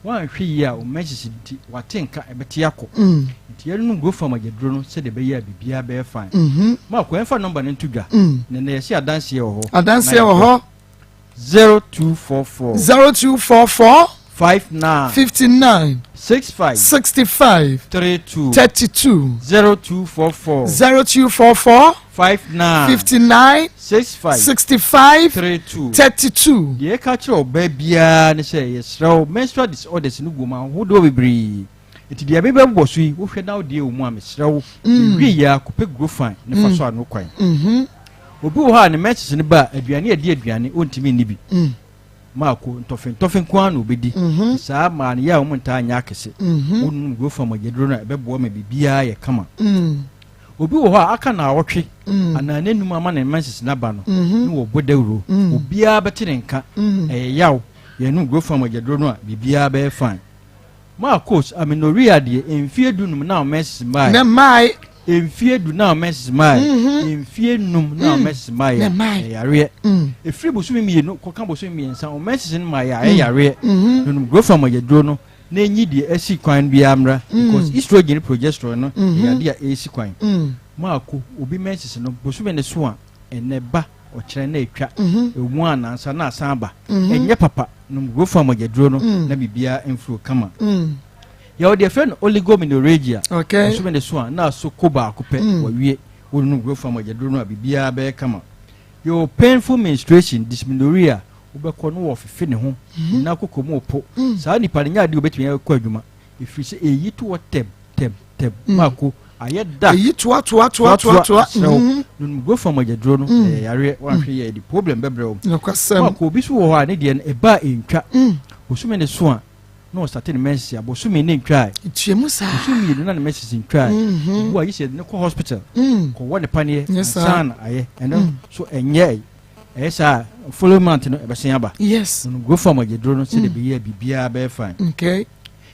Woanhwɛ yie a wo menses nti wate nka ɛbɛte akɔ. Nti yɛnom Grofam agyaduro no sɛdeɛ ɛbɛyɛ a biribiara bɛyɛ fine. Mark yɛmfa nɔmba no nto dwa. Na nnɛ yɛse adanseɛ wɔ hɔ. Adanseɛ wɔ hɔ. 0244. 0244. 59. 59. 65. 65. 32. 32. 0244. 0244. 59. 59. 65. 65. 32. 32. Deɛ ɛka kyerɛ ɔbaa biara ne sɛ yɛsrɛ wo menstrual disorders no gu mu ahodoɔ bebree nti deɛ mebɛbɔ so yi wohwɛ na wodeɛ wɔ mu a mesrɛ wo mewie yɛ a kɔpɛ Grofan ne fa so ano kwan. Obi wɔ hɔ a ne menses no ba a aduane a ɛdi aduane ɔntumi nni bi. Maako ntɔfe ntɔfe nko ara na ɔbɛdi. Saa maa no yɛ a wɔn ntaa nyɛ akɛse. Wonom Grofan mogyaduro no a ɛbɛboa ma biribiara yɛ kama. Obi wɔ hɔ a aka naawɔtwe anaa n'anum ama ne menses no aba no ne wɔbɔ dawuro. Obiara bɛte ne nka. Ɛyɛ yaw. Yɛnom Grofan mogyaduro no a biribiara bɛyɛ fine. Marcos, amenorrhea deɛ mfie 15 na menses mmae. Ne mmae. Mfie 10 na menses mmae. Mfie 5 na menses mmae. Ne mmae. Ɛyareɛ. Efiri bosome 2 kɔka bosome 3 wɔn menses no mmae a ɛyɛ yareɛ. Nunum Grofam agyaduro no na enyi deɛ asi kwan biara mmra because estrogen ne progesterone no ɛyɛ adeɛ a ɛresi kwan. Marco, obi menses no bosome ne so a ɛnɛ ba ɔkyerɛ na etwa ɛwɔ a nansa na asan aba ɛnyɛ papa. Nom Grofam mogyaduro no na biribiara mfuro kama. Yɛwɔ deɛ yɛfrɛ no oligomenorrhagia. Bosome ne so a na aso ko baako pɛ wawie. Wonom Grofam mogyaduro no a biribiara bɛyɛ kama. Yɛwɔ painful menstruation, dysmenorrhea, wobɛkɔ no wɔfefe ne ho, ne nan koko mu repo. Saa nipa no nyɛ adeɛ a obɛtumi akɔ adwuma ɛfiri sɛ ɛyi toɔ tɛm tɛm tɛm mako ayɛ dark. Ɛyi toa toa toa toa toa. Serɛ wo nom Grofam mogyaduro no ɛyɛ yareɛ woanhwɛ yie a ɛde problem bɛbrɛ wo. Nokwasɛm. Mako obi so wɔ hɔ a ne deɛ no ɛba a ɛntwa. Bosome ne so a na ɔsate ne menses a bosome ne ntwae. Ntua mu saa. Bosome 2 na ne menses ntwae. Obu a yi sɛ yɛde no kɔ hospital kɔwɔ ne paneɛ ansa na ayɛ ɛno so ɛnyɛ ɛyɛ saa following month no ɛbɛsen aba. Yes. Nom Grofam mogyaduro no sɛdeɛ ɛbɛyɛ a biribiara bɛyɛ fine. Okay.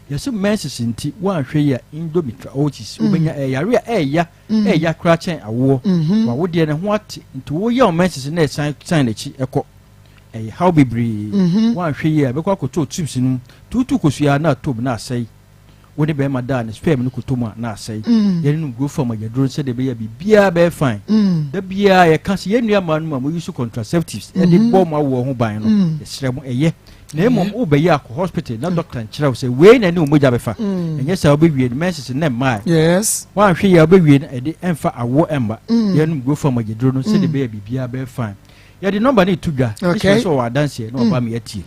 Yɛse menses nti woanhwɛ yie a endometriosis wobɛnya ɛyɛ yare a ɛɛya ɛɛya koraa kyɛn awoɔ. Wawodeɛ ne ho ate nti woyɛ wo menses na ɛsan san n'akyi ɛkɔ. Ɛyɛ haw bebree. Woanhwɛ yie a ɛbɛkɔ akɔtɔ tubes no mu. Tuutuu kosua na atɔ mu na asɛe. Wo ne bɛrima da a ne sperm no kɔtɔ mu a na asɛe. Yɛne no go fam agyaduro no sɛdeɛ ɛbɛyɛ a biribiara bɛyɛ fine. Da biara yɛka sɛ yɛn nua mmaa no mu a mo use contraceptives de bɔ mo awoɔ ho ban no, yɛsrɛ mo ɛyɛ. Na mmom wobɛyɛ akɔ hospital na doctor nkyerɛ wo sɛ wei na ɛne wo mogya bɛfa. Ɛnyɛ saa wobɛwie no menses no na ɛmmae. Yes. Woanhwɛ yie a wobɛwie no ɛde ɛmfa awoɔ ɛmma. Yɛnom go fam agyaduro no sɛdeɛ ɛbɛyɛ a biribiara bɛyɛ fine. Yɛde number no reto dwa. Okay. Ismail sɛ ɔwɔ adanseɛ na waba ama yɛatie.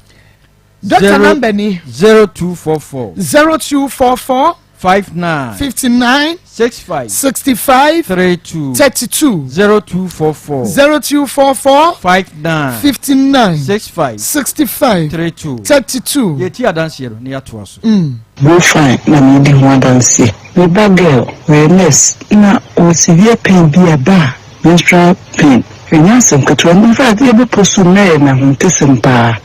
Doctor number ni. 0244. 0244. 59. 59. 65. 65. 32. 32. 0244. 0244. 59. 59. 65. 65. 32. 32. Yɛti adanseɛ no na yɛatoa so. Go fine na meredi ho adanseɛ. Me ba girl ɔyɛ nurse na ɔwɔ severe pain bi a ɛba a menstrual pain ɛnyɛ asɛm ketewa infact yɛbɛ post no na ɛyɛ me ahometesɛm paa.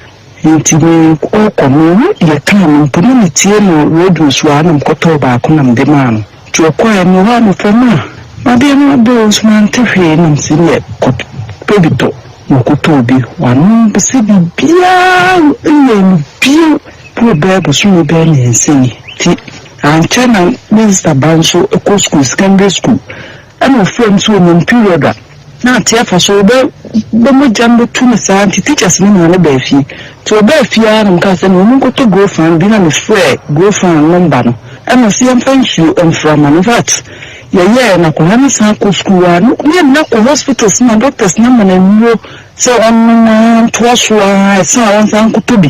Enti merekɔ no, mehu deɛ kaa no mpo na metie no radio so ara na mekɔtɔɔ baako na mede maa no. Nti ɔkɔeɛ mewɔ hɔ a mefrɛ no a, m'adeɛ no aba o nso mante hwee na mese neɛ kɔpɛ bi tɔ. Na ɔkɔtɔɔ bi, wanom sɛ biribiara nyɛɛ no bio boro bɛyɛ bosome bɛyɛ mmiɛnsa ni. Nti ankyɛ na me sista ba nso kɔ sukuu, secondary school, Ɛna ɔfrɛɛ me sɛ ɔnya period a na ate afa so ɔbɛ bɛ mogya no bɛtu no saa nti teachers no maa no baa fie nti ɔbaa fie ara na mekaa sɛ na ɔmo nkɔtɔ grofan bi na mefrɛɛ grofan number no ɛna ɔse yɛmfa nsuo mfra ma no infact yɛyɛɛ na akwadaa no san kɔ school a na yɛde no akɔ hospitals na doctors no ama no nnuro sɛ ɔnom ara ntoa so ara ɛsan a ɔnsan nkɔtɔ bi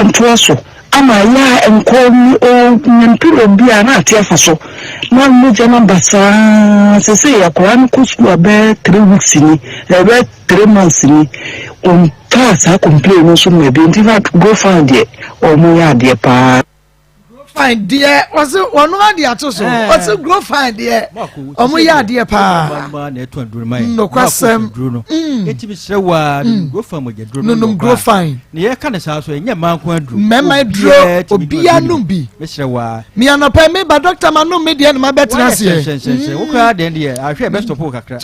ntoa so. Ama ayɛ a nkɔ mu oo nya period bi a na ate afa so na mogya no aba saa sesei akwadaa no kɔ sukuu a bɛyɛ three weeks ni ɛbɛyɛ three months ni ɔnkaa saa complain no nso mma bio nti na go fine deɛ ɔmo yɛ adeɛ paa. Grow fine deɛ ɔse ɔno ade ato so ɔse grow fine deɛ ɔmo yɛ adeɛ paa nokwasɛm eti mi srɛ waa nunum grow fine mogya duro nunum grow fine na yɛ ka ne saa so ɛnyɛ mmaa nko aduro mmarima aduro obiara num bi mi srɛ waa mi anɔpɛ mi ba dɔkta ma num mi deɛ na ma bɛ tena aseɛ hyɛnhyɛnhyɛnhyɛn wo koraa deɛ deɛ ahwɛ ɛbɛ stɔpo kakra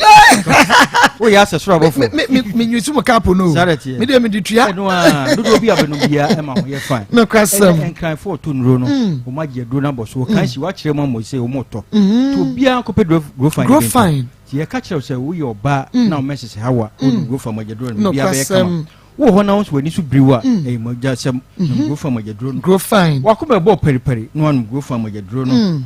woyɛ asɛ soro abɔfo mi mi mi nyusu mu kaapo no mi deɛ mi di tua ɛno a dodoɔ bi a bɛ num biara ɛma ho yɛ fine nokwasɛm ɛnɛ nkranfoɔ ɔtɔ nnuro no wɔn agye aduro no abɔ so wɔkan si wɔakyerɛ mu ama sɛ wɔn tɔ nti obiara nkɔpɛ duro fine duro fine nti yɛka kyerɛ sɛ woyɛ ɔbaa na wɔn mɛsese hawa wɔn duro fine mogya duro no obiara bɛyɛ kama wowɔ hɔ na wɔn nso w'ani so biriw a ɛyɛ mogya sɛm nom duro fine mogya duro no duro fine wakoma ɛbɔ paripari na wɔnom duro fine mogya duro no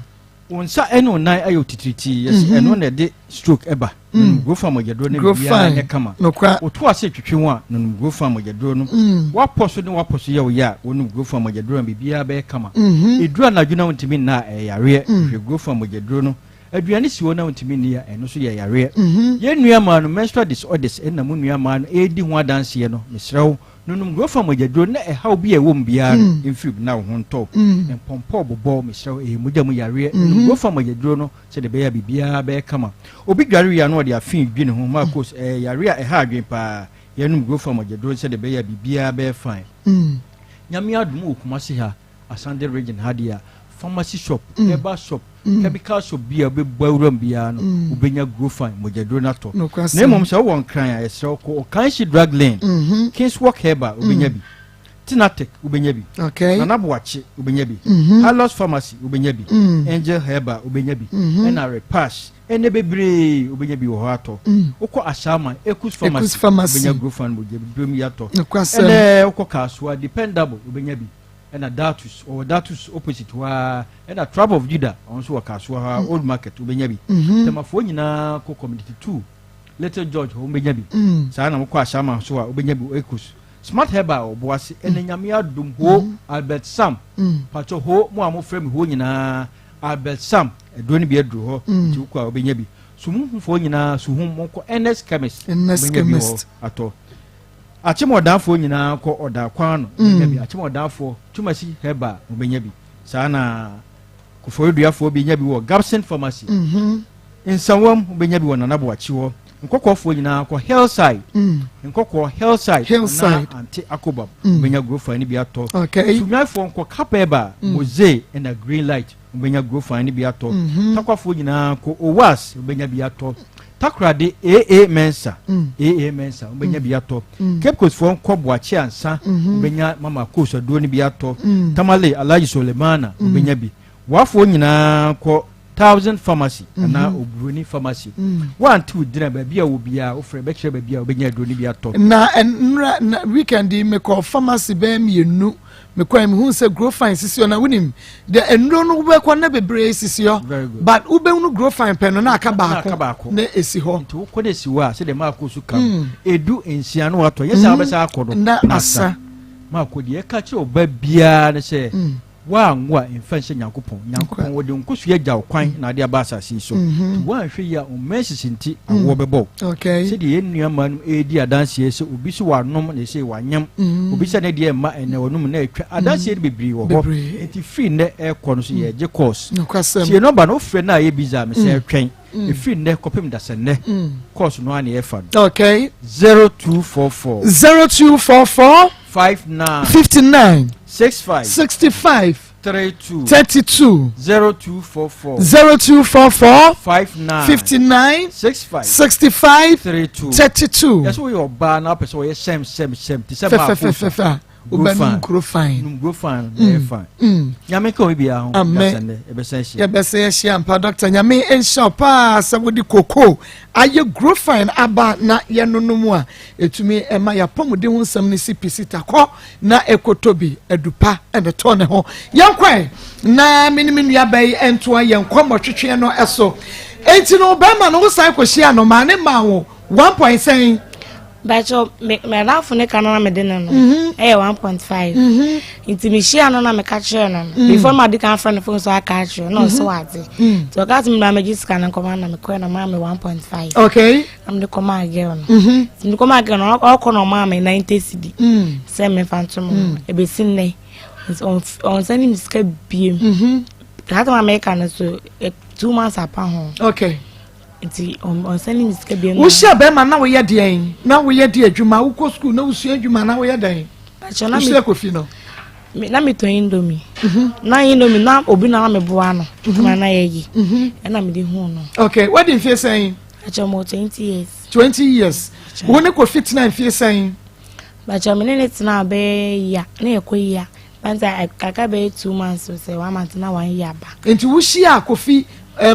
Wo nsa ne wo nan ayɛ otitiritii, yɛse ɛno na ɛde stroke ɛba. Nonom Grofan mogyaduro na biribiara nyɛ kama. Wo to ase retwetwe wo a, nonom Grofan mogyaduro no. W'apɔ so ne w'apɔ so yɛ wo ya a, wonom Grofan mogyaduro na biribiara bɛyɛ kama. Ɛduru anadwo na wontumi nna a, ɛyɛ yareɛ. Hwehwɛ Grofan mogyaduro no. Aduane si hɔ na wontumi nni a, ɛno nso yɛ yareɛ. Yɛn nua mmaa no, menstrual disorders na mo nua mmaa no redi ho adanseɛ no, mesrɛ wo, Nonom Grofa mogyaduro na ɛhaw bi a ɛwɔ mu biara no mfiri mu na wo ho ntɔ wo. Mpɔmpɔ bobɔ wo, mesrɛ wo, ɛyɛ mogya mu yareɛ. Nonom Grofa mogyaduro no sɛdeɛ ɛbɛyɛ a biribiara bɛyɛ kama. Obi dware wie a na ɔde afe redwi ne ho, Marcos, ɛyɛ yareɛ a ɛha adwene paa. Yɛnom Grofa mogyaduro no sɛdeɛ ɛbɛyɛ a biribiara bɛyɛ fine. Nyame adom wɔ Kumasi ha. Asante region ha deɛ a, pharmacy shop, herbal shop, chemical shop bi a wobɛbɔ awura mu biara no, wobɛnya Grofan mogyaduro no atɔ. Na mmom sɛ wowɔ Nkran a, yɛsrɛ wo kɔ Okanshi Drug Lane, Kingswalk Herbal, wobɛnya bi. Tinatec, wobɛnya bi. Nana Boakye, wobɛnya bi. Halos Pharmacy, wobɛnya bi. Angel Herbal, wobɛnya bi. Ɛna Repash, ɛnɛ bebree, wobɛnya bi wɔ hɔ atɔ. Wokɔ Ashaiman, Ekus Pharmacy, wobɛnya Grofan mogyaduro yi atɔ. Ɛnɛ wokɔ Kasoa, Dependable, wobɛnya bi. Ɛna Datus, ɔwɔ Datus opposite hɔ ara, ɛna Tribe of Judah, ɔno nso wɔ Kasoa hɔ ara, Old Market, wobɛnya bi. Tɛmafoɔ nyinaa kɔ Community 2, Little George hɔ, wobɛnya bi. Saa na wokɔ Ashaiman nso a, wobɛnya bi wɔ Ecos. Smart Herbal wɔ Boase, ɛna Nyame adom, hoo, Albert Sam, pakyɛ hoo, mo a mofrɛ me hoo nyinaa, Albert Sam, aduro no bi aduru hɔ, nti wokɔ a wobɛnya bi. Sumhumfoɔ nyinaa, Suhum, monkɔ Ernest Chemist, wobɛnya bi wɔ hɔ atɔ. Akyem ɔdaafoɔ nyinaa kɔ ɔdaa kwan ano wobɛnya bi. Akyem ɔdaafoɔ Twumasi Herbal wobɛnya bi. Saa na Koforidua-foɔ bi nya bi wɔ Gabson Pharmacy. Nsawam wobɛnya bi wɔ Nana Boakye hɔ. Nkɔkɔɔfoɔ nyinaa kɔ Hillside. Nkɔkɔɔ Hillside anaa Ante Akobam wobɛnya Grofan no bi atɔ. Sunyanifoɔ nkɔ Cap Herbal, Mose ɛna Green Light. Wobɛnya Grofan no bi atɔ. Takwafoɔ nyinaa kɔ Owas, wobɛnya bi atɔ. Takoradi AA Mensa, AA Mensa, wobɛnya bi atɔ. Cape Coast foɔ nkɔ Boakye Ansa, wobɛnya Mama Coast aduro no bi atɔ. Tamale Alhaji Sulemana, wobɛnya bi. Boafoɔ nyinaa kɔ Thousand Pharmacy anaa Oburoni Pharmacy. Woante wo din a, baabi a wɔ biara wofrɛ bɛkyerɛ baabi a wobɛnya aduro no bi atɔ. Na nnora na weekend yi mekɔ pharmacy bɛyɛ mmienu mekɔɛ mehu sɛ grofine sisi hɔ na wonim deɛ nnuro no wobɛkɔ na bebree sisi hɔ but wobɛhunu grofine pɛ no na aka baako na esi hɔ. Nti wokɔ na esi hɔ a sɛdeɛ maakɔ so ka no edu nsia no watɔ nyɛ sɛ wobɛsan akɔ no na asa. Maakɔ deɛ ɛka kyerɛ ɔba biara ne sɛ Woanwo a, mfa nhyɛ Nyankopɔn. Nyankopɔn, wɔde nkosua gya wo kwan na ade aba asase yi so. Nti woanhwɛ yie a, wo menses nti awoɔ bɛbɔ wo. Sɛdeɛ yɛn nua mmaa nom redi adanseɛ sɛ obi so wanom na ɛsei wanyem, obi sɛ ne deɛ mma ɛnɛ ɔnom na atwa. Adanseɛ no bebree wɔ hɔ. Nti firi nnɛ rekɔ no so yɛregye course. Tie nɔmba no, wofrɛ no a ɛyɛ busy a mesɛ twɛn. Ɛfiri nnɛ kɔpem dasɛ nnɛ, course no ara na yɛfa no. 0244. 0244. 59. 59. 65. 65. 32. 32. 0244. 0244. 59. 59. 65. 65. 32. 32. Yɛsɛ woyɛ ɔbaa na wopɛ sɛ wɔyɛ sɛm sɛm sɛm te sɛ maako fɛfɛfɛfɛ a wobɛnom kuro fine. Nom kuro fine na ɛyɛ fine. Nyame nka obi biara ho. Amen. Yɛbɛsan ahyia. Yɛbɛsan ahyia mpa dɔkta Nyame nhyira wo paa sɛ wode koko ayɛ guro fine aba na yɛnonom a ɛtumi ɛma yɛapɔmuden ho nsɛm no si pisita kɔ na ɛkɔtɔ bi adupa ɛna ɛtɔ ne ho. Yɛnkɔɛ na me ne me nua bɛyi ntoa yɛn nkɔmmɔ twetweɛ no ɛso. Enti no bɛrima no wosan kɔhyia no maa ne maa wo one point sɛn? Bàtchɔ me madamfo ne ka no na mede no no mhm. ɛyɛ 1.5 mhm. nti mehyia no na meka kyerɛ no no mm. before ma de kan frɛ no phone so aka akyerɛ na ɔsɛ wate mm. nti ɔka sɛ mebra megye sika no nkɔma na mekɔɛ na ɔmaa me 1.5 okay na mede kɔmaa girl no mhm. nti mede kɔmaa girl no ɔkɔ na ɔmaa me 90 cedi sɛ memfa nto mo ɛbɛsi nnɛ ɔnsa ne me sika biem saa tama meka no so eh, 2 months apa ho okay Nti ɔnsan ne me sika bio. Wohyia bɛrima na woyɛ deɛn? Na woyɛ de adwuma, wokɔ sukuu na wosua adwuma na woyɛ dɛn? Wohyia Kofi no. Na metɔn indomie. Mhm. Na indomie na obi na na meboa no. Mhm. Na na yɛyi. Mhm. Ɛna mede hu no. Okay, wadi mfie sɛn? Akyɛ mo 20 years. 20 years. Wo ne Kofi tena mfie sɛn? Bakyɛ me ne ne tena bɛyɛ ya na yɛkɔ yia. Banta kakra bɛyɛ 2 months sɛ one month na 1 year aba. Nti wohyia Kofi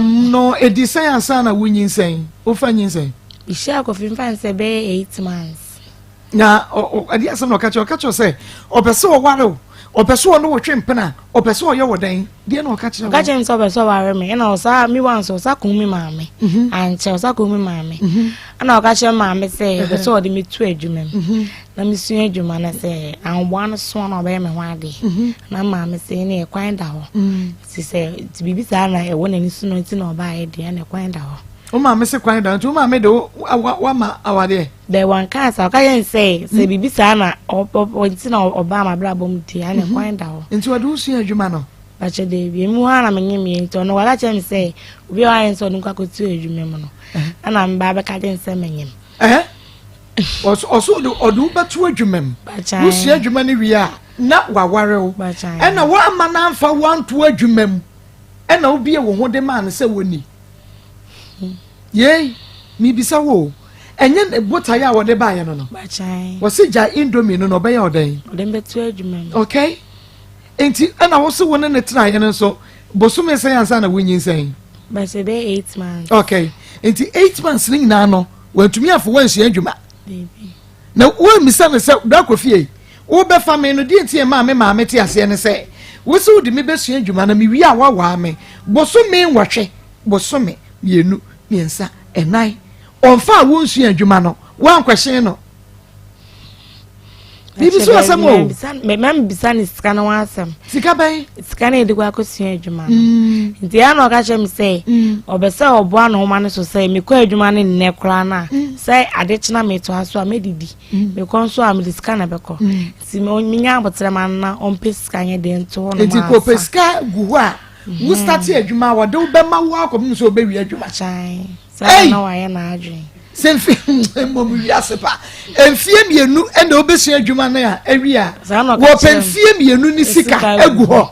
no edi sɛn ansa na wonyinsɛn? Wofa nyinsɛn? Mehyia Kofi mfa nsɛ bɛyɛ 8 months. Na ɛde asɛm na ɔka kyerɛ ɔka kyerɛ sɛ ɔpɛ sɛ ɔware wo, ɔpɛ sɛ ɔne wo twe mpena, ɔpɛ sɛ ɔyɛ wɔ dɛn? Deɛ na ɔka kyerɛ wo? Ɔka kyerɛ me sɛ ɔpɛ sɛ ɔware me ɛna ɔsa me wa nso ɔsa kɔn mi maame. Mhm. Ankyɛ ɔsa kɔn mi maame. Mhm. Ɛna ɔka kyerɛ maame sɛ ɔpɛ sɛ ɔde me to adwuma mu. Mhm. Na mesua adwuma no sɛ ahoboa no so na ɔbɛyɛ me ho adeɛ. Na maame sɛ ne ɛkwan da hɔ. Nti sɛ nti biribi saa na ɛwɔ n'ani so no nti na ɔbaeɛ deɛ ɛna kwan da hɔ. Wo maame se kwan da hɔ nti wo maame de wo wama awadeɛ? Dɛ wanka saa ɔka yɛn sɛ sɛ biribi saa na ɔ nti na ɔbaa m'abrabɔ mu deɛ ɛna kwan da hɔ. Nti ɔde wo sua adwuma no? Bakyɛ daabi emu hɔ ara na menye meɛ nti ɔno waka kyerɛ me sɛ obi a wayɛ sɛ ɔde nkɔ akɔtu adwuma mu no ɛna mba abɛka gye nsɛ menyem. Ɛhɛ ɔso ɔde ɔde wo bɛto adwuma mu wosua adwuma no wie a na waware wo ɛna woamma no amfa wo anto adwuma mu ɛna wobie wo ho de maa no sɛ wɔni yei mebisa wo ɛnyɛ ne botaeɛ a wɔde baeɛ no no wɔse gya indomie no na ɔbɛyɛ ɔdɛn okay nti ɛna wo se wo ne ne tenaeɛ no nso bosome sɛn ansa na wonyinsɛn? Bɛsɛ bɛyɛ 8 months. Okay, nti 8 months no nyinaa no wantumi afo wansua adwuma na woammisa no sɛ bra kɔ fie wobɛfa me no deɛ nti ɛmaa me maame te aseɛ ne sɛ wo sɛ wode me bɛsua adwuma na mewie a woawaa me bosome 8 bosome 2 3 4 ɔmfa a wonsua adwuma no woankɔhyɛn no biribi so asɛm o. Mɛmɛ bisa ne sika no ho asɛm. Sika bɛn? Sika no yɛde kɔ akɔsua adwuma no. Nti ɛyɛ na ɔka kyerɛ me sɛ ɔbɛ sɛ ɔboa ne homa no so sɛ mekɔ adwuma no nnɛ koraa no a sɛ ade kyena metoa so a mɛdidi. Mekɔ nso a mede sika na bɛkɔ. Nti menya abotrɛ ma no na ɔmpɛ sika nyɛ deɛ nto hɔ nom ansa. Nti kɔpɛ sika gu hɔ a wo start adwuma a wɔde wo bɛma wo akɔpem sɛ wobɛwie adwuma. Kyan. Saa na wayɛ n'adwene. Sɛ mfe mmom wiase pa mfie 2 ɛna wobɛsua adwuma no a awie a wɔpɛ mfie 2 ne sika agu hɔ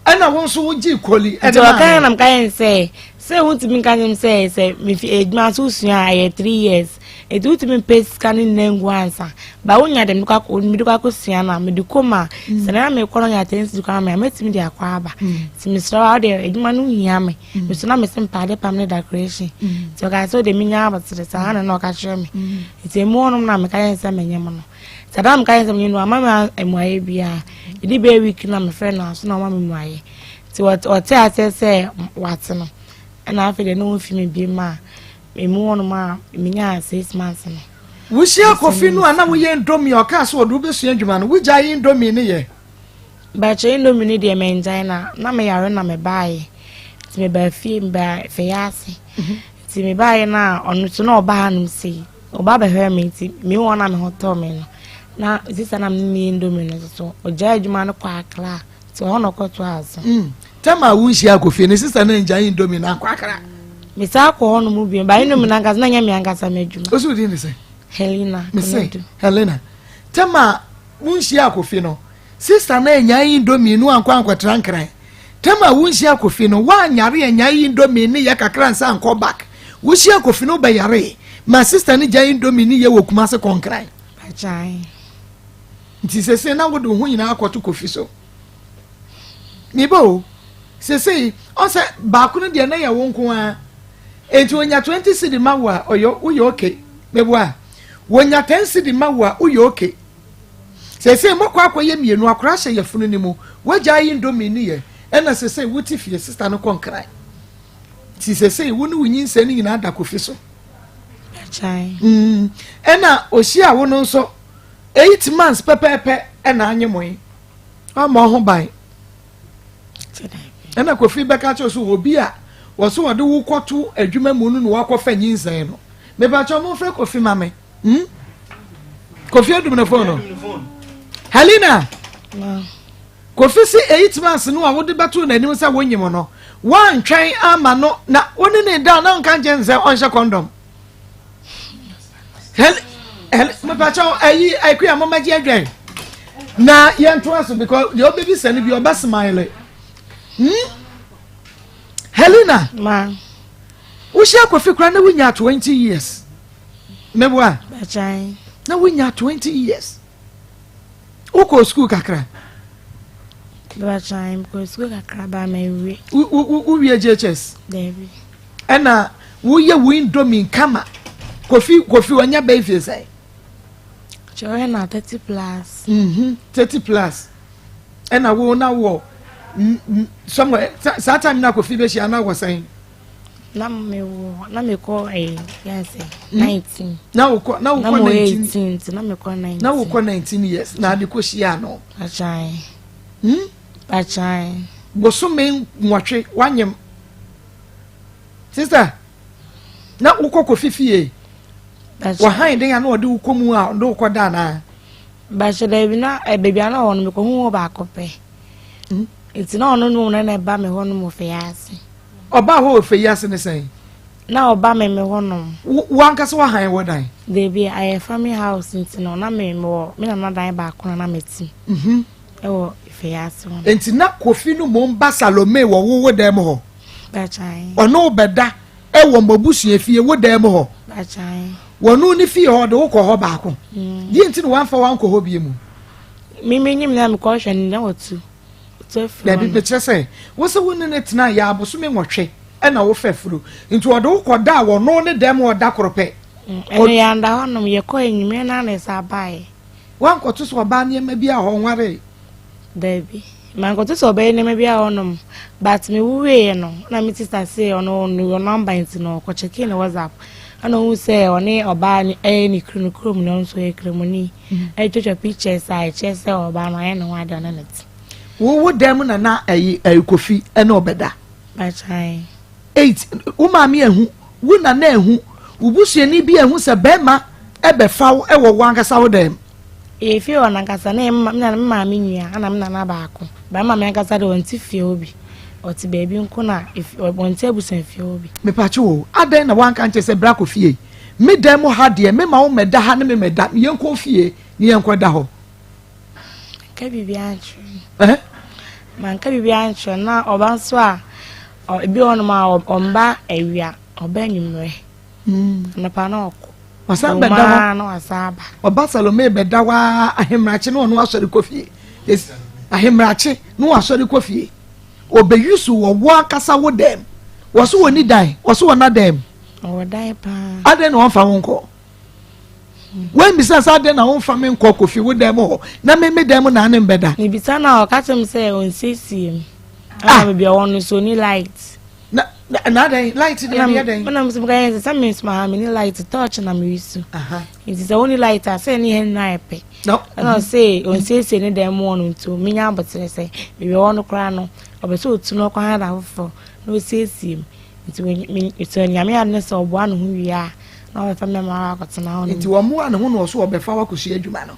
ɛna wo nso wogye kɔli ɛde maa no. Nti ɔka yɛn nam ka yɛn sɛ. Sɛ wontumi nka nkyerɛ me sɛ sɛ mefi adwuma nso wosua a ɛyɛ 3 years, nti wotumi mpɛ sika no nyinaa ngu ansa ba wonya de mede kɔ akɔsua no a mede kɔ mu a, sɛ na mekɔ no nya 10 cedi kɔ ama me a, mɛtumi de akɔ aba. Nti mesrɛ wo a, wode adwuma no hia me. Meso na mese mpaade pam ne decoration, nti ɔka sɛ wode menya abotere saa na na ɔka kyerɛ me. Nti emu hɔnom na meka yɛn sɛ menyɛ mu no sɛ da meka yɛn sɛ menyɛ no ama me mmuayɛ biara. Ɛdi bɛyɛ week na mefrɛ no aso na ɔma me mmuayɛ, nti ɔte aseɛ sɛ wate no. Ɛna afei deɛ ne wɔmfi me biem a emu hɔnom a menyaa 6 months no. Wohyia Kofi no a na woyɛ Indomie a ɔkaa sɛ ɔde wobɛsua adwuma no, wogyae Indomie no yɛ? Bɛkyɛ Indomie no deɛ mangyae, na meyare na mebaeɛ, nti mebaa fie, mebaa fɛyɛ ase. Nti mebaeɛ no a ɔno so na ɔba hanom sei, ɔba bɛhwɛ me, nti mehu hɔ na me ho tɔɔ me no na sisa na meyɛ Indomie no so ɔgyae adwuma no kɔ Akra, nti ɔhɔ na ɔkɔtoa so. Tɛma a wonhyia Kofi ne sista no ngyae Indomie no ankɔ Akra. Mesan kɔ hɔ nom bio ba Indomie no ankasa na nyɛ me ankasa m'adwuma. Wosi wo din de sɛ? Helena. Mese Helena, tɛma a wonhyia Kofi no, sista no anyae Indomie no ankɔ ankɔtra Nkran. Tɛma a wonhyia Kofi no, woanyare anyae Indomie ne yɛ kakra nsa ankɔ back. Wohyia Kofi no wobɛyaree ma sista no gyae Indomie ne yɛ wɔ Kumase kɔ Nkran. Agyae. Nti sese na wode wo ho nyinaa akɔto Kofi so. Meba o, sesei ɔsɛ baako no deɛ na yɛ wo nko ara. Enti onya 20 cedi ma wo a, ɔyɛ woyɛ okay. Meboa. Wonya 10 cedi ma wo a, woyɛ okay. Sesei mɔkɔ akɔyɛ mmienu, akora hyɛ yafunu no mu, wagyae Indomie no yɛ, ɛna sesei wote fie, sista no kɔ Nkran. Nti sesei wo ne wo nyinsɛn no nyinaa da Kofi so. Ɛna ohyia wo no nso 8 months pɛpɛɛpɛ ɛna anye mo yi. Wama ho ban. Ɛna Kofi bɛka kyerɛ so obi a wɔso wɔde wo kɔto adwuma mu no na wakɔfa nyinsɛn no. Mepakyɛ mo mfrɛ Kofi ma me. Kofi adum ne phone no. Helena. Kofi si 8 months no a wode bɛto n'anim sɛ wonyim no, woantwɛn ama no na wo ne ne da na nka nkyɛn sɛ ɔnhyɛ condom. Hel hel mepakyɛ ayi akua momagye adwan na yɛntoa so because deɛ ɔbɛbisa no bi ɔbɛ smile. Helena. Ma. Wohyia Kofi kora na wonya 20 years. Meboa. Na wonya 20 years. Wokɔ school kakra? Bàtàn, mekɔ school kakra ba ma ewie. Wowie JHS? Daabi. Ɛna woyɛ wo Indomie kama. Kofi wanya bɛyɛ fie sɛn? Kyerɛ na 30 plus. 30 plus. Ɛna wo na wɔ somewhere saa time na Kofi bɛhyia na wɔ sɛn? Na mewɔ na mekɔ ɛyɛ yɛn sɛ 19. Na wokɔ Na mo 19. 18 nti na mekɔ 19. Na wokɔ 19 years na ade kɔ hyia no. Bàtàn. Bàtàn. Bosome 8 wanyem. Sister, na wokɔ Kofi fie. Wɔhan den a na ɔde wokɔ mu a ɔde wokɔ da anaa? Bàtàn, daabi, na baabi a na ɔwɔ no mekɔ hu hɔ baako pɛ. Nti na ɔno no na ɛba me hɔ nom wɔ fɛ ase. Ɔbaa hɔ wɔ fɛ yi ase ne sɛn? Na ɔba me me hɔ nom. Wo ankasa wahan wɔ dan? Daabi, ayɛ family house nti no na me wɔ me nana dan baako na na me ti. Ɛwɔ fɛ ase hɔ. Nti na Kofi no mo ba Salome wɔ wo dan mu hɔ? Bàtàn. Ɔno bɛda ɛwɔ mo abusua fie wo dan mu hɔ? Bàtàn. Wɔno ne fie hɔ de wokɔ hɔ baako? Deɛ nti na wamfa wankɔ hɔ bie mu? Me me nyim na mekɔ hwɛ no na wɔtu. Wɔtu afiri Dabi, hɔ no. mekyerɛ sɛ wo sɛ wo ne ne tena yɛ abosome 8 ɛna wofɛ furo, nti ɔde wo kɔ da a wɔno ne dɛm ɔda koro pɛ? Ɛno yɛanda hɔnom, yɛkɔ anwummerɛ no ana ɛsɛ abaeɛ. Wankɔto so ɔbaa nneɛma bi a hɔ nware? Daabi, mankɔto sɛ ɔbɛyɛ nneɛma bi a hɔnom, but mewuwieɛ no na me sister se ɔno ɔno wɔ number nti no ɔkɔkyɛkee ne WhatsApp ɛna ɔhu sɛ ɔne ɔbaa ne ɛyɛ ne kuro no kurom no, ɔno nso ɔyɛ kramoni, ɛtwatwa pictures a ɛkyerɛ sɛ ɔbaa no ayɛ ne ho adeɛ ɔne ne te. Wo dan mu na na ɛyi Kofi ɛne ɔbɛda? Bàtàn. Eight, wo maame ehu, wo nana ehu, wo busuani bi ehu sɛ bɛrima ɛbɛfa wo ɛwɔ wo ankasa wo dan mu? Yɛ fie hɔ nankasa na me nana, me maame nua ana me nana baako. Ba me maame ankasa de ɔnte fie hɔ bi. Ɔte baabi nko na ɔnte abusua fie hɔ bi. Mepakye wo, adɛn na wanka nkyɛ sɛ bra kɔ fie? Me dan mu ha deɛ mema wo mmɛda ha ne me mmɛda, yɛnkɔ fie ne yɛnkɔ da hɔ. Manka biribiara nkyerɛ no. Eh? Manka biribiara nkyerɛ no na ɔba nso a. Ebi wɔ hɔnom a ɔmba awia, ɔba anwummerɛ. Anɔpa na ɔkɔ. Ɔsan bɛda hɔ. Na wasan aba. Ɔba Salome bɛda hɔ ara ahemrakye na ɔno asɔre kɔ fie. Ahemrakye na wasɔre kɔ fie. Ɔbɛyi so wɔ wo ankasa wo dɛm. Wɔ so wɔ ni dan, wɔ so wɔ na dɛm. Ɔwɔ dan paa. Adɛn na ɔmfa wo nkɔ? Wɔmmisa sɛ adɛn na womfa me nkɔ kɔ fie wo dɛm hɔ na me me dɛm na ne mbɛda. Mebisa na ɔka kyerɛ me sɛ ɔnsiesie mu. Ɛna baabi a ɔwɔ no so ni light. Na na adɛn light deɛ ɛyɛ dɛn. Ɛna mesɛ meka yɛn sɛ sɛ me nso ha me ne light torch na me su. Nti sɛ wonni light a sɛ ne yɛn nyinaa yɛ pɛ. Ɛna ɔse ɔnsiesie ne dan mu hɔ no nti menya aboterɛ sɛ baabi ɔwɔ no koraa no ɔpɛ sɛ ɔtu no ɔkɔ ha da foforɔ na ɔsiesie mu. Nti sɛ Nyame ade ne sɛ ɔboa ne ho wie a na ɔbɛfa me ama akɔtena hɔ no. Nti ɔmmoa ne ho na ɔso ɔbɛfa wakɔsua adwuma no.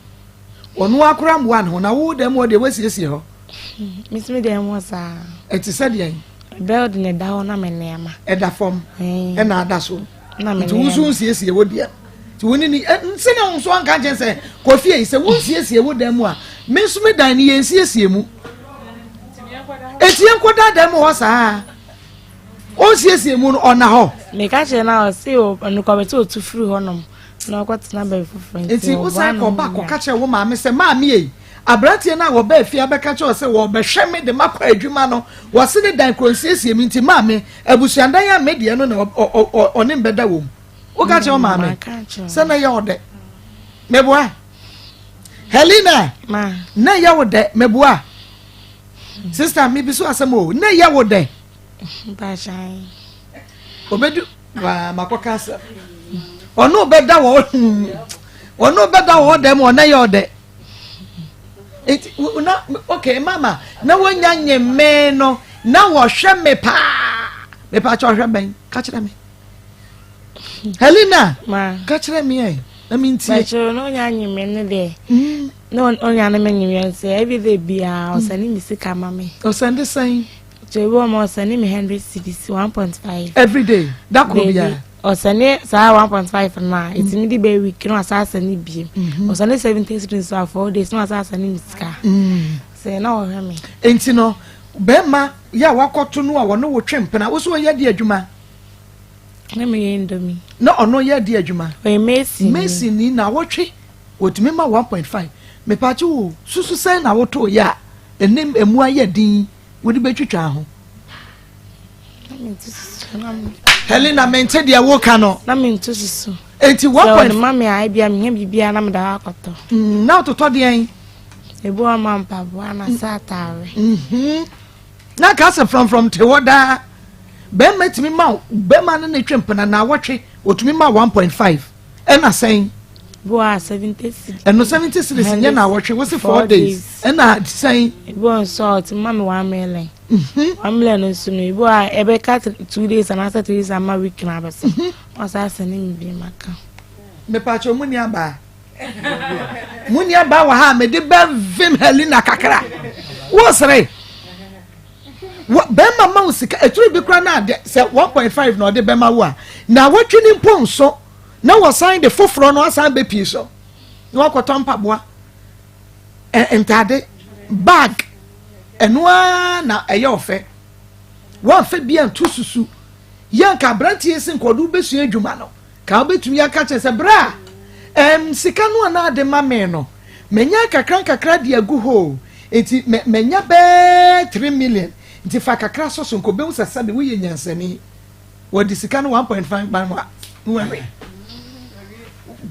Ɔno ara koraa mmoa ne ho na wo dan mu hɔ deɛ woasiesie hɔ. Mesi me dan mu hɔ saa. Ɛte sɛ deɛn? Bɛld na ɛda hɔ na me nneɛma. Ɛda fam ɛna ada so. Nti wo nso nsiesie wo deɛ. Nti wo ne ni nse na wo nso anka nkyɛn sɛ kɔfie yi sɛ wo nsiesie wo dan mu a me nso me dan no yɛn nsiesie mu. Eti yɛn kɔ dan mu hɔ saa. Onsiesie mu no ɔna hɔ. Meka kyerɛ no a ɔse ɔno kɔ bɛsɛ ɔtu firi hɔnom na ɔkɔtena baabi foforɔ nti wosan kɔba kɔka kyerɛ wo maame sɛ maame ei aberanteɛ no a wɔbaa fie abɛka kyerɛ sɛ wɔbɛhwɛ me de makɔ adwuma no wɔse ne dan koro nsiesie me nti maame abusuadan a me deɛ no na ɔne mbɛda wɔ mu woka kyerɛ wo maame sɛ na ɛyɛ ɔdɛ meboa Helena na ɛyɛ wo dɛ meboa Sister mi bi so asɛm o na ɛyɛ wo dɛ. Obedu waa makɔka asɛm. Ɔno bɛda wɔ ɔno bɛda wɔ dɛm ɔna yɛ ɔdɛ. Eti na okay mama na wonya nye me no na wɔhwɛ me paa. Mepa kyɛ ɔhwɛ bɛn ka kyerɛ me. Helena ka kyerɛ me ɛ na mentie. Bɛkyerɛ no onya nye me no deɛ. Mm. Na onya ne me nye me sɛ everyday biara ɔsɛne me sika ma me. Ɔsɛnde sɛn? So ebi wɔ ma ɔsɛne me 100 cedis 1.5. Everyday da koro biara. Ɔsɛne saa 1.5 no a ɛtumi de bɛyɛ week na ɔsan asɛne biem. Mm-hmm. Ɔsɛne 70 cedis so a 4 days na ɔsan asɛne me sika. Mm. Sɛ na ɔhwɛ me. Enti no bɛrima yɛ a wakɔto no a wɔne wo twe mpena wo so ɔyɛ de adwuma. Na meyɛ indomie. Na ɔno yɛ de adwuma. Ɔyɛ mason. Mason ni na wɔtwe wɔtumi ma 1.5 mepakye wo susu sɛn na wotoo yɛ a ɛne emu ayɛ din wode bɛtwitwa ho. Helena mente deɛ woka no. Na mento susu. Enti one point. Sɛ ɔde ma me a ebia mehia biribiara na mede akɔtɔ. Mm, na wototɔ deɛn? Ebi wɔ ma mpaboa na sɛ ataare. Mhm. Na nka sɛ frɔmfrɔm te hɔ daa. Bɛrima tumi ma bɛrima no ne twe mpena na awɔtwe otumi ma 1.5 ɛna sɛn. Bi 70 cedis. Ɛno 70 cedis nyɛ na awɔtwe wosi 4 days ɛna sɛn. Ebi wɔ nso a ɔtumi ma me 1 million. 1 mhm. million no nso no ebi wɔ a ɛbɛka 2 days anaasɛ 3 days ama week na abɛsa. Mhm. Ɔsan sɛ ne mi bi maka. Mepatwa mu ni abaa. Mo nua baa wɔ ha a mede bɛvem Helena kakra. Wosere. Bɛrima ma wo sika eturu bi koraa na ade sɛ 1.5 na ɔde bɛma wo a na awɔtwe ne mpo nso na wɔsan de foforɔ no asan bɛpii so na wakɔtɔ mpaboa ntaade bag ɛno ara na ɛyɛ ɔfɛ wɔmfɛ bi anto susu yɛ nka aberanteɛ si nka ɔde wobɛsua adwuma no Ka wobɛtumi aka kyerɛ sɛ, Berɛ a ɛɛm sika no a na ade ma me no, manya nkakra nkakra de agu hɔ o, nti mɛ manya bɛɛ 3 million, nti fa kakra sɔ so, nka ɔbɛhu sɛ sɛbe woyɛ nyansani. Wɔde sika no 1.5 ma no a, na wawe.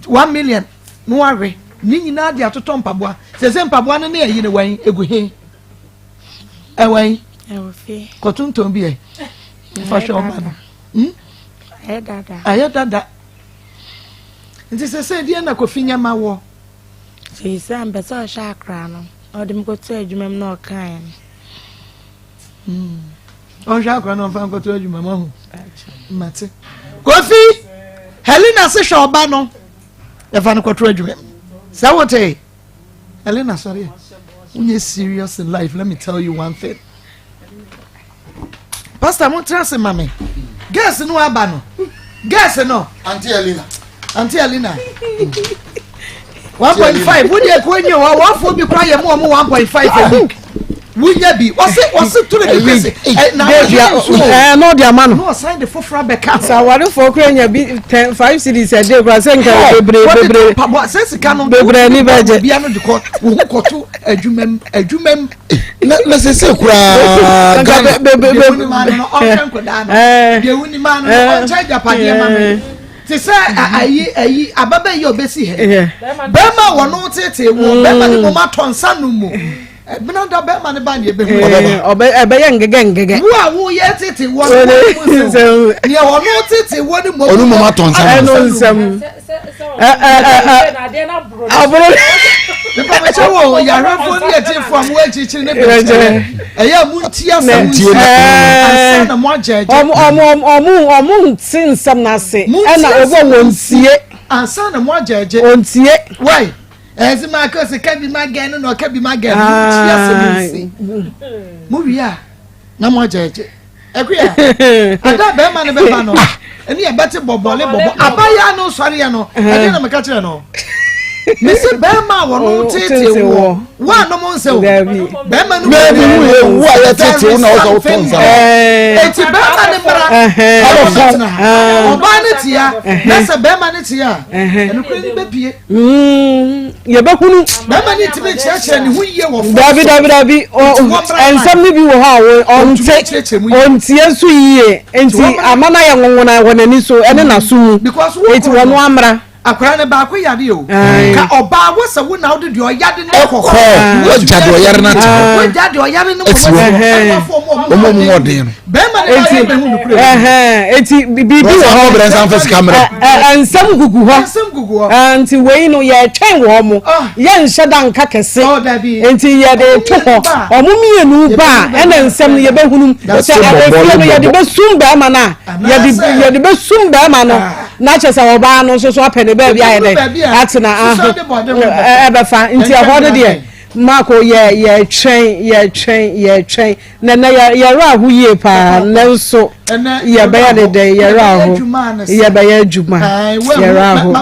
1 million na wawe. Ne nyinaa de atotɔ mpaboa. Sɛ sɛ mpaboa no ne ayi no wɔn egu he? Ɛwɛn? Kɔtontɔn bi ɛ. Fa hwɛ ɔba no. Hmm? Ayɛ dada. Ayɛ dada. Nti sɛ sɛ deɛ na Kofi nyɛ ma wɔ. Seesei a mpɛ sɛ ɔhwɛ akora no na ɔde me kɔto adwuma mu na ɔkaeɛ no. Hmm. Ɔnhwɛ akora no ɔmfa nkɔto adwuma mu ahu. Mate. Kofi, Helena se hwɛ ɔba no. Ɛfa no kɔto adwuma mu. Sɛ wote. Helena sɔre. Wonyɛ serious in life. Let me tell you one thing. Pastor mo tena ase ma me. Girls no aba no. Girls no. Auntie Elena. Auntie Elena. 1.5 wo deɛ kò nye hɔ wɔfoɔ bi kora yɛ mu ɔmo 1.5 a week. Wunya bi wɔsi wɔsi turu bi kwesi ɛ na wɔyɛ nsuo. Ɛɛ n'o di ama no. N'o san de foforɔ abɛka ho. Sɛ awarefoɔ kura nya bi ten five cedis ɛde kura sɛ nka bebree bebree. Wɔde sɛ sika no. Bebree ni bɛ gye. Bia no de kɔ wo ho kɔto adwuma mu adwuma mu. Na na sese koraa Ghana. Deɛ wuni maa no no ɔnhwɛ nkɔdaa no. Deɛ wuni maa no no ɔnkyɛ agyapadeɛ ma no. Te sɛ ayi ayi ababa yi a ɔbɛsi ha yi. Bɛrima a wɔn tete wɔ bɛrima ne mom atɔ nsa nom mu. Ɛbena da bɛrima ne ba ne ɛbɛhu. Ɔbɛba. Ɛbɛyɛ ngegɛ ngegɛ. Wo a woyɛ tete wɔ no wɔn mu nsɛm. Nea ɔno tete wɔ ne mom. Ɔno mom atɔ nsa nom. Ɛno nsɛm. Aboro. Mpamkyɛ wɔ yarefo ne akyefo a mo akyirikyiri ne bɛkyerɛ. Ɛyɛ a mo nti asɛm nsi ansa na mo agya agya. Ɔmo ɔmo ɔmo ɔmo nte nsɛm n'ase. Ɛna ɔbɔ wɔn ntie. Ansa na mo agya agya. Wɔntie. Wai ɛsɛ maa kɔ sɛ kabi ma gɛn no na ɔka bi ma gɛn no mo nti asɛm nsi. Mo wie a na mo agya agya. Akuya, ada bɛrima no bɛba no, ɛne yɛbɛte bɔbɔle bɔbɔ. Abaayewa no sɔreɛ no, ɛdeɛ na meka kyerɛ no. Mese bɛrima a wɔno tete wɔ, woanom nsɛ o. Bɛrima no Bɛɛbi wo yɛ wo a yɛtete wo na ɔsɛ wotɔ nsa. Eti bɛrima no mmara, ɛna tena ha. Ɔbaa no tia, na sɛ bɛrima no tia a, ɛnokora ni bɛpie. Mm, yɛbɛhunu. Bɛrima no ntumi nkyerɛkyerɛ ne ho yie wɔ fam. Dabi dabi dabi nsɛm no bi wɔ hɔ a ɔnte ɔntie nso yie nti ama no ayɛ nwonwona wɔ n'ani so ɛne n'aso mu nti wɔn amra. Akwadaa no baako yade o. Ka ɔbaa wɔ sɛ wo na wode deɛ ɔyade no kɔ. Kɔ wagya deɛ ɔyare no ate hɔ. Wagya deɛ ɔyare no kɔ. Ɔmo mu ɔden no. Bɛrima no ba yɛ bɛhu no kura. Eti biribi wɔ hɔ. Ɔbrɛ nsa nfa sika mmerɛ. Nsɛm gugu hɔ. Nsɛm gugu hɔ. Nti wei no yɛtwɛn wɔn mo. Yɛnhyɛ da nka kɛse. Nti yɛde to hɔ. Wɔn mmienu ba a ɛna nsɛm no yɛbɛhunu. Sɛ efie no yɛde bɛsum bɛrima no a yɛde yɛde bɛsum bɛrima no na kyerɛ sɛ ɔbaa no nso so apɛ ne baabi ayɛ dɛ atena ɛbɛfa nti ɛhɔ no deɛ Marco yɛ yɛtwɛn yɛtwɛn yɛtwɛn. Na ɛnɛ yɛ yɛwerɛ aho yie paa nanso yɛbɛyɛ ne dɛn yɛwerɛ aho yɛbɛyɛ adwuma yɛwerɛ aho.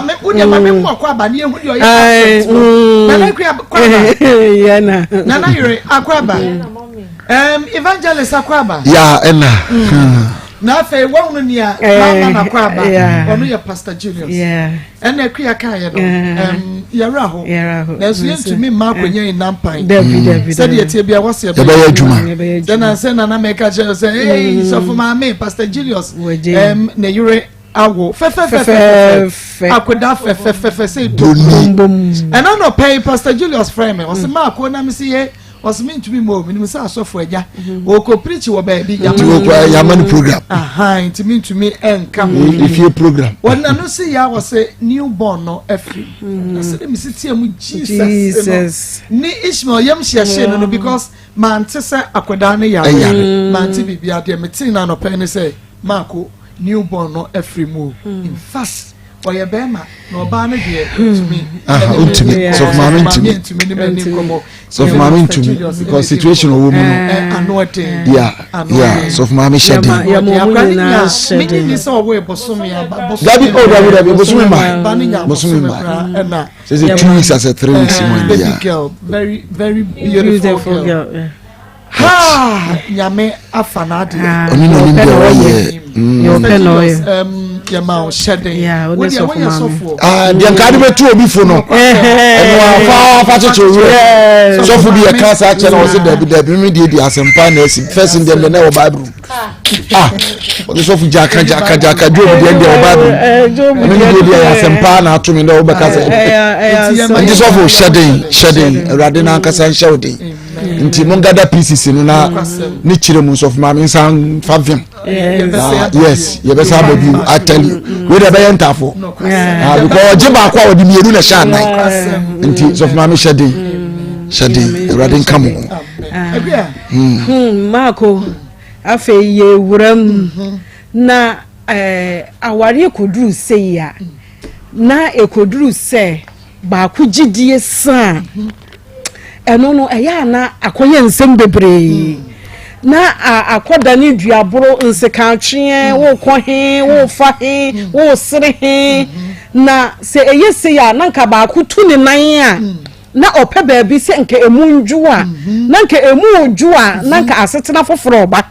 Yɛna. Nana yere akwaba. Evangelist akwaba. Ya ɛna. Na afei wɔn nea mama na akwaba ɔno yɛ Pastor Julius. Ɛna akua kaeɛ no yɛwerɛ ho nanso yɛntumi mma akonnwa yi nna mpan sɛdeɛ ɛteɛ bia wɔse yɛbɛyɛ adwuma sɛ nansɛ nana mɛka kyerɛ sɛ ei mm. sɔfo maame Pastor Julius ne yere awo fɛfɛfɛfɛ akoda fɛfɛfɛfɛ sɛ broni ɛna nɔpɛ yi Pastor Julius frɛ me ɔse maako na mese yɛ ɔsɛ mi ntumi mu o minimu sɛ asɔfo agya mhm. ɔkɔ pirikyi wɔ baabi yamma no yamma no program ahan ntumi ntumi nka ho efie program wɔn nanu si ya wɔsɛ new born no afiri mhm. na sɛ de mi si tie mu jesus no ne ishmael yam hyehyɛ no no because mante sɛ akwadaa no yare mante biribi adeɛ mete na anɔpɛ ne sɛ maako new born no afiri mu o hmm. in fact. ɔyɛ bɛrima na ɔbaa no deɛ ntumi. ntumi sɔfo maame ntumi ntumi ne bɛ ni nkɔmɔ. sɔfo maame ntumi because situation ɔwɔ mu no. ano ɔden. ya ya sɔfo maame hyɛ den. akora ne nya mi ni ni sɛ ɔwɔ ebosome aba bosome. dabi o dabi dabi bosome ma bosome ma sɛ sɛ 2 weeks asɛ 3 weeks mu ɛni ya. baby girl very very beautiful girl. Haa nyame afa n'adeɛ. Ɔno na onim deɛ ɔyɛ. Deɛ ɔpɛ na ɔyɛ. Yɛma wo hyɛden. Wo deɛ woyɛ sɔfoɔ. Ah, deɛ nka de bɛtu obi fo no. Ɛno afa afa kyekyere werɛ. Sɔfo bi ɛka saa kyɛ na ɔsɛ dabi dabi mi deɛ di asɛmpa na asi. First deɛ deɛ na ɛwɔ Bible mu. Ah, ɔsɛ sɔfo gyaka gyaka gyaka Job deɛ deɛ wɔ Bible mu. Ɛno ne deɛ deɛ yɛ asɛmpa na ato mi dɛ wobɛka sɛ. Nti sɔfo hyɛden hyɛden Awurade n'ankasa nhyɛ wo den. nti mo gada pieces no na ne kyerɛ mu nsɔfo maame nsa nfa vim na yes yɛbɛsa aba bi i tell you wei de ɛbɛyɛ ntafo ah because ɔgye baako a ɔde mmienu na ɛhyɛ anan nti sɔfo maame hyɛ den hyɛ den awurade nka mo ho. Hmm, maako afei yɛwura mu na eh, awareɛ kɔduru sei a na ɛkɔduru sɛ baako gyidie sa a, ɛno no ɛyɛ a na akɔyɛ nsɛm bebree na akɔdane duaboro nsekatweɛ wokɔ he wofa he wosere he na sɛ ɛyɛ sei a na nka baako tu ne nan a. na ɔpɛ baabi sɛ nka emu ndwo a, mhm. na nka emu odwo a, na nka asetena foforɔ ɔba.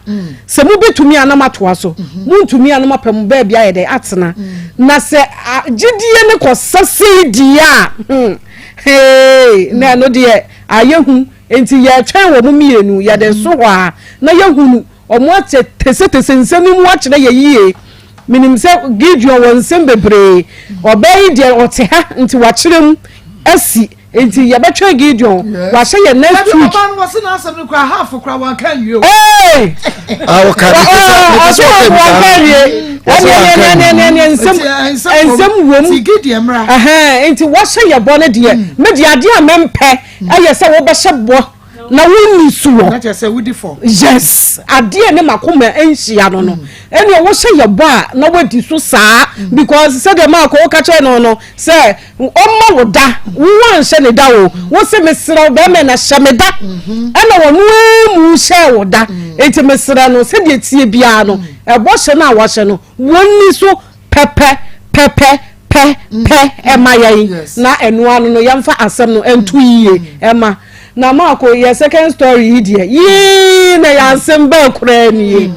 Sɛ mobɛtumi a na matoa so, montumi a na mapɛ mo baabi ayɛ dɛ atena. Na sɛ gyidie ne kɔsa sei deɛ a, hmm, hee, na ɛno deɛ ayɛ hu. Nti yɛtwɛn wɔn mmienu, yɛde so hɔ a, na yɛhunu wɔn akyɛ tesetese nsɛm yi mu akyerɛ yɛ yie. Menim sɛ Gideon wɔ nsɛm bebree. Ɔbaa yi deɛ ɔte ha nti wakyerɛ mu asi. Nti yɛbɛtwɛn Gideon. Wahyɛ yɛ next week. Ɔbaa no wɔse n'asɛm no koraa half koraa wanka nwie o. Ee! Ah, ɔka ne te sɛ ne te sɛ ɔka bi saa. Wanka nwie. Ɛne ɛne ɛne ɛne nsɛm nsɛm wom. Ti Gideon mmra. Nti wahyɛ yɛ bɔ no deɛ. Me deɛ adeɛ a mempɛ ɛyɛ sɛ wobɛhyɛ bɔ. na wonni soɔ. Na kyerɛ sɛ wodi fɔ. Yes, adeɛ ne makoma nhyia no no. Ɛnna mm. wohyɛ yɛ bɔ a na wadi so saa mm. because sɛdeɛ maako woka kyerɛ no no sɛ ɔma wo da wo wanhyɛ ne da o wo se mesrɛ wo bɛrima na hyɛ me da mm-hmm. ɛna wɔn mu hyɛ wo da mm. eti mesrɛ no sɛdeɛ tie biara no ɛbɔ hyɛ no a wahyɛ no wɔnni so pɛpɛ pɛpɛ pɛ pɛ ɛma yɛn na ɛno ano no yɛmfa asɛm no ɛnto yie ɛma na maako yɛ second story yi deɛ yii na yɛ asɛm bɛɛ koraa nie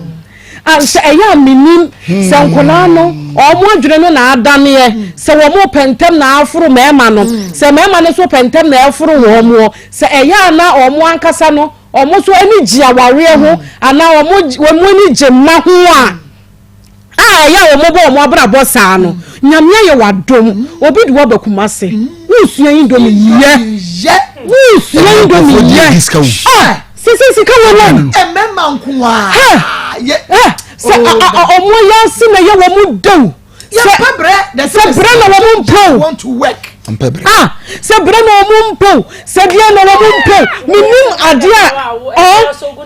sɛ ɛyɛ a menim sɛ nkwadaa no wɔn adwene no na adaneɛ sɛ wɔn pɛ ntɛm na aforo mmarima no sɛ mmarima no nso pɛ ntɛm na ɛforo wɔn sɛ ɛyɛ a na wɔn ankasa no wɔn nso ani gye awareɛ ho anaa wɔn wɔn ani gye mma ho a. a ɛyɛ a wɔbɔ wɔn abrabɔ saa no nyame ayɛ wadom obi de waba Kumase wosua indomie yɛ wosua indomie yɛ ah sisi sika wɔ wɔn mmarima nko a sɛ ɔmo yɛ ase na yɛ wɔn dew sɛ sɛ brɛ na wɔn mpɛw ah sɛ brɛ na wɔn mpɛw sɛ deɛ na wɔn mpɛw menim adeɛ a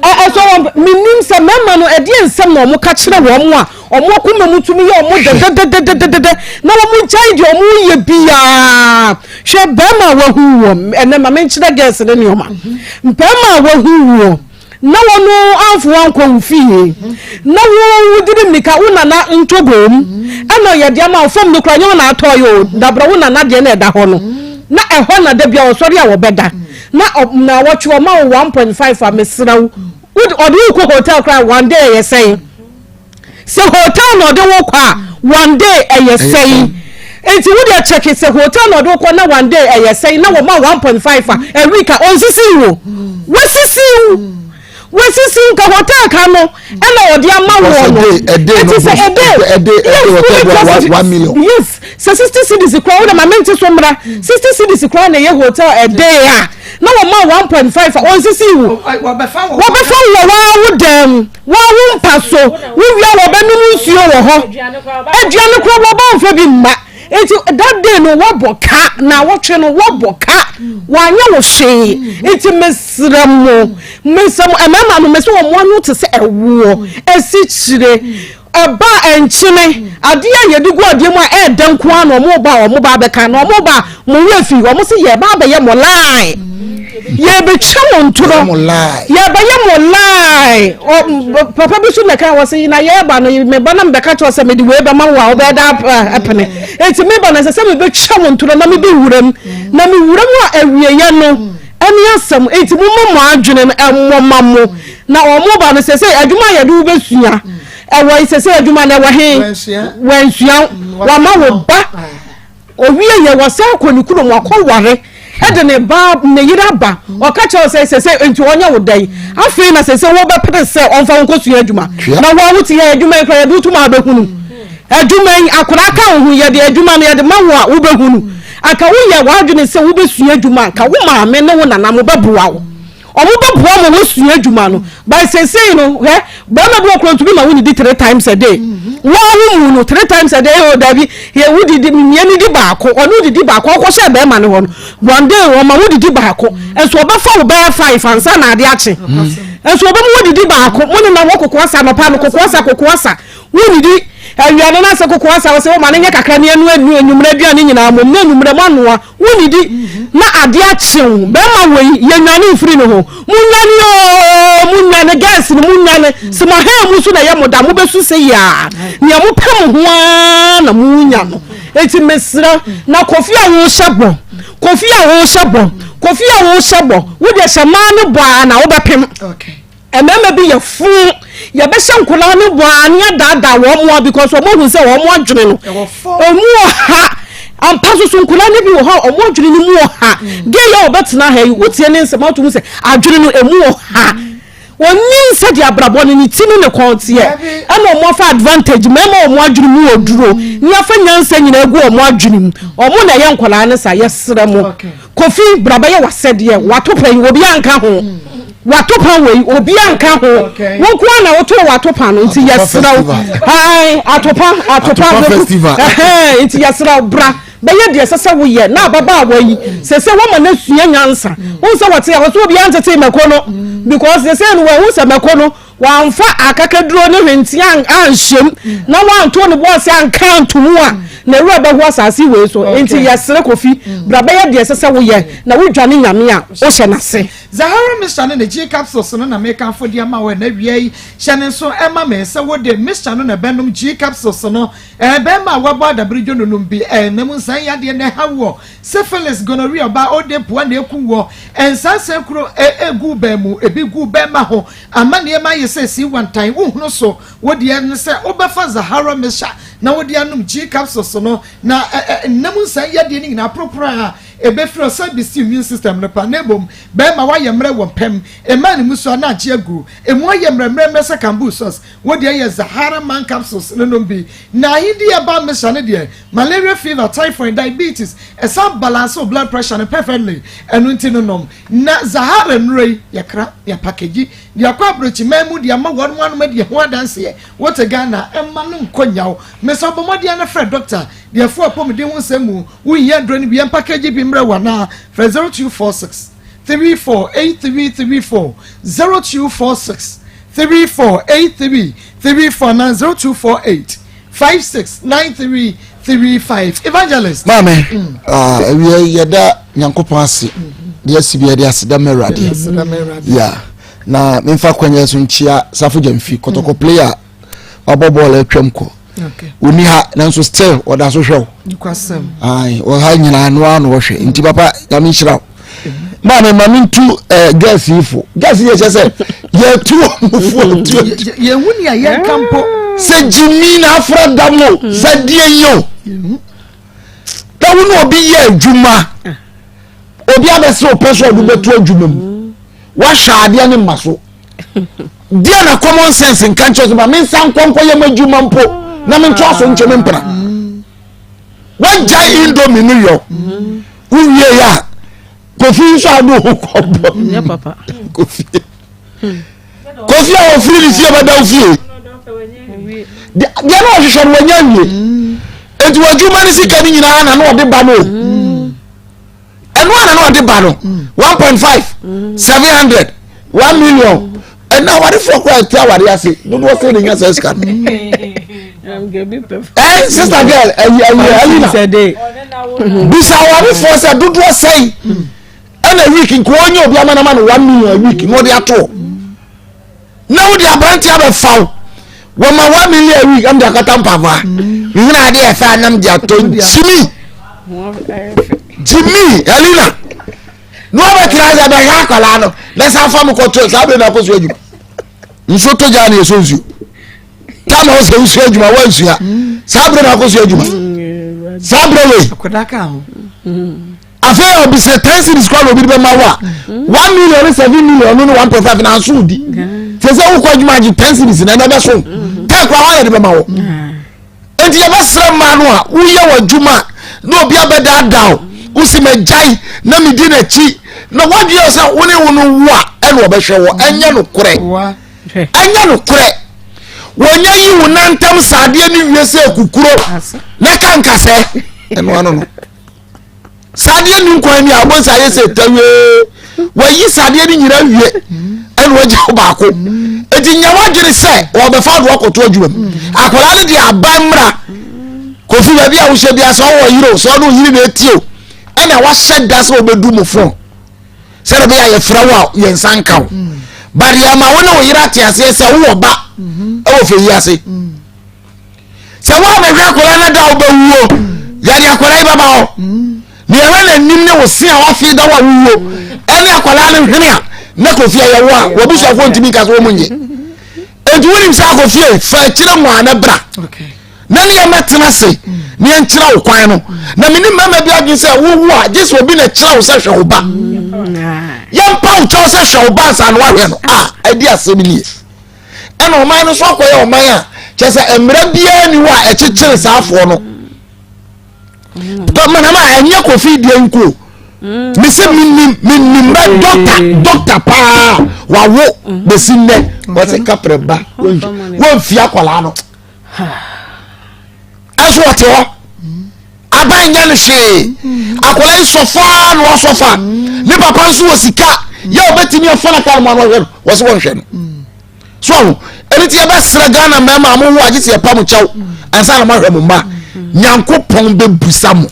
ɔ ɛsɔ wɔn menim sɛ mmarima no ɛdeɛ nsɛm na wɔn ka kyerɛ wɔn a wɔn akoma mu tumi yɛ wɔn dɛdɛdɛdɛdɛdɛ na wɔn gyae deɛ wɔn yɛ biara hwɛ barima a wahu wɔ ɛnɛ ma menkyerɛ gɛs ne nneɛma barima a wahu wɔ Na wɔn amfa wo ankɔ wo fie, na wo wode ne mmirika wo nana ntoboam ɛna ɔyɛ de ama wo fam no koraa nyɛ wo na atɔ yɛ o dabra wo nana deɛ na ɛda hɔ no na ɛhɔ na da bia ɔsɔre a wɔbɛda na na wɔtwe ɔma wo 1.5 a mesrɛ wo ɔde wo kɔ hotel koraa one day ɛyɛ sɛn Sɛ hotel na ɔde wo kɔ a one day ɛyɛ sɛn? Nti wo deɛ check sɛ hotel na ɔde wo kɔ na one day ɛyɛ sɛn na wɔma 1.5 a a week a ɔnsisi wo. Wasisi wo. Wasisi wo nka hotel ka no ɛna ɔde ama wo no. Nti sɛ a day yes, yes sɛ 60 cedis koraa wo de ma mente so mmra 60 cedis koraa na ɛyɛ hotel a day a na wɔma 1.5 a ɔnsisi wo. Wɔbɛfa wo wɔ waa wo dan mu. Wɔawo mpa so, wowie a wɔbɛnom nsuo wɔ hɔ. Aduane koraa wɔba mfa bi mma. Nti that day no wɔbɔ ka, naawɔtwe no wɔbɔ ka, wɔanyɛ wo hwee. Nti mesrɛ mo, mesrɛ mo, mmarima no mese wɔn ano te sɛ ɛwoɔ, asikyire, ɛba a ɛnkyene, adeɛ a yɛde gu adeɛ mu a ɛɛdɛ nko ara na wɔn ba a wɔn ba abɛka, na wɔn ba a mo werɛ fi, wɔn se yɛreba abɛyɛ mo line, yɛrebɛtwa mo ntorɔ, yɛrebɛyɛ mo line. Papa bi so na ɛka wɔ se na yɛreba no, me ba na mebɛka kyerɛ sɛ mede wei bɛma wo a wobɛyɛ da apene. Enti meba no ɛsɛ sɛ mebɛtwa mo ntorɔ na mebɛwura mu, na mewura mu a awieɛ no ɛne asɛm. Enti momma mo adwene no ɛmmɔ ma mo. Na wɔn ba no sɛ sɛ adwuma a yɛde wo bɛsua ɛwɔ sɛ sɛ adwuma no ɛwɔ he wansua wama wo ba owie yɛ wɔsan kɔ ne kurom wakɔ ware ɛde ne ba ne yere aba ɔka kyerɛ sɛ sɛ sɛ nti ɔnyɛ wo dɛn afei na sɛ sɛ wɔbɛpere sɛ ɔmfa wo nkɔsua adwuma na wo a wote yɛ adwuma yi kora yɛde wotum a wobɛhunu adwuma yi akwadaa ka wo ho yɛde adwuma no yɛde ma wo a wobɛhunu anka woyɛ w'adwene sɛ wobɛsua adwuma anka wo maame ne wo nana mo bɛboa wo Ɔmo bɛ boa ma wasua adwuma no but sesei no hwɛ bɛrima bi wɔ kora ntumi ma wo nidi three times a day waa wo mu no three times a day oh dabi yɛ wo didi mmea nidi baako ɔne wo didi baako ɔkɔ hyɛ bɛrima no hɔ no one day ɔma wo didi baako nso ɔbɛfa wo bɛyɛ five ansa na ade akye nso ɔbɛma wo didi baako mo ne na wɔ kokoa sa anɔpa no kokoa sa kokoa sa wo nidi awia no na sɛ kokoa sa wɔ sɛ wɔma no nyɛ kakra ne ɛnu ɛnu enyimrɛ aduane nyinaa mom na enyimrɛ mo anoa Wonnidi na adeɛ akye wo. Bɛrima wei, yɛnnwane mfiri ne ho. Monnwane oo, monnwane, girls no monnwane. Sɛ mo ahan mu nso na ɛyɛ mo da, mobɛsu sɛ yiaa. Nea mopɛ mo ho ara na monya no. Enti mesrɛ, na Kofi a wohyɛ bɔ, Kofi a wohyɛ bɔ, Kofi a wohyɛ bɔ, wo deɛ hyɛ mmaa no bɔ ara na wobɛpem. Mmarima bi yɛ fuu, yɛbɛhyɛ nkwadaa no bɔ ara ne adaadaa wɔn a because wɔn ahu sɛ wɔn adwene no emu ɔha. Ampa nso so nkwadaa no bi wɔ hɔ a wɔn adwene no mu ɔha. Deɛ yɛ ɔbɛtena ha yi, wotie ne nsɛm ato mu sɛ adwene no emu ɔha. Wɔnim sɛdeɛ abrabɔ no ne ti ne ne kɔn teɛ. Ɛna wɔn afa advantage, mmarima wɔn adwene mu wɔ duro, ne afa nyansa nyinaa gu wɔn adwene mu. Wɔn na ɛyɛ nkwadaa no saa, yɛsrɛ mo. Kofi bra bɛyɛ w'asɛdeɛ w'ato pa yi obiara nka ho w'ato pa wei obiara nka ho wo nko ara na wotoo w'ato pa no nti yɛsrɛ wo ae atopa atopa ɛhɛn nti yɛsrɛ wo bra bɛyɛ deɛ ɛsɛ sɛ woyɛ na ababaawa yi sɛ sɛ wɔma no asua nyansa wohu sɛ wɔte a wɔsɛ obiara ntetee mako no because sɛ sɛ no wɔahu sɛ mako no Wamfa akakaduro ne hwenteaa anhyɛm na wanto ne bo ase anka anto mu a, n'awura bɛho asase wei so. Enti yɛsrɛ Kofi, bra bɛyɛ deɛ ɛsɛ sɛ woyɛ na wodwane Nyame a, wohyɛ n'ase. Zahara mixture ne ne G capsules no na mekamfo de ama wo ɛnnɛ awia yi. Hyɛ no nso ma me sɛ wode mixture no na ɛbɛnom G capsules no. Ɛɛ bɛrima a wabɔ adabere dwo no nom bi. Ɛɛ nna mu nsan yadeɛ na ɛha woɔ. Syphilis, gonorrhea, ɔbaa ode pua na eku woɔ. Nsansan kuro egu bɛn mu, ebi gu bɛrima ho. Ama nneɛma ayɛ sɛ sii wantan, wohunu so. Wo deɛ ne sɛ wobɛfa Zahara mixture na wode anom G capsules no na nna mu nsan yadeɛ no nyinaa poropora a ɛbɛfiri hɔ san bɛsi immune system no pa na mmom bɛrima woayɛ mmerɛ wɔ mpam, mmaa ne mu so a na agye agu, emu ayɛ mmerɛmmerɛmmerɛ sɛ kambuu sauce. Wo deɛ yɛ Zahara man capsules no nom bi. Na ahenni herbal mixture no deɛ, malaria fever, typhoid, diabetes, ɛsan balance wo blood pressure no perfectly, ɛno nti no nom. Na Zahara nnuro yi, yɛkra, yɛpakegyi, de akɔ aburokyiman mu de ama wɔn anom adi ɛho adanseɛ. Wote Ghana a, mma no nkɔ nnyaw. Mesrɛ wo bɔ mmɔden ara na frɛ dɔkta deɛ ɛfa w'apɔmuden ho nsɛm mu. Wohia nnuro no bi, yɛmpakegyi bi mmrɛ wo anaa? Frɛ 0246 34 8334, 0246 34 83 34 anaa 0248 56 93 35. Evangelist. Maame, ah, awie yɛda Nyankopɔn ase deɛ asi bi yɛde aseda ma Awurade. Ya na memfa kwanya so nkyia Safo Gyamfi kɔtɔkɔ mm. player wabɔ bɔɔl atwam kɔ. Ɔni ha nanso still ɔda so hwɛ wo. Ɔha nyinaa no ara na ɔhwɛ nti papa Nyame nhyira wo. Maame ma mentu eh, girls yi fo. Girls yi kyɛ sɛ yɛtu wɔn fo atu. Yɛhu nea yɛnka mpo. Sɛ gyimi na afra dam o, sɛ deɛ yi o. Na wo ne obi yɛ adwuma. Obi abɛsɛ ɔpɛ sɛ ɔde bɛto adwuma mu. Wahyɛ adeɛ ne mma so. Deɛ na common sense nka nkyerɛ sɛ ma mensa nkɔ nkɔyɛ m'adwuma mpo na mentoa so ntwe me mpena. Wagyae indomie no yɔ. Wowie yɛ a kofi nso a ɔde ho kɔbɔ kofi kofi a ɔfiri ne fie bɛda wo fie deɛ na ɔhwehwɛ no wanya awie nti w'adwuma no sika no nyinaa na na ɔde ba no ɛno a na na ɔde ba no 1.5 700 1 million ɛna awarefoɔ koraa ɛte aware ase dodoɔ sɛ ne nya saa sika no ɛn sister girl ɛyi ɛyi ɛyi na bisa awarefoɔ sɛ dodoɔ sɛn ɛna week nko ɔnyɛ obi ama nama no 1 million a week na ɔde ato na wode aberante abɛfa wo wɔma 1 million a week ɛm de akɔtɔ mpaboa nhene adeɛ ɛfɛ anam de atɔ gyimi gyimi Helena na wɔbɛtena sɛ bɛhwɛ akwadaa no na san fa mo kɔto saa bere na akɔsua adwuma nsuo tɔ gyaa na yɛsɔ nsuo tam a wɔsɛ wosua adwuma woansua saa bere na akɔsua adwuma saa bere wei afei a ɔbisɛ ten series kora na obi de bɛma wo a 1 million ne 7 million no ne 1.5 na nso di sɛ sɛ wokɔ adwuma agye 10 series na ɛna ɛbɛso ten kora woayɛ de bɛma wo Enti yɛbɛsrɛ mmaa no a woyɛ w'adwuma na obi abɛdaadaa wo wosi magyae na medi n'akyi na woadwene sɛ wo ne wo no wo a ɛna ɔbɛhwɛ wɔ ɛnyɛ nokorɛ ɛnyɛ nokorɛ wɔnya yi wo nantam saadeɛ no wie sɛ kukuro na ka nkasɛ ɛno ano no Sadeɛ ni nkwan ni a wɔn nsa ayɛ sɛ tawee wɔyi sadeɛ no nyinaa wie ɛna wɔagya wo baako eti nya wadwene sɛ wɔbɛfa do akɔto adwuma mu akwadaa no deɛ aban mmra kofi baabi a wohyɛ bi asɛ ɔwɔ yere o sɛ ɔno yere na eti o ɛna wahyɛ da sɛ ɔbɛdu mu fon sɛdeɛ bɛyɛ a yɛfrɛ wo a yɛn nsa nka wo but yɛma wo ne wo yere ate aseɛ sɛ wowɔ ba ɛwɔ fɛ yi ase. Sɛ woabɛhwɛ akwadaa no da a wobɛwuo, yɛde akwadaa yi bɛba hɔ. Nea ɛwɔ n'anim ne wo se a wafee da wo a wowuo ɛne akwadaa no hwene a na kofi ayɛ wo a w'abusuafoɔ ntumi nka sɛ wɔn nye. Enti wonim sɛ akofie fa akyire nwaa na bra na ne yɛmɛtena ase ne yɛnkyerɛ wo kwan no. Na menim mmarima bi adwene sɛ wowu a gye sɛ obi na kyerɛ wo sɛ hwɛ wo ba. Yɛmpa wo kyɛw sɛ hwɛ wo ba ansa na woahwɛ no a ɛde asɛm nie. Ɛna ɔman no so akɔyɛ ɔman a kyerɛ sɛ mmara biara ni hɔ a ɛkyekyere saa afoɔ no. Manama ɛnyɛ kofi deɛ nko mese menim menim bɛ dɔkta dɔkta paa wawo bɛsi nnɛ wɔse kaprɛ ba wɔmfi akwadaa no ɛso ɔte hɔ aban nyɛ no hwee akwadaa yi sɔfaa na wasɔfa ne papa nso wɔ sika yɛ ɔbɛtumi afa no kar mu ano ɔhwɛ no wɔse wɔnhwɛ no so ahu ɛno nti yɛbɛsrɛ ghana mmarima a mowo agye sɛ yɛpa mo kyɛw ansa na moahwɛ mo mma nyankopɔn bɛbusa mo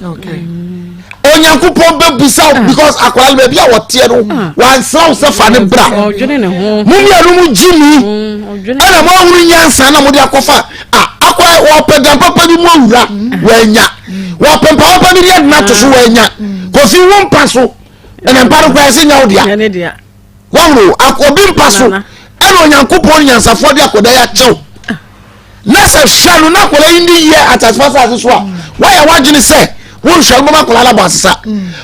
onyankopɔn bɛbusa wo because akwadaa no baabi a wɔteɛ no ah. wansra wo sɛ fa ne bra mo mmienu mo gye mi mm, ɛna moahunu nyansa na mode akɔfa akɔ wɔpɛ dan papa bi mu awura mm. wɔanya wɔpɛ mpa papa bi de adena to so wɔanya kofi wo mpa so ɛna mpa no koraa ɛsɛ nya wo dea Wahunu obi mpa so ɛna Onyankopɔn nyansafoɔ de akwadaa yi akyɛw na sɛ hwɛ no na akwadaa yi ndi yie asase asase so a wayɛ wadwene sɛ wonhwɛ no bɛma akwadaa no abɔ asesa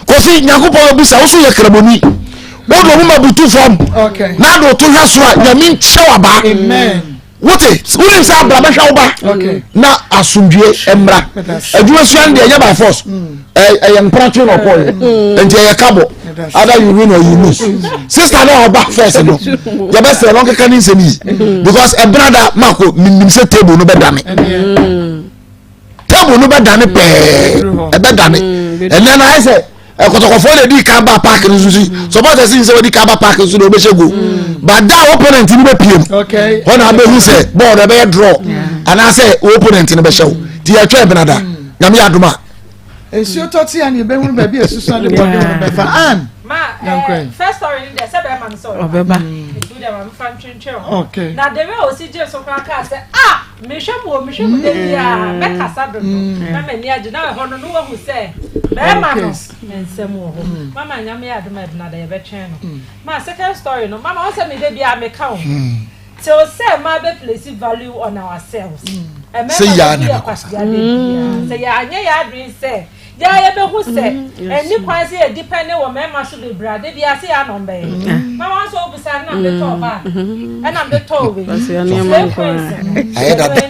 kofi Nyankopɔn bɛbusa wo so yɛ kramoni wode ɔmo ma butu fam na ade woto hwɛ so a Nyame nkyɛw abaa wote wonim sɛ abra bɛhwɛ wo ba na asomdwie mmra adwuma sua no deɛ ɛnyɛ by force mm. ɛyɛ mpratwe na ɔkɔɔyɛ mm. nti ɛyɛ kabɔ either you win or you lose sister na ɔba first no yɛbɛsrɛ no ɔnkeka ne nsɛm yi mm. because ɛbena da mako menim sɛ table no bɛdane table no bɛdane pɛɛ ɛbɛdane ɛnɛ no ayɛ sɛ ɛkɔtɔkɔfoɔ na edi kan ba park no so si supporters yi sɛ wɔdi kan ba park no so na wɔbɛhyɛ goal but da opponent no bɛ pie mu hɔ na abɛhu sɛ bɔɔl no ɛbɛyɛ draw anaasɛ opponent no bɛhyɛ wo ti yɛtwɛn benada nyame yɛ adom a. nsuo tɔ tea ne ebɛhunu baabi a esusu ade bɔde no bɛfa an. ma ɛɛ first story ni deɛ sɛ bɛrima no sɛ ɔbɛba nti deɛ maame fa ntwentwɛn ho na the way osi gye so koraa kaa sɛ ah Mehwɛ mu o, mehwɛ mu da biara, mɛkasa dodo na m'ani agye na ɛhɔ no no wahu sɛ bɛrima no nsɛm wɔ hɔ. Mama Nyame yɛ adom a Ɛbenada yɛbɛtwɛn no. Ma second story no, mama wɔn sɛ me da biara meka o. Till sɛ mmaa bɛ place value on ourselves. Mmarima bɛbu yɛ kwasea da biara. Sɛ yɛanyɛ yɛn adwene sɛ Yɛ a yɛbɛhu sɛ ɛnni kwan sɛ yɛ depɛne wɔ mmarima so bebree a, da biara sɛ yɛ a na ɔmbɛyɛ. Ma wɔn nso wobisa no na mede tɔɔ bag, ɛna mede tɔɔ wei. Slay queens no. Ayɛ dada.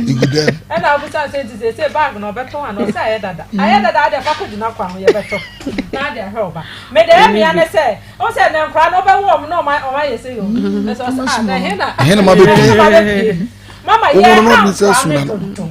Igu dɛm. Ɛna wobisa no sɛ nti seesei bag no ɔbɛtɔn ana ɔsɛ ayɛ dada. Ayɛ dada adeɛ fa kɔgyina kwan ho yɛbɛtɔ na ade ahwɛ wo ba. Mede ɛyɛ mea ne sɛ wo sɛ nɛ nkwadaa no wobɛwo wɔn na ɔma ayɛ sɛ yɛ o. Ɛsɛ ɔsɛ ah na ɛhe na ɛhe na ma bɛpie. Mama yɛ ha nkwadaa no dodo.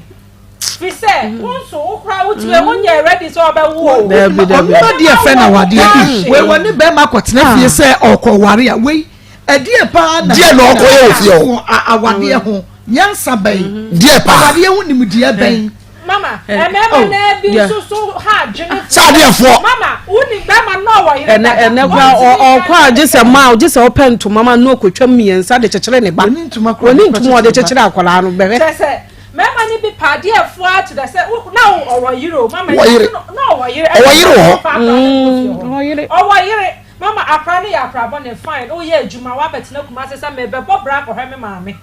Fi sɛ wo nso wo koraa wo tiri wo nyɛ ready sɛ ɔbɛwo o. Dabi dabi. Ɔno deɛ fɛ na wadeɛ wei wɔ ne bɛrima akɔtena fie sɛ ɔkɔ ware a wei ɛdeɛ paa na deɛ na ɔkɔ yɛ wɔ fie hɔ awadeɛ ho nyansa bɛn deɛ paa awadeɛ ho nimdeɛ bɛn. Mama ɛmɛɛma naa bi nso so ha adwene. Sɛ adeɛ foɔ. Mama wo ni bɛrima na ɔwɔ yere dada. Ɛnɛ kora ɔkɔ a gye sɛ maa gye sɛ ɔpɛ ntoma ma no ɔkɔtwa mmiɛnsa de kyekyere ne ba. Wɔni ntoma ɔde kyekyere akwadaa no bɛhwɛ. Kyɛ sɛ Mɛma no bi pa adeɛ fua to the sɛ na ɔwɔ yere o mama yere na ɔwɔ yere ɔwɔ yere wɔ hɔ ɔwɔ yere mama akora no yɛ akora bɔ ne fine woyɛ adwuma wabɛtena Kumase sɛ mebɛbɔ bra akɔhwɛ me maame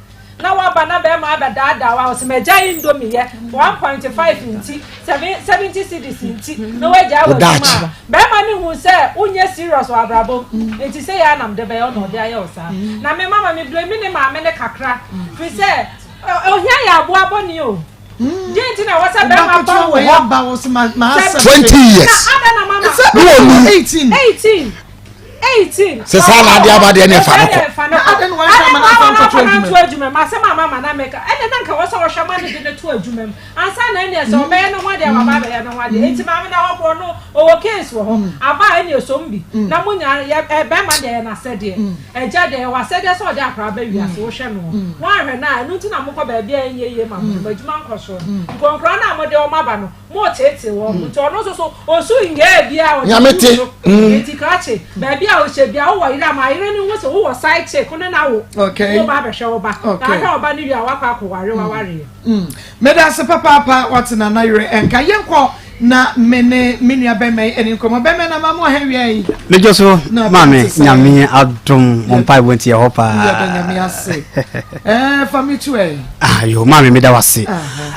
na waba na bɛrima abɛdaadaa wa ɔsɛ magya indomie yɛ 1.5 nti 70 cedis nti na wagya wɔ adwuma a bɛrima no hu sɛ wonyɛ serious wɔ abrabɔ mu nti sɛ yɛ anam de bɛyɛ ɔna ɔde ayɛ wo saa na me mama me blame ne maame ne kakra firi sɛ Ohia yɛ aboa bɔne o. Deɛ nti na ɛwɔ sɛ bɛrima ba wɔ hɔ. 20 years. Ne wɔ nu. 18. 18. 18. Sɛ saa na adeɛ aba deɛ ne ɛfa no kɔ. Ɛfa no kɔ. Adɛn na wɔn afa no to adwuma mu. Asɛm a mama na meka. Ɛnna na nka wɔ sɛ wɔhwɛ ma no de no to adwuma mu. Ansa na ɛnneɛ sɛ ɔbɛyɛ ne ho adeɛ a waba abɛyɛ ne ho adeɛ. Enti maame na hɔ korɔ no ɔwɔ case wɔ hɔ. Aba a ɛnneɛ som bi. Na mo nyinaa yɛ bɛrima deɛ ɛyɛ n'asɛdeɛ. Agya deɛ ɛyɛ w'asɛdeɛ sɛ ɔde akwadaa ba wiase wohwɛ no. Woanhwɛ no a ɛno nti na mokɔ baabi a ɛnyɛ yie ma mo no mo adwuma nkɔ soro no. Nkonkora no a mode wɔn aba no moreteetee wɔn. Nti ɔno nso so ɔsu nyɛɛ biara ɔde Nyame te. so. Nti krakye baabi a ɔhyɛ biara wowɔ yere a ma yere no hu sɛ wowɔ side chick ne no awo. Woba abɛhwɛ wo ba. Na ahwɛ wo ba no wie a woakɔ akɔware w'awareɛ. Medase papaapa wate nana yere nka yɛnkɔ. Na me ne me nua bɛma yi ɛne nkɔmmɔ. Bɛma na ma mo ahɛ wia yi. Medwo so maame nyame adom mo mpa ɛbɔ nti ɛhɔ paa. Yɛda nyame ase. Ɛɛ fa me tu ɛ. Ah yo maame meda wase.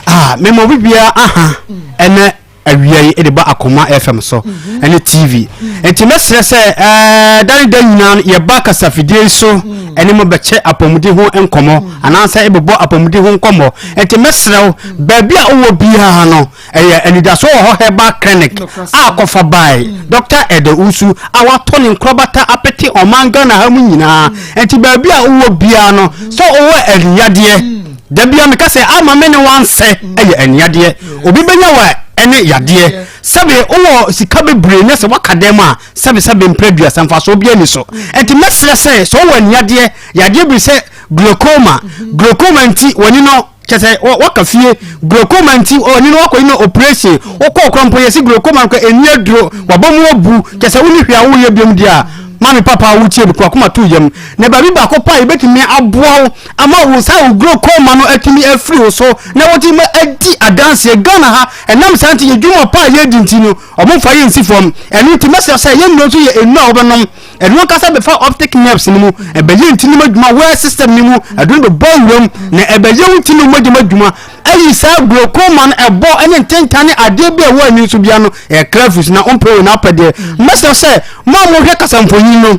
Ah me mo bibia aha ɛnɛ awia yi de ba Akoma FM so ɛne TV. Nti mɛsrɛ sɛ ɛɛ da ne da nyinaa no yɛba kasafidie yi so ɛne mo bɛkyɛ apɔmuden ho nkɔmmɔ anaasɛ ɛbɛbɔ apɔmuden ho nkɔmmɔ. Nti mɛsrɛ wo baabi a wowɔ biara no ɛyɛ anidasoɔ wɔ hɔ herbal clinic a kɔfa bae Dr. Ɛdɛ Usu a watɔ ne nkorabata apete ɔman Ghana ha mu nyinaa. Nti baabi a wowɔ biara no sɛ wowɔ aniyadeɛ Da bia meka sɛ ama me ne wansɛ ɛyɛ aniadeɛ. Obi bɛnya wɔ ɛne yadeɛ. Sɛbe wowɔ sika bebree na sɛ waka dɛm a sɛbe sɛbe mprɛ aduasa mfasoɔ biara ni so. Ɛnti mɛsrɛ sɛ sɛ wowɔ aniadeɛ, yadeɛ bi sɛ glaucoma, glaucoma nti w'ani no kyɛ sɛ waka fie, glaucoma nti w'ani no wakɔyi no operation, wokɔɔ kora mpo yɛsi glaucoma no kora ɛnni aduro, w'aba mu abu, kyɛ sɛ wonni hwee a woyɛ biom deɛ a, maame papa a wotie me ko akoma to yam. Na baabi baako pɛ a yɛbɛtumi aboa wo ama wo saa wo glaucoma no atumi afiri wo so na wotumi adi adanseɛ Ghana ha ɛnam saa nti yɛ dwuma pa a yɛdi nti no ɔmo mfa yɛ nsi fam ɛno nti mɛsrɛ sɛ yɛn nnuro nso yɛ nnuro a wobɛnom ɛno ankasa bɛfa optic nerves no mu ɛbɛyɛ ntini mu adwuma wire system no mu ɛdo no bɛbɔ awuram na ɛbɛyɛ wo ntini mu adwuma adwuma ayi saa glaucoma no ɛbɔ ɛne ntentan ne adeɛ bi a ɛwɔ ani so bia no ɛkra firi so na wompɛ wei na wopɛ deɛ mɛsrɛ sɛ mo a mohwɛ kasamfonin no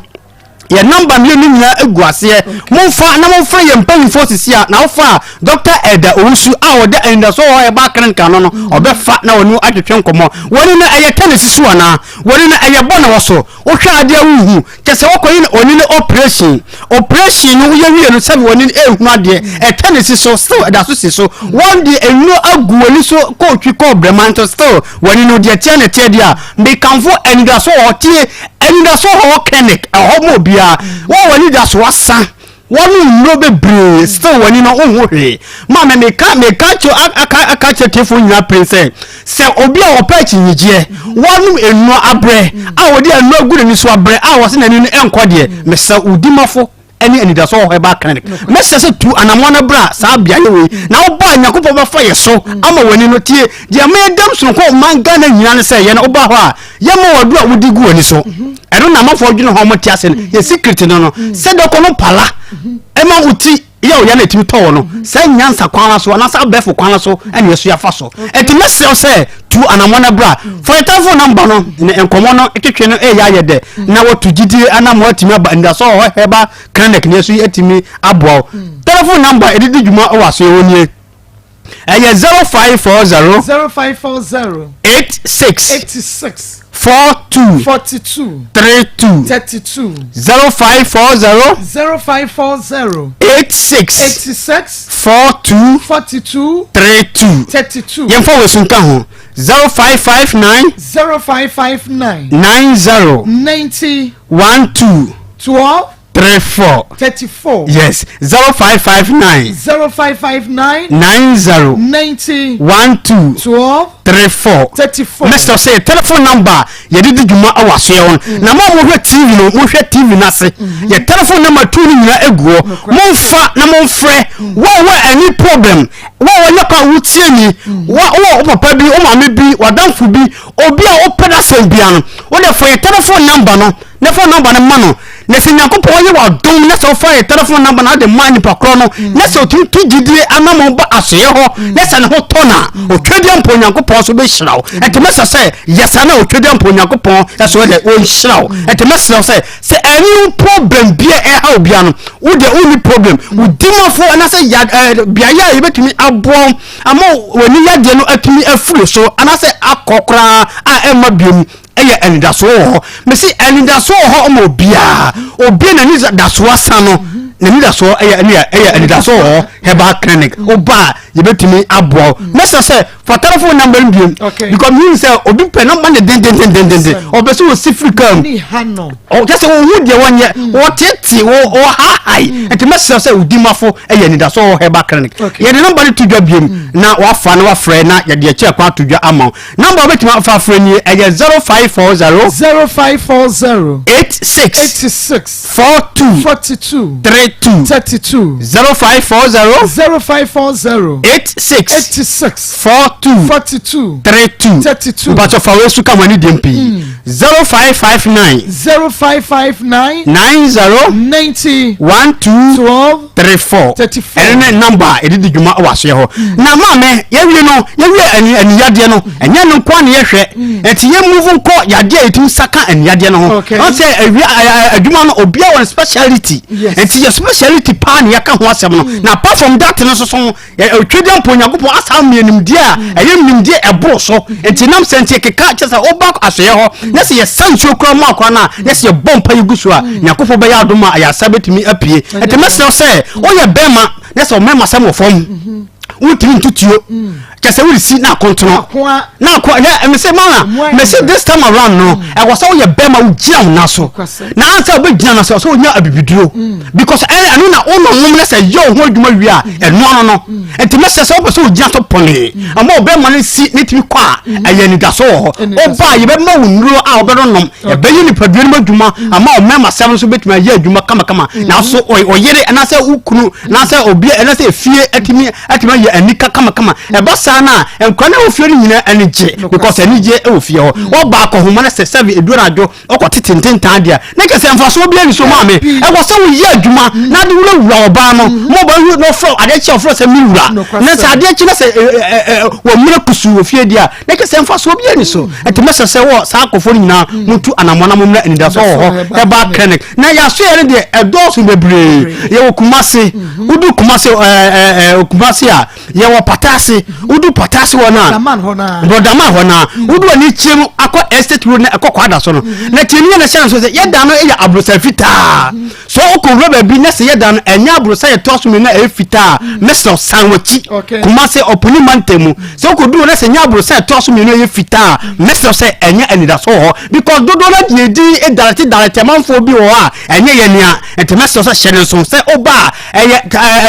yɛ namba mmienu nyinaa egu aseɛ momfa na momfrɛ yɛn mpanyinfoɔ sisi a na wofa a dɔkta ɛda owusu a ɔda anidasoɔ wɔ hɔ ɛba akrenka no no ɔbɛfa na wɔne atwetwe nkɔmmɔ wɔne no ɛyɛ tennis so anaa wɔne no ɛyɛ bɔ na wɔ so wohwɛ adeɛ wohu kyɛ sɛ wɔkɔyi no wɔne no operation operation no woyɛ wie no sɛbi wɔne no ɛhunu adeɛ ɛtennis so still ɛda so si so wɔn de nnuro agu wɔne so kɔɔtwi kɔɔ brɛma nso still wɔne no deɛ teɛ na teɛ deɛ a mekamfo anidasoɔ wɔ hɔ tie Anidaso wɔ hɔ clinic ɛhɔ ma obiara wɔn wɔn anidaso asa wɔn nnuro bebree still wɔn ani no nho hwee maame meka meka kyerɛ aka aka kyerɛ tiefo nyinaa pere sɛ sɛ obi a ɔpɛ akyinnyegyeɛ wɔnom nnuro abrɛ a wɔde nnuro agu n'ani so abrɛ a wɔsɛ n'ani no nkɔ deɛ mesɛ odimafo ɛne anidaso wɔ hɔ ɛba clinic mɛsɛ sɛ tu anamoa no bra saa beaeɛ wei na wobɔ a nyankopɔn bɛfa yɛ so ama w'ani no tie deɛ ma yɛdam sononko ɔman ghana nyina no sɛ yɛn woba hɔ a yɛma wadu a wodi gu w'ani so ɛno na amanfoɔ dwene hɔ ɔmo te ase no yɛ secret no no sɛ dɔkɔ no pala ɛma wo ti yɛ ɔyɛ na ɛtumi tɔ wɔ no sɛ nyansa kwan no so anaasɛ abɛɛfo kwan no so ɛne ɛso yɛafa so ɛnti mɛsrɛ wo sɛ tu anammɔn na bra fa yɛ telephone number no na nkɔmmɔ no twetwe no ɛyɛ ayɛ dɛ na wɔtu gyidie anammɔn atumi aba anidasoɔ wɔ hɔ herbal clinic ne ɛso yi atumi aboa wo telephone number ɛde di dwuma wɔ asoɛ hɔ nie ɛyɛ 0540 0540 86 86 42 42 32 32 0540 0540 86 86 42 42 32 32 yɛmfa wɔ so nka ho 0559 0559 90 90 12 12 34 34 yes 0559 0559 90 90 12 12 34 34 mɛsɛ sɛ telephone number yɛde di dwuma wɔ asoɛ hɔ no na mo a mohwɛ tv no mohwɛ tv no ase yɛ telephone number tu no nyinaa agu hɔ momfa na momfrɛ wo a wɔ any problem wo a wɔnyɛ kɔ a wotie ni wo wo papa bi wo maame bi w'adamfo bi obi a wopɛ n'asɛm bia no wode fa yɛ telephone number no na fa number no ma no na sɛ nyankopɔn yɛ w'adom na sɛ wofa yɛ telephone number no ade ma nipa korɔ no na sɛ ɔtumi to gyidie anamɔ ba asoeɛ hɔ na sɛ ne ho tɔ no a ɔtwadeɛ mpo onyankopɔn so bɛhyira wo ɛnti mɛsɛ sɛ yɛ saa na ɔtwadeɛ mpo onyankopɔn ɛso ɛdɛ ɔnhyira wo ɛnti mɛsrɛ wo sɛ sɛ ɛne wo problem bia ɛha wo bia no wo deɛ wonni problem wo dimafo anaasɛ ya ɛɛ beaeɛ a yɛbɛtumi aboa wo ama w'ani yadeɛ no atumi afiri so anaasɛ akɔ koraa a ɛmma biom ɛyɛ anidasoɔ wɔ hɔ mesi anidasoɔ wɔ hɔ ma obiara obi na anidasoɔ asa no n'anidasoɔ ɛyɛ ɛyɛ ɛyɛ anidasoɔ wɔ hɔ herbal clinic ɔba a yɛbɛtumi aboa wo mɛsɛ sɛ fa telephone number no biom because mi sɛ obi pɛ nɔmba ne dendendendenden ɔbɛ sɛ ɔsi firi kaa mu ɔkyɛ sɛ ɔhu deɛ wɔnyɛ ɔtete ɔhahae nti mɛsɛ sɛ odi mafo ɛyɛ anidasoɔ wɔ herbal clinic yɛde nɔmba no to dwa biom na wafa na wafrɛ na yɛde akyɛ kwan ato dwa ama wo Number a wobɛtumi afa afrɛ nie, ɛyɛ 0540. 0540. 86. 86. 42. 42. 32. 32. 32. 0540. 0540. 86. 86. 42. 42. 32. 32. Mpatsɔ fa wei so ka ho ani deɛ pii. 0559. 0559. 90. 90. 12. 12. 34. 34. Ɛno ne namba a yɛde di dwuma wɔ asoɛ hɔ. Na maame yɛwie no yɛwie ani aniyadeɛ no ɛnyɛ no nkoa na yɛhwɛ nti yɛ move nkɔ yadeɛ a yɛtumi saka aniyadeɛ no ho. Okay. Ɔn sɛ awia adwuma no obiara wɔ ne speciality. Yes. Nti yɛ speciality paa na yɛka ho asɛm no. Na apart from that no nso so Twɛdeɛ mpo Onyankopɔn asan ama yɛn nimdeɛ a ɛyɛ nimdeɛ ɛboro so. Nti nam sɛ nti keka kyɛ sɛ woba asoɛeɛ hɔ na sɛ yɛsa nsuo koraa mu akora no a na sɛ yɛbɔ mpa yi gu so a Nyankopɔn bɛyɛ adom a ayaresa bɛtumi apue. Nti mɛsrɛ wo sɛ woyɛ bɛrima na sɛ ɔmɛma sɛm wɔ fam wontumi ntutuo kyɛ sɛ woresi na akontono na akɔ na mese mana mese this time around no ɛwɔ sɛ woyɛ bɛrima wogyina wo nan so na ansa wobɛgyina no sɛ sɛ wonya abibiduro because ɛno na wonɔnom no sɛ yɛ wo ho adwuma wie a ɛno ano no nti mɛsɛ sɛ wopɛ sɛ wogyina so pɔnee ama wobɛma no si ne tumi kɔ a ɛyɛ anidaso wɔ hɔ woba a yɛbɛma wo nnuro a wobɛnonom ɛbɛyɛ nipadua no mu adwuma ama wo mmarima sɛm nso bɛtumi ayɛ adwuma kamakama nanso ɔyere anaasɛ wo kunu anaasɛ obi anaasɛ efie atumi atumi ayɛ anika kamakama ɛba saa no a nkwa no wɔ fie no nyinaa ani gye because anigye wɔ fie hɔ wɔba akɔhoma no sɛ sɛbe ɛduru anadwo ɔkɔ tete ntentan deɛ na kyɛ sɛ mfasoɔ biara ni so maame ɛwɔ sɛ woyɛ adwuma na ade wurawura ɔbaa no ma ɔbaa hu na ɔfrɛ adeɛ kye ɔfrɛ sɛ me wura na sɛ adeɛ kye na sɛ wɔmmerɛ kusuu wɔ fie deɛ a na kyɛ sɛ mfasoɔ biara ni so ɛnti mɛsɛ sɛ wɔ saa akɔfoɔ no nyinaa motu anammɔn na mommrɛ anidasoɔ wɔ hɔ herbal clinic na yɛasoɛ no deɛ ɛdɔɔso bebree yɛwɔ Kumase wodu Kumase Kumase a Yɛwɔ pata ase. Wodu pata ase hɔ no a, Brɔdaman hɔ no a, wodu ani kyerɛ mu akɔ estate road na ɛkɔ kwada so no. Na tie ni yɛ na hyɛ no so sɛ yɛda no yɛ aborosan fitaa. So wokɔ wura baabi na sɛ yɛda no ɛnyɛ aborosan yɛtoa so mmienu na ɛyɛ fitaa, mesrɛ san w'akyi. Kumase ɔponi mantam mu. Sɛ wokɔduru hɔ na sɛ ɛnyɛ aborosan ɛtoa so mmienu ɛyɛ fitaa, mesrɛ sɛ ɛnyɛ anidaso wɔ hɔ. Because dodoɔ no deɛ ɛdi darete darete amanfoɔ bi wɔ hɔ a ɛnyɛ yɛ nea. Nti mɛsrɛ sɛ hyɛ no nso sɛ woba a Ɛyɛ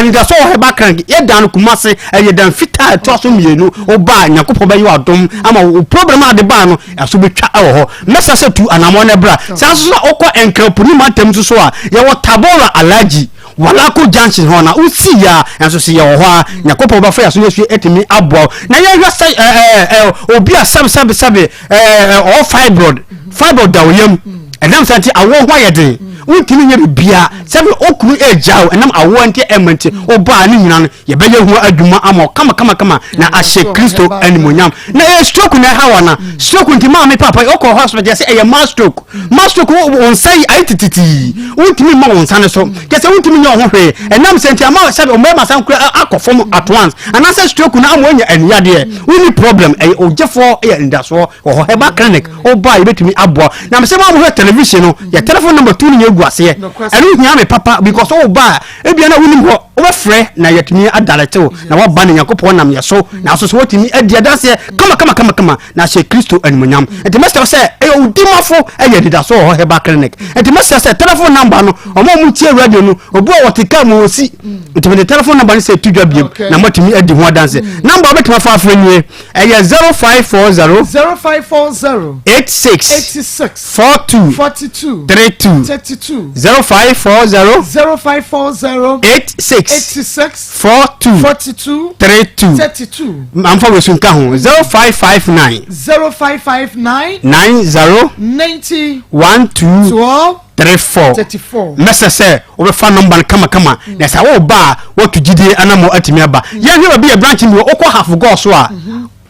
anidaso wɔ Herbal Clinic. Yɛ dan no Kumasi. Ɛyɛ dan fitaa ɛtoa so mmienu. Woba a, Nyankopɔn bɛyɛ wo adom ama wo problem a ade baa no, ɛso bɛtwa wɔ hɔ. Mɛsrɛ sɛ tu anammɔn na bra. Saa nso so na wokɔ Nkrapuni mantam nso so a, yɛwɔ Tabora Alhaji, Walako Junction hɔ na wosi yɛ a, nso so yɛwɔ hɔ a, Nyankopɔn bɛfa yɛ so yɛsu atumi aboa wo. Na yɛhwɛ sɛ obi a sɛbe sɛbe sɛbe ɔwɔ fibroid, fibroid da wo yam. Ɛnam saa nti awoɔ ho ayɛ den. Wontumi nyɛ biribiara. Sɛbe okunu regyaa wo ɛnam awoɔ nti ɛmma nti wobaa ne nyinaa no yɛbɛyɛ ho adwuma ama wo kama kama kama na ahyɛ Kristo animuonyam. Na ɛyɛ stroke na ɛha wo anaa? Stroke nti maame papa wokɔ hospital yɛsɛ ɛyɛ mass stroke. Mass stroke wo wo nsa yi ayɛ tititi. Wontumi mma wo nsa no so. Kyerɛ sɛ wontumi nyɛ wo ho hwee. Ɛnam sɛ nti ama sɛbe mmarima san kura akɔ fam at once. Anaasɛ stroke no ama woanya aniyadeɛ. Wonni problem ɛyɛ ogyefoɔ yɛ anidasoɔ wɔ hɔ. Herbal clinic woba a yɛbɛtumi aboa na mesɛ mo a mohwɛ television no yɛ telephone number tu no nyɛ gu aseɛ ɛno hia me papa because woba a ebia na wonim hɔ wobɛfrɛ na yɛtumi adalɛte wo na woaba ne Nyankopɔn nam yɛ so na so so wotumi adi adanseɛ kama kama kama kama na ahyɛ Kristo animonyam nti mɛsrɛ sɛ ɛyɛ odimafo ɛyɛ anidaso wɔ hɔ herbal clinic nti mɛsrɛ sɛ telephone number no ɔmo a ɔmo tie radio no obi a wɔte kaa mu wɔsi nti mede telephone number no sɛ tu dwa biem na moatumi adi ho adanseɛ number wobɛtumi afa afrɛ nie Ɛyɛ 0540. 0540. 86. 86. 42. 42. 32. 32. 0540. 0540. 86. 86. 42. 42. 32. 32. Mamfa wei so nka ho. 0559. 0559. 90. 90. 12. 12. 34. 34. Mɛsɛ sɛ wobɛfa nɔmba no kamakama na sɛ woba a woatu gyidie anammɔ atumi aba. Yɛnhwɛ baabi yɛ branch bi wɔ wokɔ Hafo Gɔɔ so a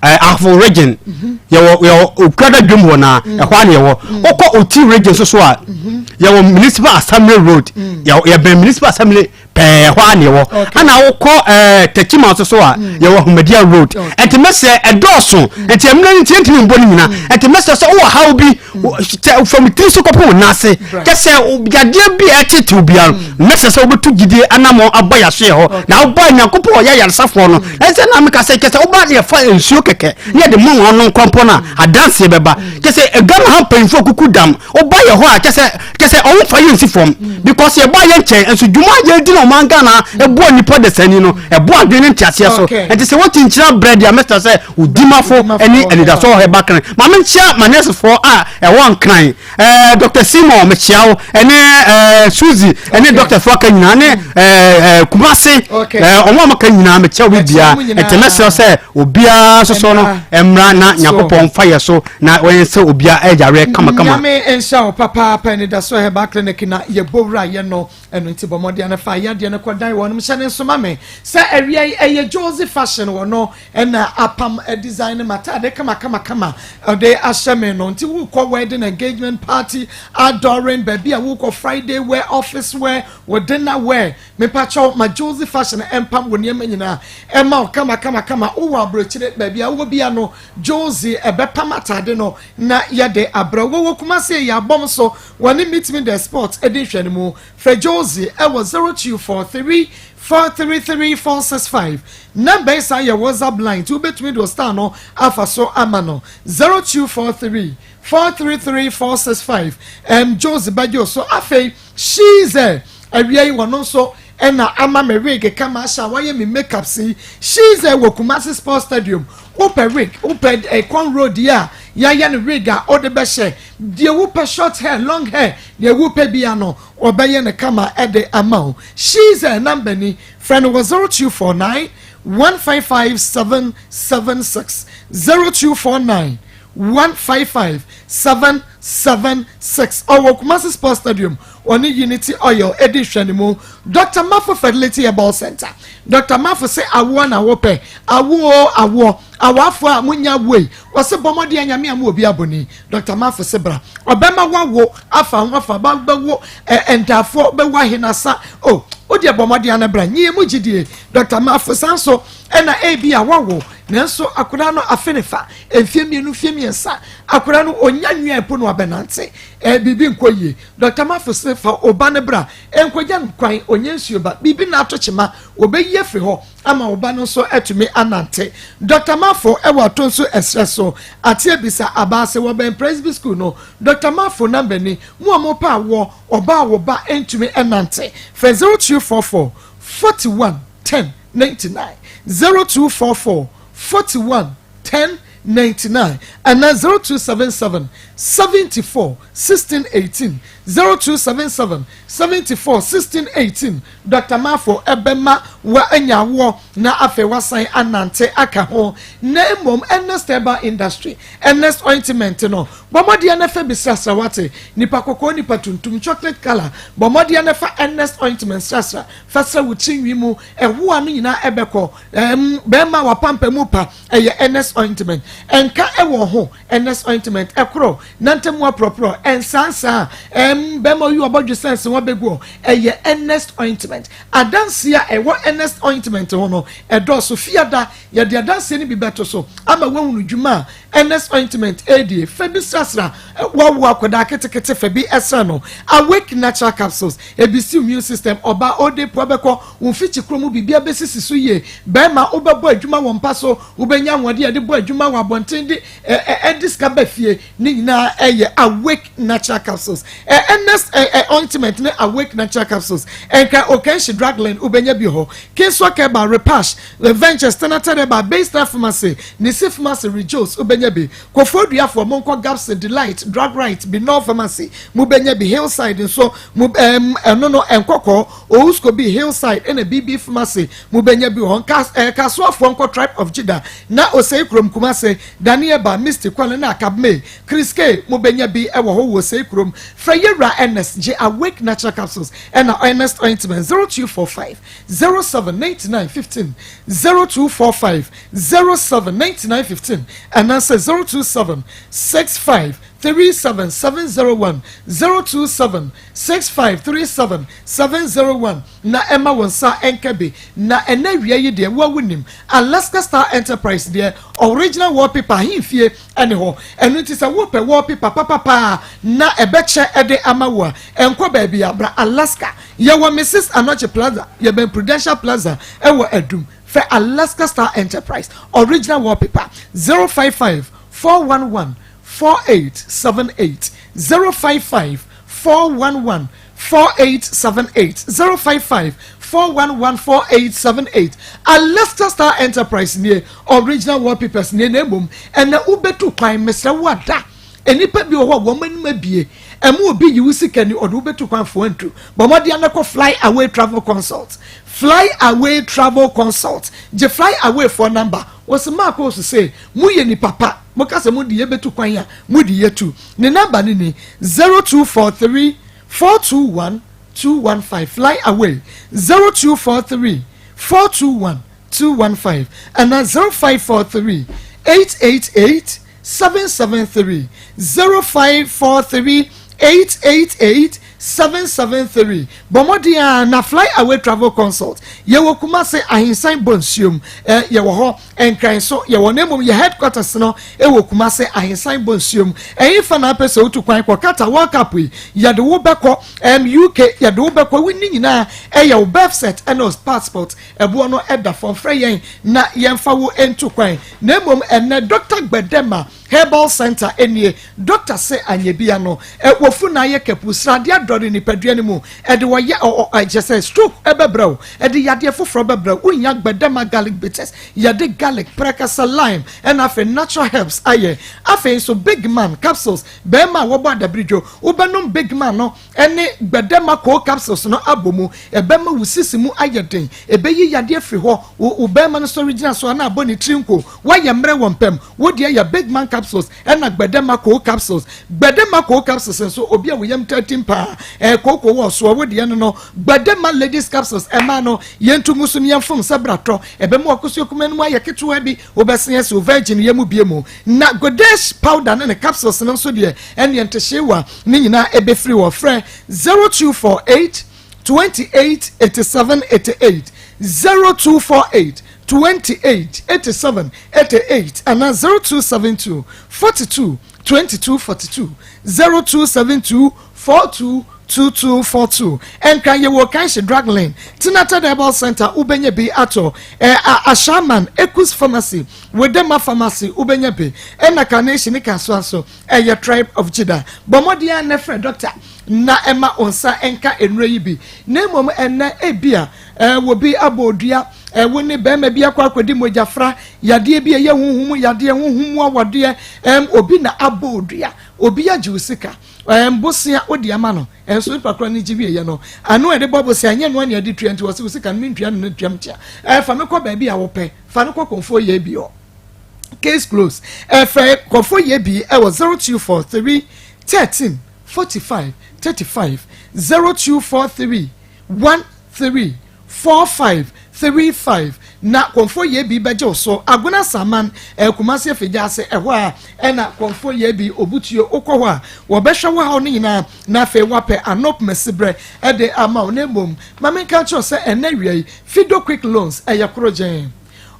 Ahafo region yɛwɔ yɛwɔ Okuada dwom hɔ na ɛhɔ a na yɛwɔ. Wokɔ Oti region so so a yɛwɔ Municipal Assembly Road yɛbɛn Municipal Assembly pɛɛ hɔ a na yɛwɔ. Ɛna wokɔ ɛɛ Techiman nso so a yɛwɔ Ahomadiya Road. Ɛnti mɛsɛ ɛdɔɔso nti ɛmuna no nti yɛntumi mbɔ ne nyina. Ɛnti mɛsɛ sɛ wowɔ haw bi kyɛ fam tiri so kɔpem wo nan ase kyɛ sɛ yadeɛ bi a ɛtetew biara no mɛsɛ sɛ wobɛtu gyidie anammɔn aba yɛasoɛ hɔ na woba Nyankopɔn ɔyɛ ayaresafoɔ no ɛsɛ na meka sɛ kyɛ sɛ woba ne yɛfa nsuo kɛkɛ ne yɛde ma wɔn no nkɔmpɔ no a adanseɛ bɛba kyɛ sɛ Ghana ha mpanyinfoɔ kuku dam woba yɛ hɔ a kyɛ sɛ kyɛ sɛ ɔmo fa yɛ nsi fam because yɛba yɛ nkyɛn nso dwuma a yɛdi na ɔman Ghana ɛboa nnipa dasani no, ɛboa adwene ne nteaseɛ so. Ɛnti sɛ wokyinkyina brɛ deɛ mɛsɛ sɛ odimafo ne anidasoɔ herbal clinic. Ma menkyia manɛsefoɔ a ɛwɔ Nkran, ɛɛ Dr. Simon mekyia wo, ɛne ɛɛ Suzy, ɛne doctors aka nyinaa, ne ɛɛ ɛɛ Kumase, ɛɛ ɔmo a maka nyinaa mekyia wo biara. Ɛnti mɛsrɛ sɛ obiara soso no mmra na Nyankopɔn mfa yɛ so na wɔyɛ sɛ obiara ɛyareɛ kamakama. Nyame nhyɛ wo papaapa. Anidasoɔ herbal clinic na yɛbɔ wura yɛ no. Ɛno nti bɔ mmɔden no fa yadeɛ no kɔdan wɔnom. Hyɛ ne nso ma me sɛ awia yi ɛyɛ Josie Fashion wɔ no ɛna apam design no matade kamakamakama ɔde ahyɛ me no. Nti wokɔ wedding, engagement party, adoring, baabi a wokɔ, Friday wear, office wear, wɔ dinner wear, mepakyɛw ma Josie Fashion ɛmpam wɔ nneɛma nyinaa ɛma wo kamakamakama. Wowɔ aburokyire, baabi a wowɔ bia no, Josie ɛbɛpam atade no na yɛde abrɛ. Wɔwɔ Kumase yɛ abɔm so wɔne Meet Me The Sport ɛdi nhwɛ no mu. Frɛ Josie ɛwɔ 0243 433 465. Number yi san yɛ WhatsApp line, nti wobɛtumi de star no afa so ama no. 0243 433 465. Josie bɛgye so. Afei she's awia yi wɔn nso ɛna ama me wig kama ahyɛ a wɔayɛ me makeup si. She's wɔ Kumasi Sports Stadium. Wopɛ wig, wopɛ cornrow yi a yɛayɛ no wig a ɔde bɛhyɛ deɛ, wopɛ short hair, long hair, deɛ wopɛ bia no, ɔbɛyɛ no kama ɛde ama wo. She's number ni, frɛ no wɔ 0249 155 776, 0249 155 776. Ɔwɔ Kumasi Sports Stadium, ɔne Unity Oil ɛdi hwɛ ne mu. Dr Mafo Fertility Herbal Center, Dr Mafo sɛ awoɔ na wɔpɛ awoɔ, awoɔ awoafoɔ a munya awoɔ yi, wɔsɛ bɔmmɔden anyame a mo obi abɔni. Dr Mafo sɛ bra, ɔbɛma wawo afa ho afa ba, bɛwo ɛ ntaafoɔ, bɛwo ahenasa o. O deɛ, bɔmmɔden ano bra nyie mu gyidie. Dr Mafo san so ɛna ebi a wawo nanso akwadaa no afe ne fa, mfie 2, mfie 3, akwadaa no onya nwia epo no abɛnante, biribi nkɔ yie. Dr Mafo sɛ fa ɔba ne bra, nkɔgya no kwan, onye nsuo ba, biribi na ato kyema, obɛyi afiri hɔ ama ɔba no nso atumi anante. Dr Mafo ɛwɔ ato nso ɛsrɛ so ate ebisa abaase wɔbɛn Presby School no. Dr Mafo number ni, mu a mo pa awɔ, ɔba a wɔba ntumi ɛnante, fɛ 0244 41 10 99, 0244 41 10 99, ɛna 0277 74 16 18, 0277 74 16 18. Dr Mafo ɛbɛma wa anya awoɔ na afei wasan anante aka ho. Na mmom Ernest Herbal Industry, Ernest ointment no, bɔmmɔdeɛ no fɛ bi srasra wate. Nipa kɔkɔɔ, nipa tuntum, chocolate colour, bɔmmɔdeɛ no fa Ernest ointment srasra fasra wo tirinwi mu, ɛhoa no nyinaa ɛbɛkɔ. Bɛrima wapampa mu pa, ɛyɛ Ernest ointment. Ɛnka ɛwɔ ho, Ernest ointment ɛkorɔ nantam aporɔporɔ ɛnsansan. Bɛrima yi ɔbɔdwe sɛnse wɔn bɛgu hɔ, ɛyɛ Ernest ointment. Adanseɛ a ɛwɔ Ernest ointment ho no ɛdɔɔso. Fiada yɛde adanseɛ no bi bɛto so ama wɔahunu dwuma a Ernest ointment ɛredie. Fɛ bi srasra wɔawo akwadaa ketekete, fɛ bi ɛsra no. Awake Natural Capsules ebisi immune system. Ɔbaa ɔde po abɛkɔ wɔn mfikyi kurom, biribi abɛsisi so yie. Bɛrima wobɛbɔ adwuma wɔ mpa so, wobɛnya ahoɔden yɛde bɔ adwuma wɔ abɔnten de ɛ ɛ ɛde sika ba fie ne nyinaa, ɛyɛ Awake Natural Capsules. Ernest ɛ ɛ ointment ne Awake Natural Capsules ɛnka Okanshi Drug Line wobɛnya bi hɔ, Kinswa Keba, Repash Ventures, Tenata Reba, Baystar Pharmacy, Nisi Pharmacy, Rejoice wobɛnya bi. Kofoduafoɔ monkɔ Gapson, Delight, Drug Right, Binol Pharmacy mobɛnya bi. Hillside nso mo ɛno no ɛnkɔkɔ Owusko bi, Hillside ɛna BB Pharmacy mobɛnya bi wɔ hɔ. Nka kasoafoɔ nkɔ Tribe of Judah na Osei Kurom Kumase, Daniel Ba, Misty Kwale na Akabme Chris K mobɛnya bi ɛwɔ hɔ wɔ Osei Kurom. Frɛ Yɛwura Ernest, gye Awake Natural Capsules ɛna Ernest ointment, 0245 07 99 15, 0245 07 99 15, anaasɛ 027 65 37701, 027 65 37 701, na ɛma wɔn nsa ɛnka bi. Na ɛnɛ wia yi deɛ, wɔawo nim Alaska Star Enterprise deɛ, original wallpaper ahemfie ɛne hɔ. Ɛno nti sɛ wopɛ wallpaper papapaa na ɛbɛkyɛ ɛde ama wo a, ɛnkɔ baabi a, bra Alaska. Yɛwɔ Mrs Anɔkye Plaza, yɛbɛn Prudential Plaza ɛwɔ Adum. Fɛ Alaska Star Enterprise original wallpaper, 055 411 4878, 055 411 4878, 055. 411 4878. Alesta Star Enterprise nie, original wallpapers nie na mmom ɛnɛ wobɛtu kwan mesrɛ wo ada. Nnipa bi wɔ hɔ a wɔn anim abue. Ɛma obi yi wo sika ni ɔde wo bɛtu kwan fo antu. Bɔ mmɔden ara kɔ Fly Away Travel Consult. Fly Away Travel Consult. Gye Fly Away foɔ number. Wɔsi Mark Osu se mo yɛ nipa pa. Mo ka sɛ mo de yɛ bɛtu kwan a, mo de yɛ tu. Ne number no ni, 0243 421 215. Fly Away, 0243 421 215 anaa 0543 888 773 0543 888 773 Bɔ mmɔden ara na Fly Away Travel Consult. Yɛwɔ Kumasi, Ahensan Bonsuom. Eh, yɛwɔ hɔ. Nkran nso, yɛwɔ na mmom yɛ headquarters no wɔ Kumasi, Ahensan Bonsuom. Ɛhefa na apɛ sɛ wotu kwan kɔ? Qatar World Cup yi, yɛde wo bɛkɔ. Um, UK, yɛde wo bɛkɔ. Wo ne nyinaa ɛyɛ wo birth cert ɛne wo passport. Ɛboɔ no da fam. Frɛ yɛn na yɛmfa wo ntu kwan. Na mmom ɛnnɛ Dɔkta Gbedemah Herbal Centre nie. Dɔkta se anyɛ bia no, wafu na ayɛ kapu, sradeɛ adɔre nipadua no mu, ɛde ɔya, ɔ, ɔ, kyerɛ sɛ stroke bɛbrɛ wo, ɛde yadeɛ foforɔ bɛbrɛ wo. Wonya Gbedemah Garlic Bitters, yɛde garlic, prɛkɛsɛ, lime, ɛna afei natural herbs ayɛ. Afei nso Big Man Capsules, bɛrima a wɔbɔ adabiridwo, wobɛnom Big Man no, ne Gbedemah Cold Capsules no abɔ mu. Ɛbɛma wo sisi mu ayɛ den. Ɛbɛyi yadeɛ afiri hɔ. Wo wo barima no sɔre gyina so a na abɔ ne tiri nko. Woayɛ mmerɛ wɔ mpam. Wo deɛ yɛ Big Man Capsules ɛna Gbedemah Cold Capsules. Gbedemah Cold Capsules nso, obi a wo yam taa tim paa, ɛɛ kooko wɔ soɔ, wo deɛ no no. Gbedemah Ladies Capsules, ɛmaa no, yɛntu ngu so na yɛmfom sɛ bratɔ. Ɛbɛma w'akosua kumaa no mu ayɛ ketewa bi. Wobɛsen asi wo virgin yɛ mu bie mu. Na Godesh Powder ne ne capsules no nso deɛ, ɛneɛ ntehyeewa. Ne nyinaa ɛbɛfiri hɔ. Frɛ 0248 28 87 88, 0248 28 87 88 anaa 0272 42 22 42, 0272 42 2242. Nkran yɛwɔ Kanhye Drug Lane, Tinata Herbal Center wobɛnya bi atɔ. Ɛ Ashaman Ekus Pharmacy, Wedema Pharmacy wobɛnya bi. Ɛna Carnation ne Kasoa nso Ɛyɛ Tribe of Judah. Bɔ mmɔden ara na frɛ dɔkta na ɛma wo nsa nka nnuro yi bi. Na mmom ɛnnɛ, ebia obi abɔ odua, wo ne barima bi akɔ akɔdi mogyafra, yadeɛ bi a ɛyɛ honhom mu yadeɛ, honhom mu awadeɛ, obi na abɔ odua, obi agye wo sika, bosea wode ama no, ɛnso nipa korɔ no gye wieɛ no, ano a ɛde bɔ bosea nyɛ noa nea ɛde tua, nti wɔse wo sika no mentua no na tua metua. Fa me kɔ baabi a wopɛ, fa no kɔ kɔmfoɔ yɛ bi hɔ. Case close. Ɛfrɛ nkurɔfoɔ yɛ bi ɛwɔ 0243 13 45 35, 0243 13 45 35 na kɔnfoɔ yɛ bi bɛgye wo so. Agona Saman, ɛɛ Kumasi Afigya ase ɛhɔ a ɛna kɔnfoɔ yɛ bi obutuo wokɔ hɔ a wɔbɛhwɛ wo haw no nyinaa na afei wapɛ anop masibrɛ ɛde ama wo. Na mmom ma menka nkyerɛ sɛ ɛnɛ wia yi Fido Quick Loans ɛyɛ koro gyɛn.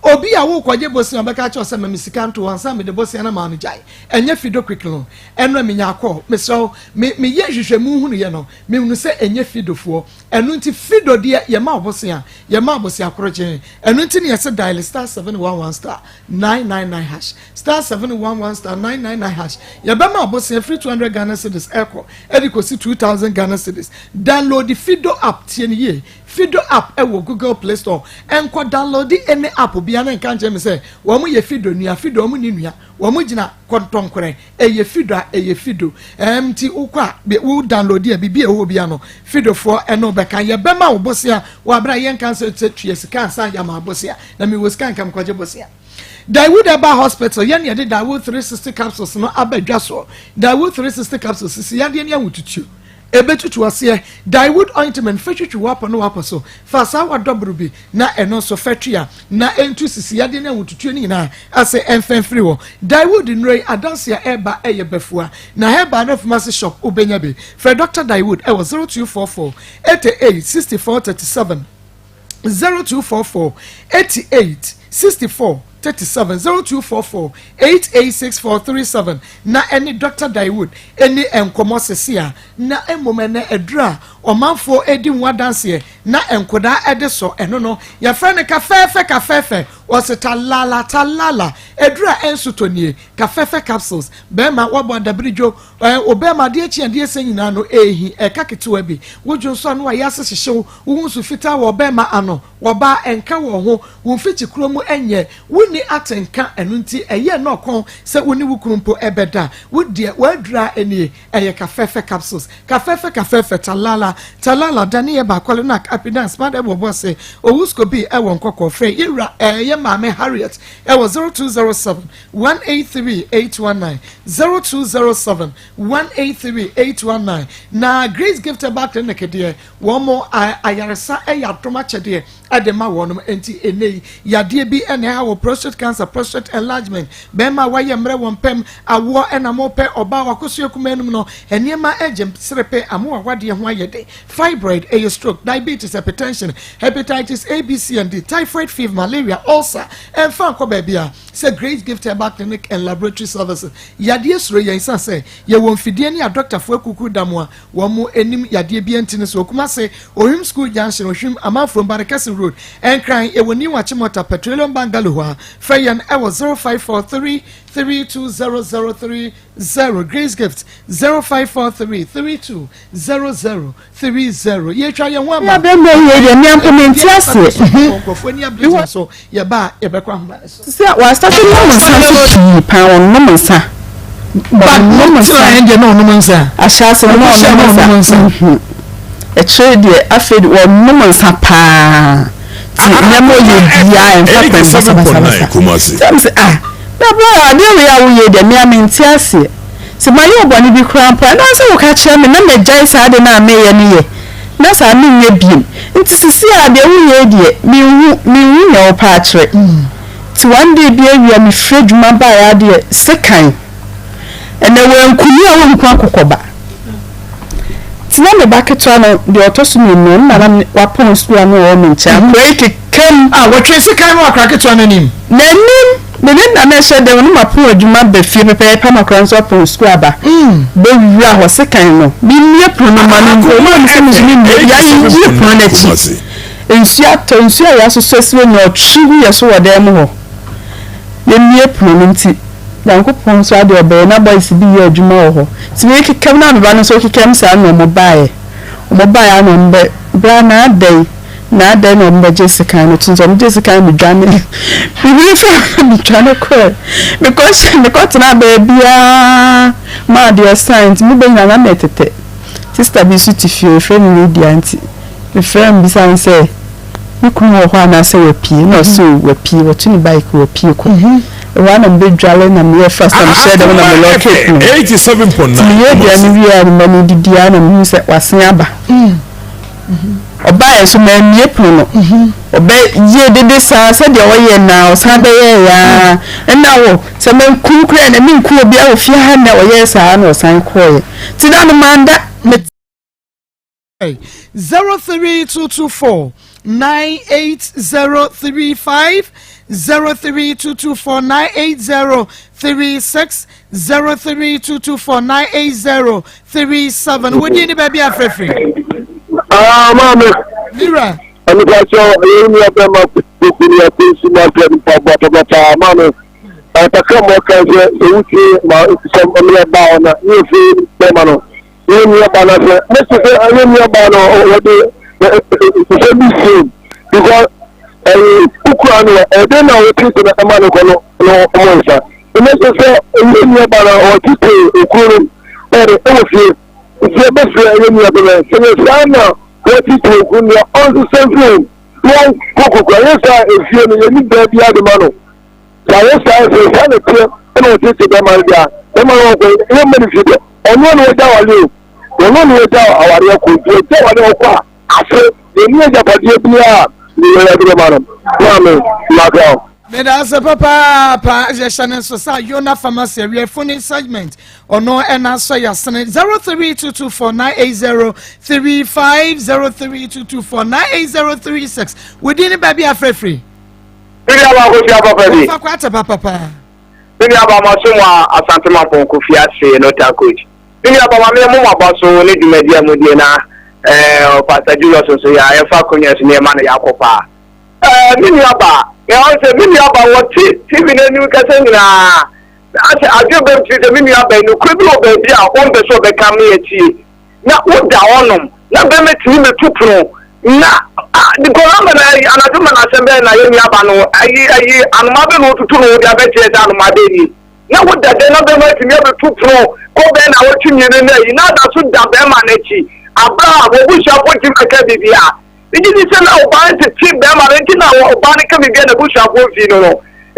Obi a worekɔgye bosea a ɔbɛka akyerɛ wo sɛ ma me sika nto hɔ ansa mede bosea no ama wo no, gyae. Ɛnyɛ Fido Quick Loan. Ɛno a menya kɔɔ. Mesrɛ wo, me meyɛɛ nhwehwɛmu hunuiɛ no, mehunu sɛ ɛnyɛ Fidofoɔ. Ɛno nti Fido deɛ yɛma wo bosea, yɛma wo bosea korɔgyee. Ɛno nti na yɛse dial *711 *999 hash, *711 *999 hash. Yɛbɛma wo bosea firi 200 Ghana cedis ɛrekɔ ɛde kɔsi 2000 Ghana cedis. Download Fido app, tie no yie. Fido app wɔ Google Play Store. Nkɔ downloadi any app biara na nka nkyerɛ me sɛ wɔn yɛ Fido nua. Fido wɔn nni nua. Wɔn gyina kɔntɔnkorɛ. Ɛyɛ Fido a ɛyɛ Fido. Ɛɛm nti wokɔ a wo downloadi a biribi a ɛwɔ hɔ biara no Fidofoɔ ɛne wo bɛka. Yɛbɛma wo bosea wɔ abere a yɛnka sɛ sɛ tua sika ansa yɛama wo bosea. Na mewɔ sika nka mekɔgye bosea. Daewoo Herbal Hospital yɛn na yɛde Daewoo 360 capsules no aba dwa soɔ. Daewoo 360 capsules sisi yadeɛ ne ahotutuo. Ebetutu aseɛ. Dyewood ointment fa twitwi w'apɔ ne w'apɔ so. Fa asaawa dɔboro bi na ɛno nso fa tua na ɛntu sisi yadeɛ ne ahotutuo no nyinaa ase ɛmfa mfiri hɔ. Dyewood nnuro yi adanse a ɛreba yɛ bafua na herbal ne pharmacy shop wobɛnya bi. Frɛ Dɔkta Dyewood wɔ 0244 88 64 37. 0244 88 64 37 0244 8864 37 na ɛne Dr. Daewood ɛni nkɔmmɔ sese a na mmom ɛnɛ aduru a ɔmanfoɔ ɛdi ho adanseɛ na nkodaa ɛde sɔ ɛno no yɛfrɛ no kafɛɛfɛ kafɛɛfɛ. Ɔse talala talala aduru a ɛnso tɔ nie kafɛfɛ capsules bɛɛma wabɔ adabiridwo ɛɛ obɛɛma adeɛ kye adeɛ sɛ nyinaa no ɛɛhi ɛka ketewa bi wodwo nso ano a yɛase hyehye wo wohu nsu fitaa wɔ ɔbɛɛma ano wɔbaa ɛnka wɔ ho wo mfikyi kuro mu ɛnyɛ wonni atenka ɛno nti ɛyɛ na ɔkɔn sɛ wo ne wo kunu mpo ɛbɛda wo deɛ w'aduru a ɛnie Ɛyɛ kafɛfɛ capsules kafɛfɛ kafɛfɛ talala talala dane yɛ baakɔle nak apidan smart ɛwɔ bɔse owusko bi ɛwɔ nkɔkɔ frɛ yɛ wura ɛɛ yɛ maame Harriet ɛwɔ 0207 183 819 0207 183 819 na Grace Gift Herbal Clinic deɛ wɔn mo ayaresa ɛyɛ adom akyɛdeɛ de ma wɔnom. Enti ɛnnɛ yi, yadeɛ bi na ɛha wɔ prostate cancer, prostate enlargement, bɛrima a wayɛ mmerɛ wɔ mpam, awoɔ na mopɛ, ɔbaa wakosua kumaa num no, nneɛma regye serepe ama wawadeɛ ho ayɛ den, fibroid, ɛyɛ stroke, diabetes, hypertension, hepatitis A, B, C and D, typhoid fever, malaria, ulcer, ɛmfa nkɔ baabiara sɛ Grace Gift Herbal Clinic and Laboratory Services. Yadeɛ suro yɛn ɛsiane sɛ yɛwɔ mfidie ne adɔktafoɔ akukuru damoa Wɔn anim yadeɛ biara nti no so Kumase, Ohwim School Junction, Ohwim, Amanfrom, Barekɛse Road, Nkran, yɛwɔ New Achimota, Petroleum Bungalow hɔ a. Frɛ yɛn wɔ 0543 320030, Grace Gift, 0543 320030. Yɛretwa yɛn ho aba. Nua bɛrima yi deɛ mmea mpo mente aseɛ. Nkurɔfoɔ ani abere gyina so. Yɛba a, yɛbɛkɔ ahoma no so. Sɛ wasate nom nsa nso pii paa ɔnnom nsa. Ɔnnom nsa. Tena deɛ na ɔnom nsa. Ahyɛase no na ɔnom nsa. Mhm. Akyire deɛ afei de ɔnom nsa paa. Ti nneɛma ɔyɛ biara ɛmfa kwan basabasabasa. Sɛ me sɛ ah na bra adeɛ wei a woyɛ deɛ mea mente aseɛ. Sɛ mayɛ wo bɔne bi koraa mpo a ɛno ara sɛ woka kyerɛ me na magyae saa ade no a meyɛ no yɛ. Na saa menyɛ biom. Nti sisi a deɛ woyɛ yi deɛ menhu menhu nea wopɛ akyerɛ. Nti one day bi awia mefiri adwuma baeɛ ara deɛ sekan. Ɛnɛ wanku me a wanku akokɔba. Nti na me ba ketewa no deɛ ɔtɔ so mmienu no ɔno na na wapɔn sukuu a na ɔwɔ me nkyɛn. Akwadaa yi keka mu. Ah wɔtwee sekan no wɔ akwadaa ketewa no anim. N'anim. Me ne na na ɛhyɛ dɛm no mapɔn adwuma ba fie pɛpɛɛpɛ ama akwadaa no nso apɔn sukuu aba bɛwura hɔ sekan no memmue pono no ma no mpo ɔmaa me sɛ me nso memmue yɛayiyi pono no akyi nsuo atɔ nsuo a yɛasosɔ asi hɔ nyinaa ɔtwe gu yɛ so wɔ dan mu hɔ yɛmmue pono no nti Nyankopɔn nso adeɛ ɔbɛyɛ na boys bi yɛ adwuma wɔ hɔ nti mekekam na me ba no nso kekam saa na wɔn baeɛ wɔn baeɛ a na wɔn bɛ bra na adɛn Na adɛn na wɔbɛgye sekan no? Nti wɔgye sekan no medwane. Mehuri fam na medwane kɔe. Mekɔhyɛ mekɔtenaa baabiara ma adeɛ sae nti meba nyinaa na metetɛ. Sista bi nso te fie wɔfrɛ no Lydia nti mefrɛɛ no bisaa no sɛ me kunu wɔ hɔ anaasɛ wapue na ɔse o wapue watu ne bike wapue kɔ. Ɛhɔ ara na mebɛdwale na meyɛɛ fast na mehyɛɛ dɛm na melɔɔkee pono no. Nti meyɛɛ aduane wie a mema no didi ara na mehuu sɛ wasen aba. Ɔbaeɛ nso mammue pono no. Ɔbɛyɛɛ dede saa sɛdeɛ ɔyɛ no ara ɔsan bɛyɛeɛ ara. Ɛnna wɔ sɛ manku wo koraa ɛnnɛ menku obiara wɔ fie ha nnɛ ɔyɛɛ saa na ɔsan kɔeɛ. Nti da no manda. Me. 03224 98035 03224 98036 03224 980 37 wo din ne baabi afrɛfiri. Ah, maame. Mira. Ɛnipa sɛ ɛyɛ nua bɛma koku ne ɛkɔ nsu ma fɛ nipa bɔ papa maame. Ɛkakra mu ɔka sɛ sɛ wotie ma sɛ ɔmeyɛ ba hɔ na ne efi bɛma no ne nua ba no sɛ ne sɛ sɛ ɛyɛ nua ba no wɔde sɛ bi sie because ɛyɛ kukura no ɛde na wɔte sɛ ɛma no kɔ no no ɔmo nsa. Ɛnyɛ sɛ sɛ ɛyɛ nua ba no ɔtete okunu no ɛde ɛwɔ fie nti ɛbɛfrɛ ɛyɛ nua bɛbɛ sɛ yɛ saa na wɔtete okunu no ɔnsesa mfiri mu na ɔnkɔ koko ɛyɛ saa efie no yɛni baa bi ade ma no sɛ ayɛ saa sɛ saa na teɛ ɛna ɔtete bɛma no deɛ bɛma no ɔkɔ ɛyɛ mma no fie deɛ ɔno na wɔgya awale o ɔno na wɔgya awareɛ kɔ nti wɔgya awareɛ ɔkɔ a ase yɛni agyapadeɛ biara ne yɛyɛ de bɛma no maame maka o. Meda ase papaapa yɛhyɛ ne nso sɛ Yona Pharmacy awiɛfo ne segment ɔno ɛna asɔ yasene 0322498035 0322498036 wodin ne baabi afrɛfiri. Mene aba akosua papa bi. Wɔfa kɔ ate papapa. Mene aba maso mu a Asante Mampɔn Kofi ase no ta coach. Me nua ba ma me mo maba so ne dwumadi a modie na eh, Pastor Julius nso yɛ a yɛfa akonnwa so ne yɛma no yɛakɔ paa. Ɛɛ, me nuabaa, ɛwɔ sɛ me nuabaa wɔte TV no anim kasa nyinaa. Asɛ adwene bɛm tiri sɛ me nuabaa yi, nokorɛ bi wɔ baabi a ɔmpɛ sɛ ɔbɛka me atie. Na woda hɔnom, na bɛrima tumi bɛtu pono, na nkɔla ma na anadwo ma na asɛm bɛyɛ na yɛ nuabaa no ayi ayi anoma bɛ na ɔtutu no de abɛkyerɛ sɛ anoma bɛ nie. Na woda dɛn na bɛrima atumi abɛtu pono kɔ bɛn na wɔtwe mmienu no ayi na ada so da bɛrima no akyi abere a wɔbusuafo ntumi bɛka biribi a Megye di sɛ na ɔbaa no tete bɛrima no nti na ɔbaa no ka biribi a n'abusuafoɔ mfii no no.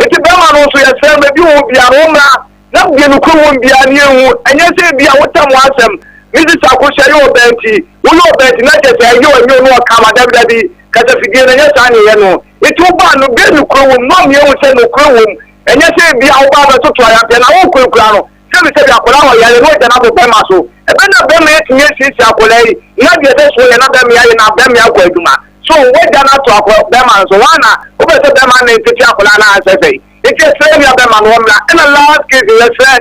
Enti bɛrima no nso yɛsrɛ no baabi wɔ hɔ biara no ɔmmra na deɛ nokorɛ wɔ mu biara no yɛnhu. Ɛnyɛ sɛ ebia wotam w'asɛm, Mrs. Akosua yɛ ɔbaa nti, woyɛ ɔbaa nti na kyerɛ sɛ ɛyɛ o ɛnyɛ o na ɔka ama. Dabi dabi, kasafidie no ɛnyɛ saa na ɛyɛ no. Enti wobaa no bɛɛ nokorɛ wɔ mu na ɔma yɛhu sɛ nokorɛ wɔ mu. Ɛnyɛ sɛ ebia wobaa bɛtoto ayampeɛ na wokurakura no. Sɛbisɛbi akwadaa wɔ yare na ɔgya no abɔ bɛrima so. Ɛbɛ na bɛrima yi atumi asiesie akwadaa yi na deɛ ɛsɛ so yɛ na bɛrima yi ayɛ na bɛrima yi akɔ adwuma. So wagya no ato akɔ bɛrima no so. Hwan na wopɛ sɛ bɛrima no ntete akwadaa no ansɛ sɛe. Nti yɛsrɛ yɛn nua bɛrima no ɔmmra. Ɛna last case yɛsrɛ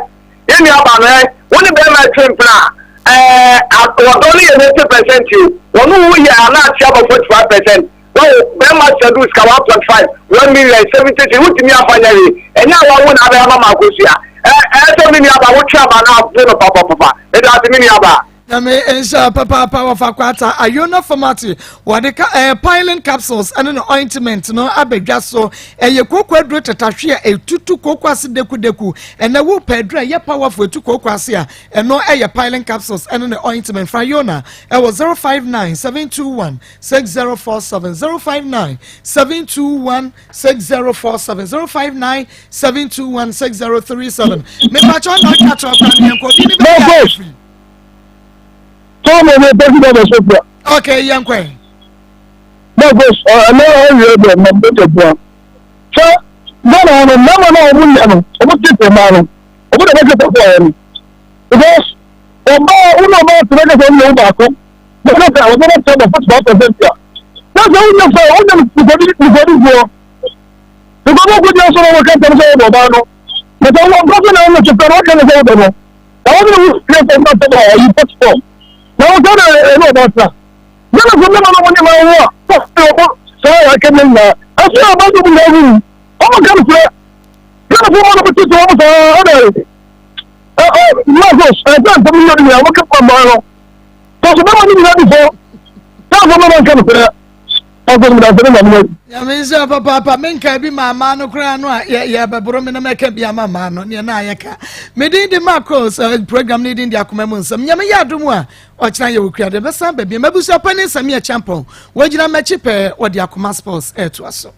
yɛn nua baa no ɛ wo ne bɛrima atwe mpena a ɛɛ ɔdɔ no yɛ 90% o wɔne wo yɛ a na ate aba 45%. Wawo bɛrima sɛdu sika 1.5 1 million 70 wotumi afa nyɛ hwee ɛnyɛ a wawo na abɛyɛ ama ma akosua ɛ ɛyɛ sɛ me nua ba wotwe aba na abo no papapapa meda ase me nua ba. Nyame nhyɛ papaapa wɔfa kwata Ayona Pharmacy wɔde ka ɛɛ eh, piling capsules ɛne ne ointment no abɛdwa so. Ɛyɛ kooko aduro tatahwe a ɛtutu kooko ase dekudeku. Ɛnɛ wo pɛ aduro a ɛyɛ powerful ɛtu kooko ase a ɛno ɛyɛ piling capsules ɛne ne ointment fra Ayona ɛwɔ 059 721 6047 059 721 6047 059 721 6037 mepatwɛ na ɔtwa kyerɛ kora ne yɛnkɔ di ne bɛyɛ afiri Tọ́mọ̀ mi president of Sofia. Okay, yɛnkɔ ɛ. Marcus, ɛnɛ ɛyɛ deɛ na mbɛtɛ bua. Sɛ Ghana no mmarima no a wɔn yɛ no, wɔn tete mmaa no, wɔn na bɛkɛ sɛ ɔyɛ no. Because ɔbaa wo na ɔbaa tena kɛ sɛ ɔnyɛ wo baako. Bɛkɛ sɛ ɔbɛ bɛ tɛ bɛ 45% a. Na sɛ wonyɛ fɛ wonyɛ nifɔdi nifɔdifoɔ. Because wɔn kò di ɛsɛ wɔn kɛ ntɛm sɛ wɔdɔ ɔbaa no. Bɛtɛ wɔn nkɔfɛ na wɔn kyɛ fɛ no wɔn kɛ sɛ wɔdɔ no. Na wɔn na wɔn kɛ sɛ wɔn tɛ bɛ ɔyi 44. Na wɔn sɛ na ɛne ɔbaa tena. Ghana fo mmarima no wɔn ne mmaa wo a wɔbɔ saa yɛ akɛmɛ nyinaa. Ɛsɛ ɔbaa no mu nyinaa wu. Wɔn ka no kyerɛ. Ghana fo mmaa no bɛ tete wɔn saa ɛna Marcus, ɛsɛ nsɛm yɛ bi nyinaa wɔka pa mmaa no. Kɔso bɛma no nyinaa bi fɔ. Ghana fo mmarima nka no kyerɛ. Ɔsɛ no dasɛ ne nyame ayi. Nyame nhyira papaapa menka bi ma amaa no koraa no a yɛbɛboro me na mɛka bi ama maa no neɛ na ayɛ ka medin de Marcos eh, program no din de akoma mu nsɛm Nyame yɛ adom a ɔkyena yɛwɔ kuade bɛsan baabi mabusua pa ne nsɛm yɛ kyampɔn wɔgyina m'akyi pɛɛ wɔde akoma sports ɛtoa so.